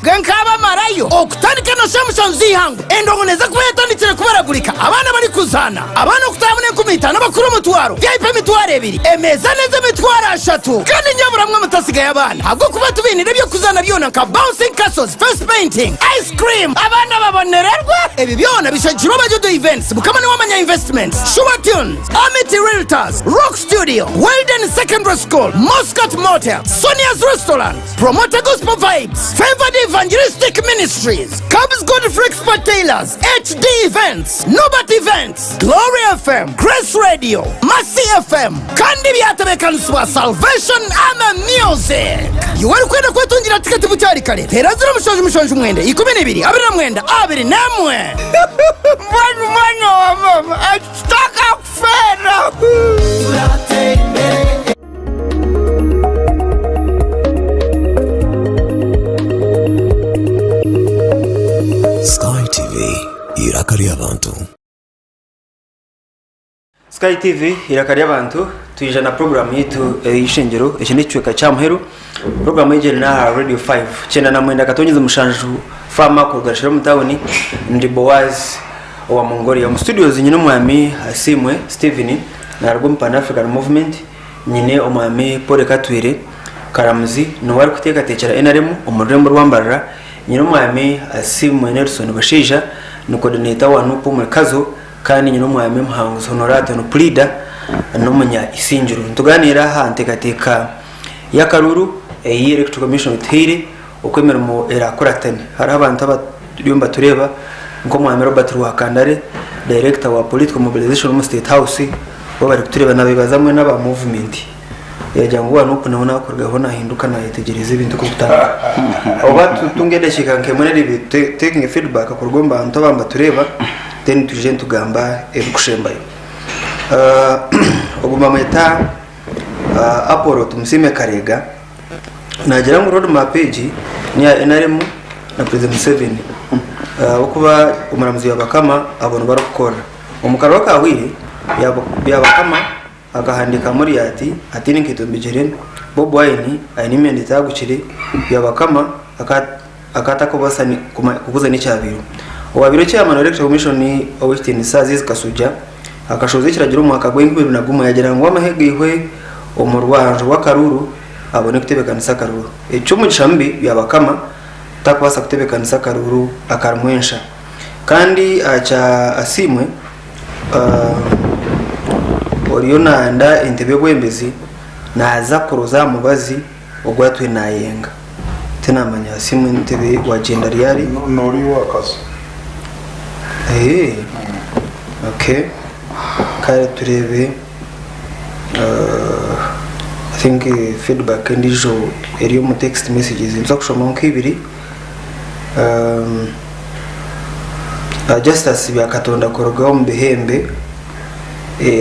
Speaker 14: Nk'abamarayo okutandika na shaaha mushanju z'eihangwe, endongo neeza kuba yatandikire kubaragurika, abaana barikuzaana, abaana okutaahamu n'enkumi itaano, abakuru omutwaro, VIP emitwaro ebiri, emeeza n'ez'emitwaro ashatu. Kandi nyaburamwe mutasigayo abaana ahabw'okuba tubainiire eby'okuzaana byona nka bouncing castles, face painting, ice cream, abaana babonererwe. Ebi byona bishagikirwe aba Judo Events, Mukama Niwe Amanya Investments, Sure Tunes, Amity Realtors, Rock Studio, Weldon Secondary School, Muscat Motel, Sonia's Restaurant, Promoter Gospel Vibes, Favored Evangelistic Ministries, Cubs Godfrey Expert Tailors, HD Events, Norbert Events, Glory FM, Grace Radio, Mercy FM, kandi byatebeekanisibwa Salvation Army Music. Iwe orikwenda kwetungira tiketi bukyari kare, teera 0779 12 21. Mbwenu mwana wa mama, Tutakakufeera!
Speaker 6: Sky TV, eiraka ry'abantu.
Speaker 1: Sky TV eiraka ry'abantu twija na program yaitu ey'eishengyero eki n'ekicweka kya muheru program egi eri n'aha radio 5 99 katonyeza mushanju farmer kuruga Shira omu tawuni ndi Boaz owa Mongolia. Omu studios nyine omwami Asiimwe Steven naruga omu Pan African Movement, nyine omwami Paul Katwire Karamuzi niwe arikuteekateekyera NRM omu rurembo rwa Mbarara, nyine omwami Asiimwe Nelson Bashaija ni coordinator wa NUP omuri Kazo kandi nyine omwami Muhanguzi Honorato ni puriida n'omunya Isingiro. Nitugaaniira aha nteekateeka y'akaruuru ei Electoral Commission etuhaire oku emirimo erakuratane. Hariho abantu abariyo nibatureeba nk'omwami Robert Rwakandare, Director wa Political Mobilization omu State House, bo barikutureeba nabebaza mbwenu aba movement. Yagira ngu wanup nawe nakurugaho nahinduka nayetegyereza ebintu oku birikutambura. Oba tutunge edakiika nk'emwe nari ibiri tutekinge feedback kuruga omu bantu ababa nibatureeba then twije nitugamba ebirikushembayo. Ogu bamweta Apollo Tumusiime Karega. Naagira ngu road map egi neya NRM na President Museveni ahabw'okuba omuramuzi Byabakama abo nibo arikukorera. Omu karuru akahweire, Byabakama akahandiika Muriya ati, Ataine nkaito mbigyere, Bobi Wine aine emyenda etaagukire, Byabakama akaba atarikubaasa kubuza n'ekyabaireho. Owaabaire Chairman wa Electoral Commission Ow'ekitiinisa Aziz Kasujja Akashohoza ekiragiro omu mwaka gw'enkumi ibiri na gumwe yaagira ngu amahe gaihwe omu rwanju rw'akaruuru abone kutebeekanisa akaruuru. Eky'omugisha mubi, Byabakama takubaasa kutebeekanisa akaruuru akarimu ensha. Kandi aha kya Asiimwe, oriyo naayenda entebe y'obwebembezi naaza kuroza aha mubazi ogu atwire naayenga. Tinamanya Asiimwe entebe wagyenda ryari.
Speaker 2: Nori owakazi.
Speaker 1: Eeh okay kare tureebe I think feedback endiijo eri omu text messages nituza kushomaho nk'eibiri Justus Byakatonda kuruga omu Bihembe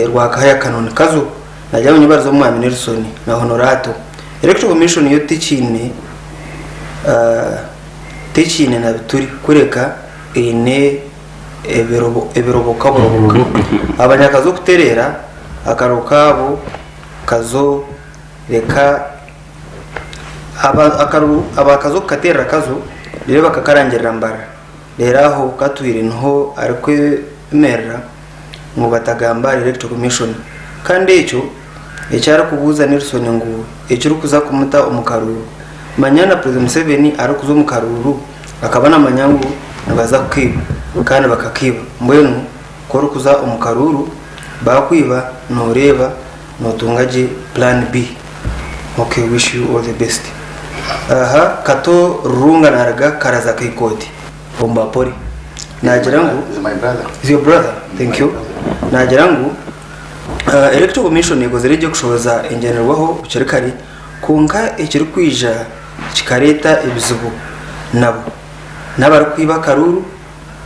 Speaker 1: Rwakahaya Kanoni Kazo Nagira ngu nyebarize Omwami Nelson na Honorato. Electoral Commission yo tekiine tekiine na bituri kureka eine ebiroboka buroboka. Abanyakazo kutereera akaruru kaabo kazo reka akaruru abakazo kukateerera kazo reero bakakarangirira Mbarara. Reero aho Katwire niho arikwemerera ngu batagamba ahari Electoral Commission. Kandi ekyo eki arikubuuza Nelson ngu ekirikuza kumuta omu karuuru. Manya na President Museveni arikuza omu karuuru akaba namanya ngu nibaza kukiiba kandi bakakiiba. Mbwenu ku orikuza omu karuuru baakwiba noreeba notunga gye plan B. Ok wish you all the best. Aha Kato Rurunga naruga Karaza Kaikooti omu Bapori nagira ngu
Speaker 5: Is my brother.
Speaker 1: Is your brother? Thank you. Nagira ngu uh, Electoral Commission ekozire gye kushohoza engyenderwaho bukiri kare kwonka ekirikwija kikareeta ebizibu nabo. N'abarikwiba akaruuru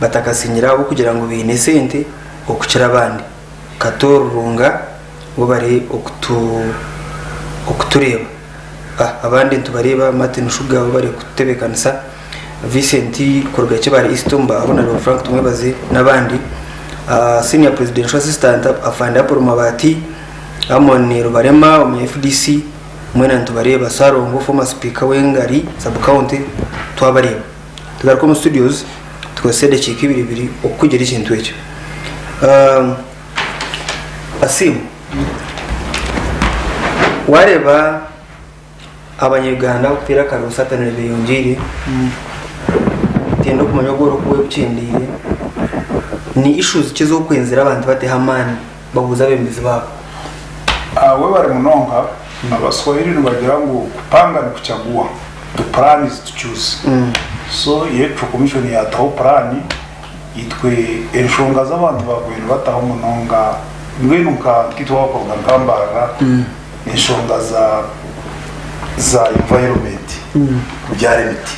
Speaker 1: batakasinyire ahabw'okugira ngu baine esente okukira abandi. Kato Rurunga webare okutu okutureeba. Abandi nitubareeba Martin Shuga webare kututebeekanisa, Vincent kuruga Kibale East omu Honourable Frank Tumwebaze n'abandi. Senior Presidential Assistant Afande Apollo Mabati, Amon Rubarema omu FDC mwena nitubareeba. Ssalongo former speaker w'Engari sub county twabareeba. Tugaruke omu studios tukozese edakiika ibiri ibiri okukugira ekintu ekyo. Asiimwe, wareeba abanya-Uganda okuteera akaruru satanire beyongyeire, tenda okumanya obu orikuba obukyendeire, ni issues ki ezokwenzire abantu bateho amaani babuuze abebembezi baabo?
Speaker 2: Webare munonga. Abaswahili nibagira ngu kupanga ni kuchagua, to plan is to choose. So Electoral Commission yataho puraani, itwe enshonga z'abantu babaire nibataho munonga mbwenu nka nkaitwe abakuruga nka Mbarara, enshonga za za environment, kubyara emiti.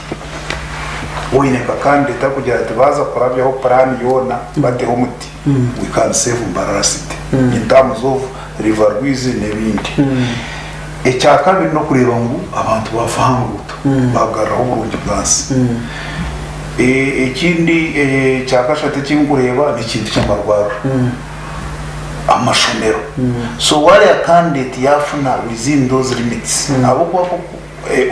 Speaker 2: Oine nka candidate arikugira ati baaza kurabyaho puraani yoona bateho omuti, we can save Mbarara city in terms of River Rwizi n'ebindi. Ekyakabiri n'okureeba ngu abantu baafa aha nguuto baagaruraho oburungi bw'ansi. Ekindi ekyakashatu eki ndikureeba n'ekintu ky'amarwariro, amashomero. So waareeba candidate yaafuna within those limits ahabw'okuba nk'oku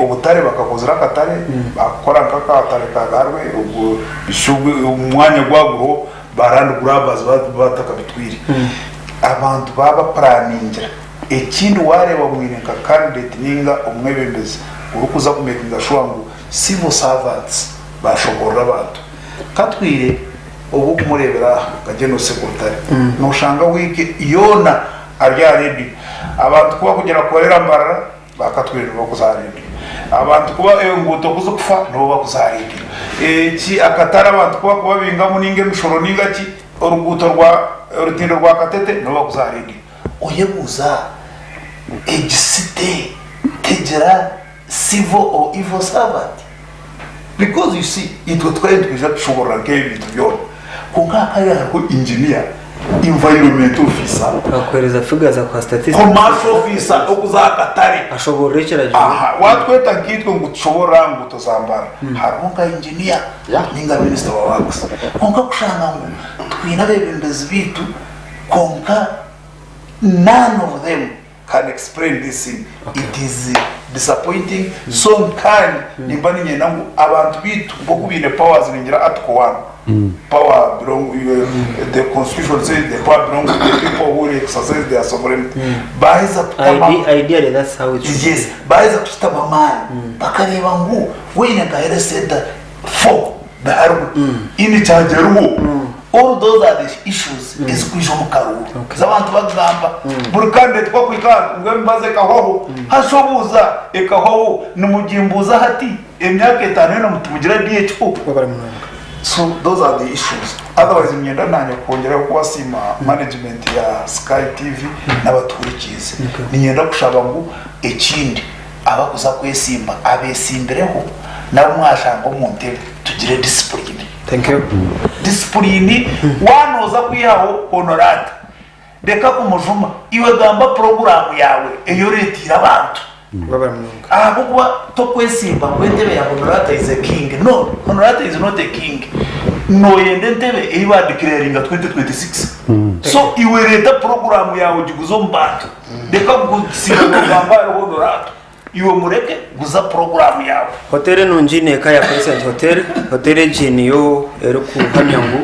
Speaker 2: obutare bakakozire akatare baakakora nk'akatare ka Garwe obwo omwanya gwaguriho ba land grabbers batakabitwire. Abantu baaba puraningira. Ekindi waareeba mwine nka candidate ninga omwebembezi orikuza ku makinga sure ngu civil servants baashoboorora abantu. Katwire obu okumureebera aha nka General Secretary nooshanga wiiki yoona ari aha radio. Abantu ku bakugira korera Mbarara Bakatwire nibo bakuza aha radio. Abantu kuba enguuto kuzikufa nibo bakuza aha radio. Eki akatare abantu ku bakubabingamu ninga emishoro ninga ki oruguuto rwa orutindo rwa Katete nibo bakuza aha radio. Oyebuuza egi city tegira civil or evil servant? Because you see itwe tukaba nitwija tushoborora nk'ebi bintu byona kwonka hakaba hariho engineer, environment officer,
Speaker 1: Akuhereza figures akuha statistics.
Speaker 2: commercial officer okuza aha katare.
Speaker 1: Ashoborora ekiragiro.
Speaker 2: Aha, watweta nkaitwe ngu tushoborore aha nguuto za Mbarara, hariho nka engineer ninga minister wa works. Kwonka kushanga ngu twine abebembezi baitu kwonka none of them can explain this thing it is disappointing so nkanye nimba ninyenda ngu abantu baitu nkoku baine powers ningira article one power belong the constitution says the power belongs to the people who exercise their sovereignty baheza kutama
Speaker 1: Ideally that's how it should be.
Speaker 2: yes baheza kukitamu amaani bakareeba ngu weine nka health center 4 biharwe in kyageruho all those are the issues ezikwija omu karuuru z'abantu bakugamba buri candidate ku akwika aha ngu emibazi ekahwaho haza obuuza ekahwaho nimugimbuuza hati emyaka etaano yoona mutimugira DHO so those are the issues otherwise niinyenda naanye kwongyeraho kubasiima management ya Sky TV n'abatuhurikiize niinyenda kushaba ngu ekindi Abakuza kwesimba abesimbireho nabu mwashanga omu ntebe tugire discipline.
Speaker 1: Thank you.
Speaker 2: Discipline wanoza kwihaho honorata reka kumujuma iwe gamba puroguramu yawe eyi oretiire abantu ahabwokuba tokwesimba ngu entebe ya honorata is a king no honorata is not a king noyenda entebe eyi ba declaringa 2026 so iwe reta puroguramu yawe ogiguze omu bantu. Reka kusiiba noogamba hariho Honorato. Iwe mureke, guza puroguraamu yaawe.
Speaker 1: Hoteeri enungi n'eka ya Crescent Hotel. Hoteeri egi niyo erikuhamya ngu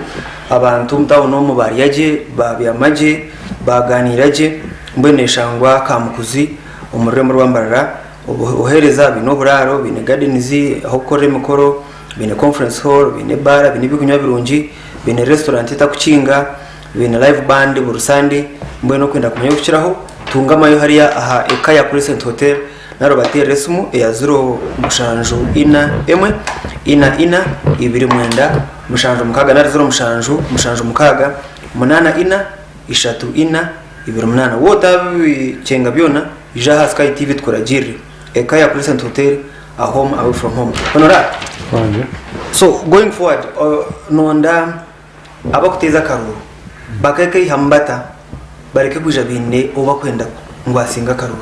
Speaker 1: abantu omu tauni omu barya gye, babyama gye, baagaaniira gye. Mbwenu neeshangwa Kamukuzi omu rurembo rwa Mbarara. Obuheereza baine oburaaro, baine gardens ah'okukorera emikoro, baine conference hall, baine ebaara, baine ebyokunywa birungi, baine restaurant etakukinga. Baine live band buri Sunday, mbwenu okwenda kumanya ebirikukiraho tungamayo hariya aha Ekaya Crescent Hotel nari obateerere esimu eya 07 4 1 4 2 9 7 nari 07 7 6 8 3 4 28. Waaba otaabikyenga byona ija aha Sky TV tukuragiirire. Ekaya Crescent Hotel, a home away from home. Honorable. So going forward nonda abakuteeza akaruru bakekeihamu bata bareke kwija baine ou bakwenda ngu asinge akaruru?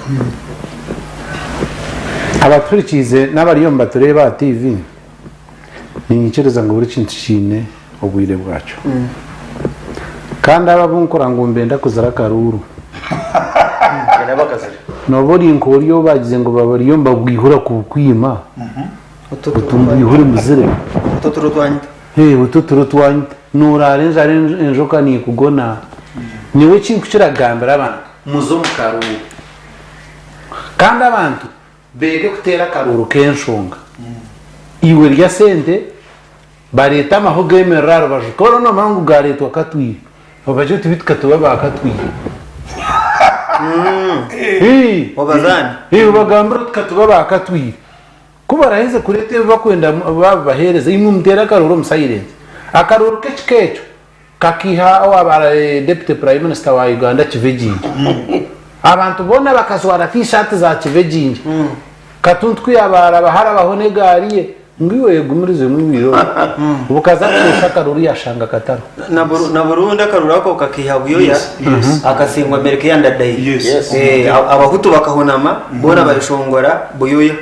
Speaker 3: Abatuhurikiize n'abariyo nibatureeba aha TV, niinyikiriza ngu buri kintu kiine obwire bwakyo. Kandi abo abu nkura ngu nibenda kuzira akaruuru, nooba ori nk'ori ou baagize ngu bariyo nibabwihura kubukwima, oti mbwihure mbuzire. Oti oturo twanyita. Nooraara enjara enjoka neekugona. Nyowe eki nkukira kugambira abantu, muze omu karuuru. Kandi abantu beege kuteera akaruuru k'enshonga. Iwe rya sente, bareete amahe ogeemerere aha rubaju. Ku oraba noomanya ngu gaareetwa Katwire, obagire oti beitu katube aba Katwire. Obagambire oti katube aba Katwire. Ku baraheze kureeta ebi bakwenda baabibaheereza, imwe muteere akaruuru omu silence. Akaruuru k'ekika ekyo Kakiha owaaba ari Deputy Prime Minister wa Uganda Kivejinja. Abantu boona bakajwara T-shirt za Kivejinja. Katuntu ku yaaba araba harabaho n'egaari ye, ngu iwe oyegumirize ngu iwe irobo. Bukaza kusheesha akaruru yashanga katariho.
Speaker 1: Na Burundi akaruru ako kakiha Buyoya akasingwa Melchior Ndadaye. Abahutu bakahunama boona bayeshongora Buyoya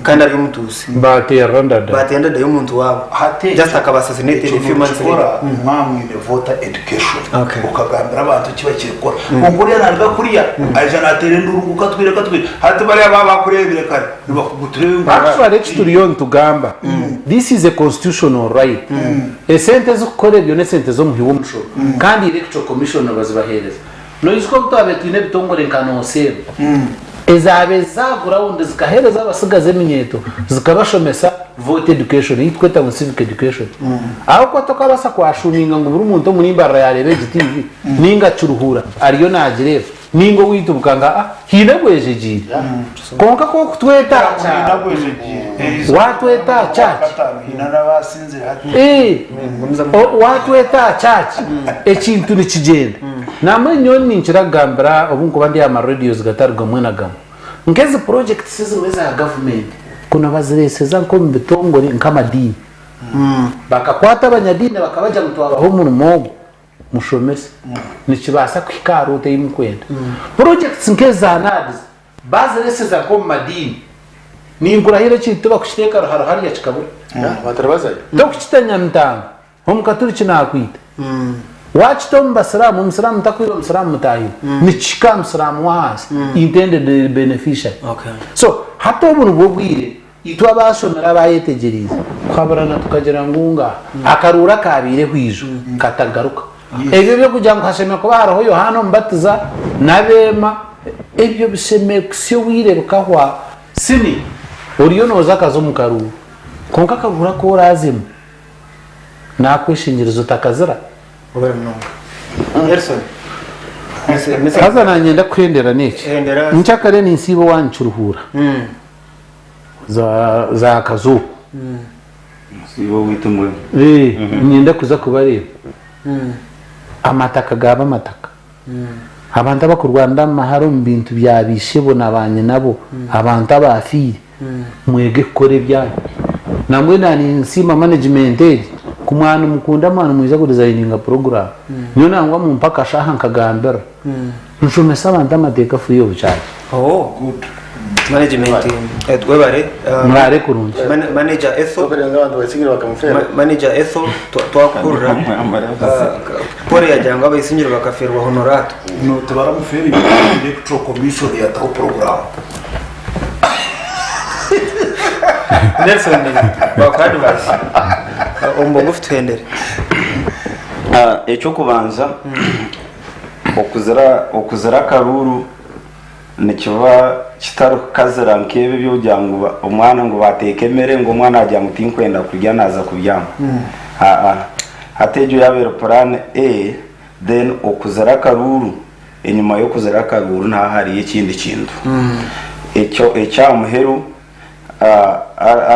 Speaker 1: kandi ari Omutuusi.
Speaker 3: Baateerera Ndadaye.
Speaker 1: Baateera Ndadaye omuntu waabo.
Speaker 2: Hati
Speaker 1: Just akaba assassinated
Speaker 2: ekyo
Speaker 1: a few months
Speaker 2: nokikora
Speaker 1: later.
Speaker 2: mwaba mwine voter education okagambira abantu eki bakiri kukora. Kwonka oriya naruga kuriya aija nateera enduru ngu katwire katwire hati bariya ababa bakureebire kare nibakugutura ngu
Speaker 3: Actually eki turiyo nitugamba this is a constitutional right. Esente ezikukora ebyo n'esente z'omuhi w'omushoro kandi electoral commission nibazibaheereza. Noijuka obu twabaire twine ebitongore nka Noosem ezaabaire ziza aha gurawundi zikaheereza abatsigazi eminyeeto zikabashomesa vote education ei turikweta ngu civic education. Ahabw'okuba tokabaasa kwashuuminga ngu buri muntu omuri Mbarara yaareeba egi TV nainga Kiruhura ariyo naagireeba nainga owaitu bukanga ah haine gwejegyeire. Kwonka ku orikutweta aha kyaro, waatweta aha church, waatweta aha church ekintu nikigyenda. Nambwenu nyowe ninkira kugambira obu nkuba ndi aha ma radios gatari gamwe na gamwe, nk'ezi projects ezimwe eza gavumenti ku nibazireeseza nk'omu bitongore nk'amadiini, bakakwata abanyadiini bakabagira ngu twabaha omurimo ogu, mushomese, nikibaasa kuhika aha route ei murikwenda. Projects nk'eza NAADS Bazireseza nk'omu madiini. Ninkurahira ekintu tibakukiteeka ruharo hariya kikabura. Tokukita Nyamitanga, omu Katuriki nakwita. Wakita omu Basiraamu, Omusiraamu takwiba Musiraamu mutaahi we. Nikihika aha Musiraamu w'ahansi, intended beneficiary. So hati obu nibwo bwire itwe abaashomire abaayetegyereize kuhaburana tukagira ngu ngaaha akaruuru akaabaireho ijo katagaruka. Ebyo eby'okugira ngu hashemereire kuba hariho Yohaana Omubatiza n'abeema, ebyo bishemereire kuhitsya obwire bukahwa. Simi, oriyo nooza akaza omu karuuru, kwonka akaruuru aku oraazemu naakweshengyereza otakazira. Haza naanye ndakuhendera n'eki, nkyakare ninsiiba owaanyu Kiruhura, za Kazo.
Speaker 4: Siba owaitu mbwenu.
Speaker 3: Niinyenda kuza kubareeba. Amataka gaaba amataka. Abantu abakurwanira omu mahare omu bintu bya baishebo na baanyinabo, abantu abaafiire, mwege kukora ebyanyu. Nambwenu naaba ninsiima management egi, ku mwaba nimukunda mwaba nimwija kudizayininga puroguraamu, nyowe nangwa mumpe akashaaha nkagambira. Nshomese abantu amateeka free of charge.
Speaker 1: Oh, management eh, webare eh,
Speaker 3: Muraare kurungi.
Speaker 1: Manager Ethel Manager Ethel twakuhurira Paul yagira ngu abaisingiro bakaferwa Honorato.
Speaker 2: No tibaramufeerire electoral commission yataho program.
Speaker 1: Nelson bakuha advice omu bugufu tuhendere.
Speaker 4: Ah, ekyokubanza Okuzira okuzira akaruuru nikiba kitari kukazira nk'ebi eby'okugira ngu omwana ngu bateeka emere ngu omwana agira ngu tinkwenda kurya naaza kubyama. Aa hati egyo yaaba eri puraani A then okuzira akaruuru enyima y'okuzira akaruuru niho hariyo ekindi kintu. Ekyo eky'aha muheru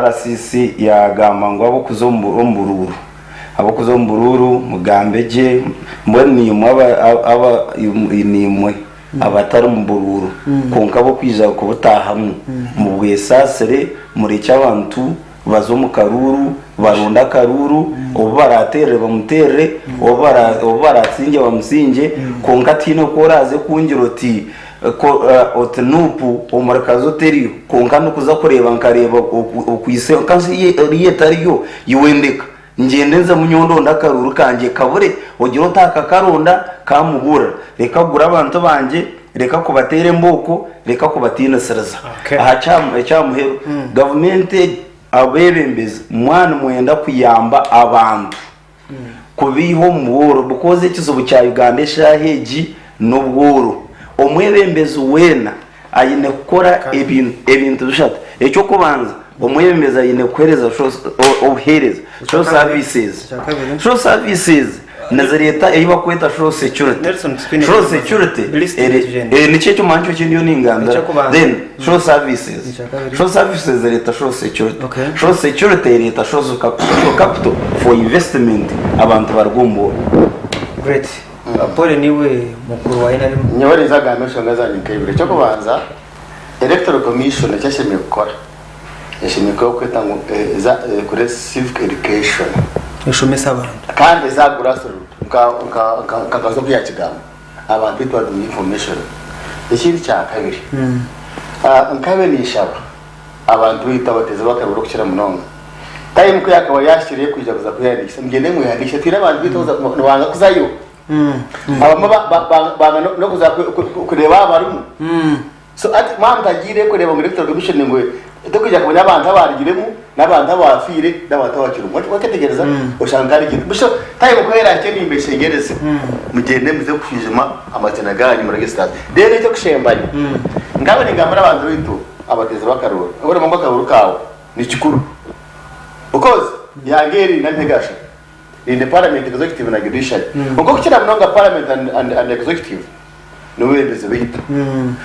Speaker 4: RCC yaagamba ngu ab'okuza omu buruuru, ab'okuza omu buruuru mugambe gye, mbwenu naimwe naimwe abatari mu buruuru kwonka ab'okwija kubutaahamu mubwesaasire murekye abantu. baze omu karuuru baronde akaruuru obu baraterere bamuterere obu bara obu baratsingye bamusingye kwonka tihaine oku oraaze kungira oti ko oti nup omuri kazo teriyo kwonka nikuza kureeba nkareeba oku okwise nka eriyo etariyo iwe ndeka Ngyende nzemu nyowe ndonde akaruuru kangye kabure, ogire oti akakaronda kamuburira. Reka kugura abantu bangye, reka kubateera embooko, reka kubatiinisiriza. Aha ky'aha muheru, gavumenti egi, abeebembezi mwaba nimwenda kuyamba abantu kubaiha omu bworo because ekizibu kya Uganda eshaaha egi n'obworo. Omwebembezi weena Aine kukora ebintu bishatu. Eky'okubanza, omwebembezi aine kuheereza obuheereza, social services. Social services nizireeta ei barikweta social security. Social security nikyo eki omanya nikyo eki ndiyo ningambira. Then social services, social services ereeta social security, social security ereeta social capital for investment abantu baruga omu bworo.
Speaker 1: Great. Paul niiwe mukuru wa NRM.
Speaker 5: Nyowe ninza kugamba enshonga zangye nk'ebiri. Eky'okubanza, Electoral Commission eki eshemereire kukora, eshemereire kuba kweta ngu eza ekore civic education.
Speaker 1: Eshomese abantu.
Speaker 5: Kandi eza grassroot nka nka nka nka Kazo oku yakigamba, abantu baitu batunge information. Ekindi kyakabiri, nkabe ninshaba Abantu baitu abateezi b'akaruru okukira munonga time ku yakaba yahikire y'okwija kuza kwehandiikisa mugyende mwehandiikise twine abantu baitu abaza nibanga kuzayo abamwe banga n'okuza kureeba abarimu so ati mwaba mutagiire kureeba ngu electoral commission ngu tokwija kumanya abantu abarugiremu n'abantu abafiire n'abantu abakirimu waketegereza oshanga hari ekintu so time ku erahike nimbeshengyereza mugyende muze kushwijuma amazina ganyu muregisitaze then ekyokushembayo nkaba ningambira abantu baitu Abateezi b'akaruuru, Obu ngu akaruuru kaawe ni kikuru because eihanga eri riine emigasho, riine parliament, executive na judiciary. Kwonka okukira munonga parliament and, and, and executive nibo beebembezi baitu.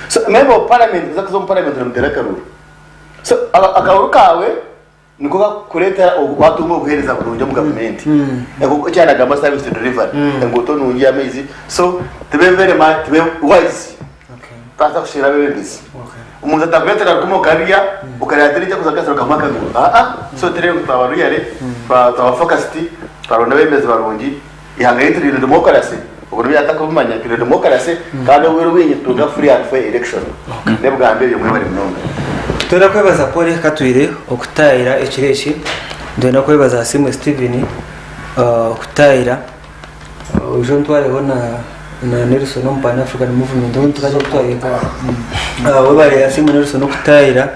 Speaker 5: So member of parliament kuza kuza omu parliament nomuteera akaruuru. So akaruuru kaawe Niko kakukureetera watunga obuheereza burungi omu gavumenti. Nk'oku ekyanagamba service delivery, enguuto nungi, amaizi. So tube very much, tube wise twaza kusherura abeebembezi. Omuntu atakureetera rukumi okarurya, okareeba teri kuza kugasira okamuha akaguru. Aa, so tureebe ngu twaba loyal, twaba focused, twaronda abeebembezi barungi, eihanga ryaitu riine democracy, obwo nibyo atakubimanya, twine democracy kandi obwire obwingi nitutunga free and fair election. N'ebigambo ebyo mwebare munonga.
Speaker 1: Nitwenda kwebaza Polly Katwire okutaayira ekiro eki. Nitwenda kwebaza Asiimwe Steven okutaayira. Oije ontwareho na na Nelson omu Pan African Movement obundi tukaza kutwara nka. Webare Asiimwe Nelson okutaayira.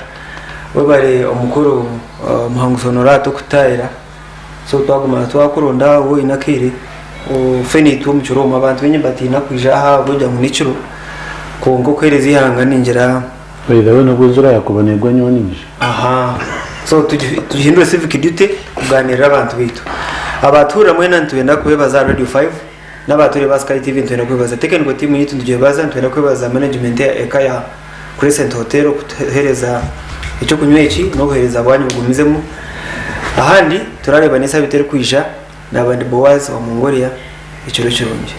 Speaker 1: Webare omukuru Muhanguzi Honorata okutaayira. So twaguma twakuronda waaba oine akaire ofe naitwe omu kiro omu. Abantu baingi nibatiina kwija aha ahabw'okugira ngu n'ekiro kwonka okuheereza eihanga ningira.
Speaker 3: By the way n'obu enjura yakuba negwa nyowe ninyija.
Speaker 1: Aha so tugihindure civic duty kuganirira abantu baitu. Abatuhurira mwena nitwenda kubebaza aha Radio 5 n'abatureba aha Sky TV nitwenda kubebaza. Technical team yaitu nitugyebaza, nitwenda kwebaza management ya eka ya Crescent Hotel okutuhereza ekyokunywa eki n'obuhereza bwanyu bugumizemu. Ahandi turarebana esabiti erikwija naba ndi Boaz wa Mongolia ekiro kirungi.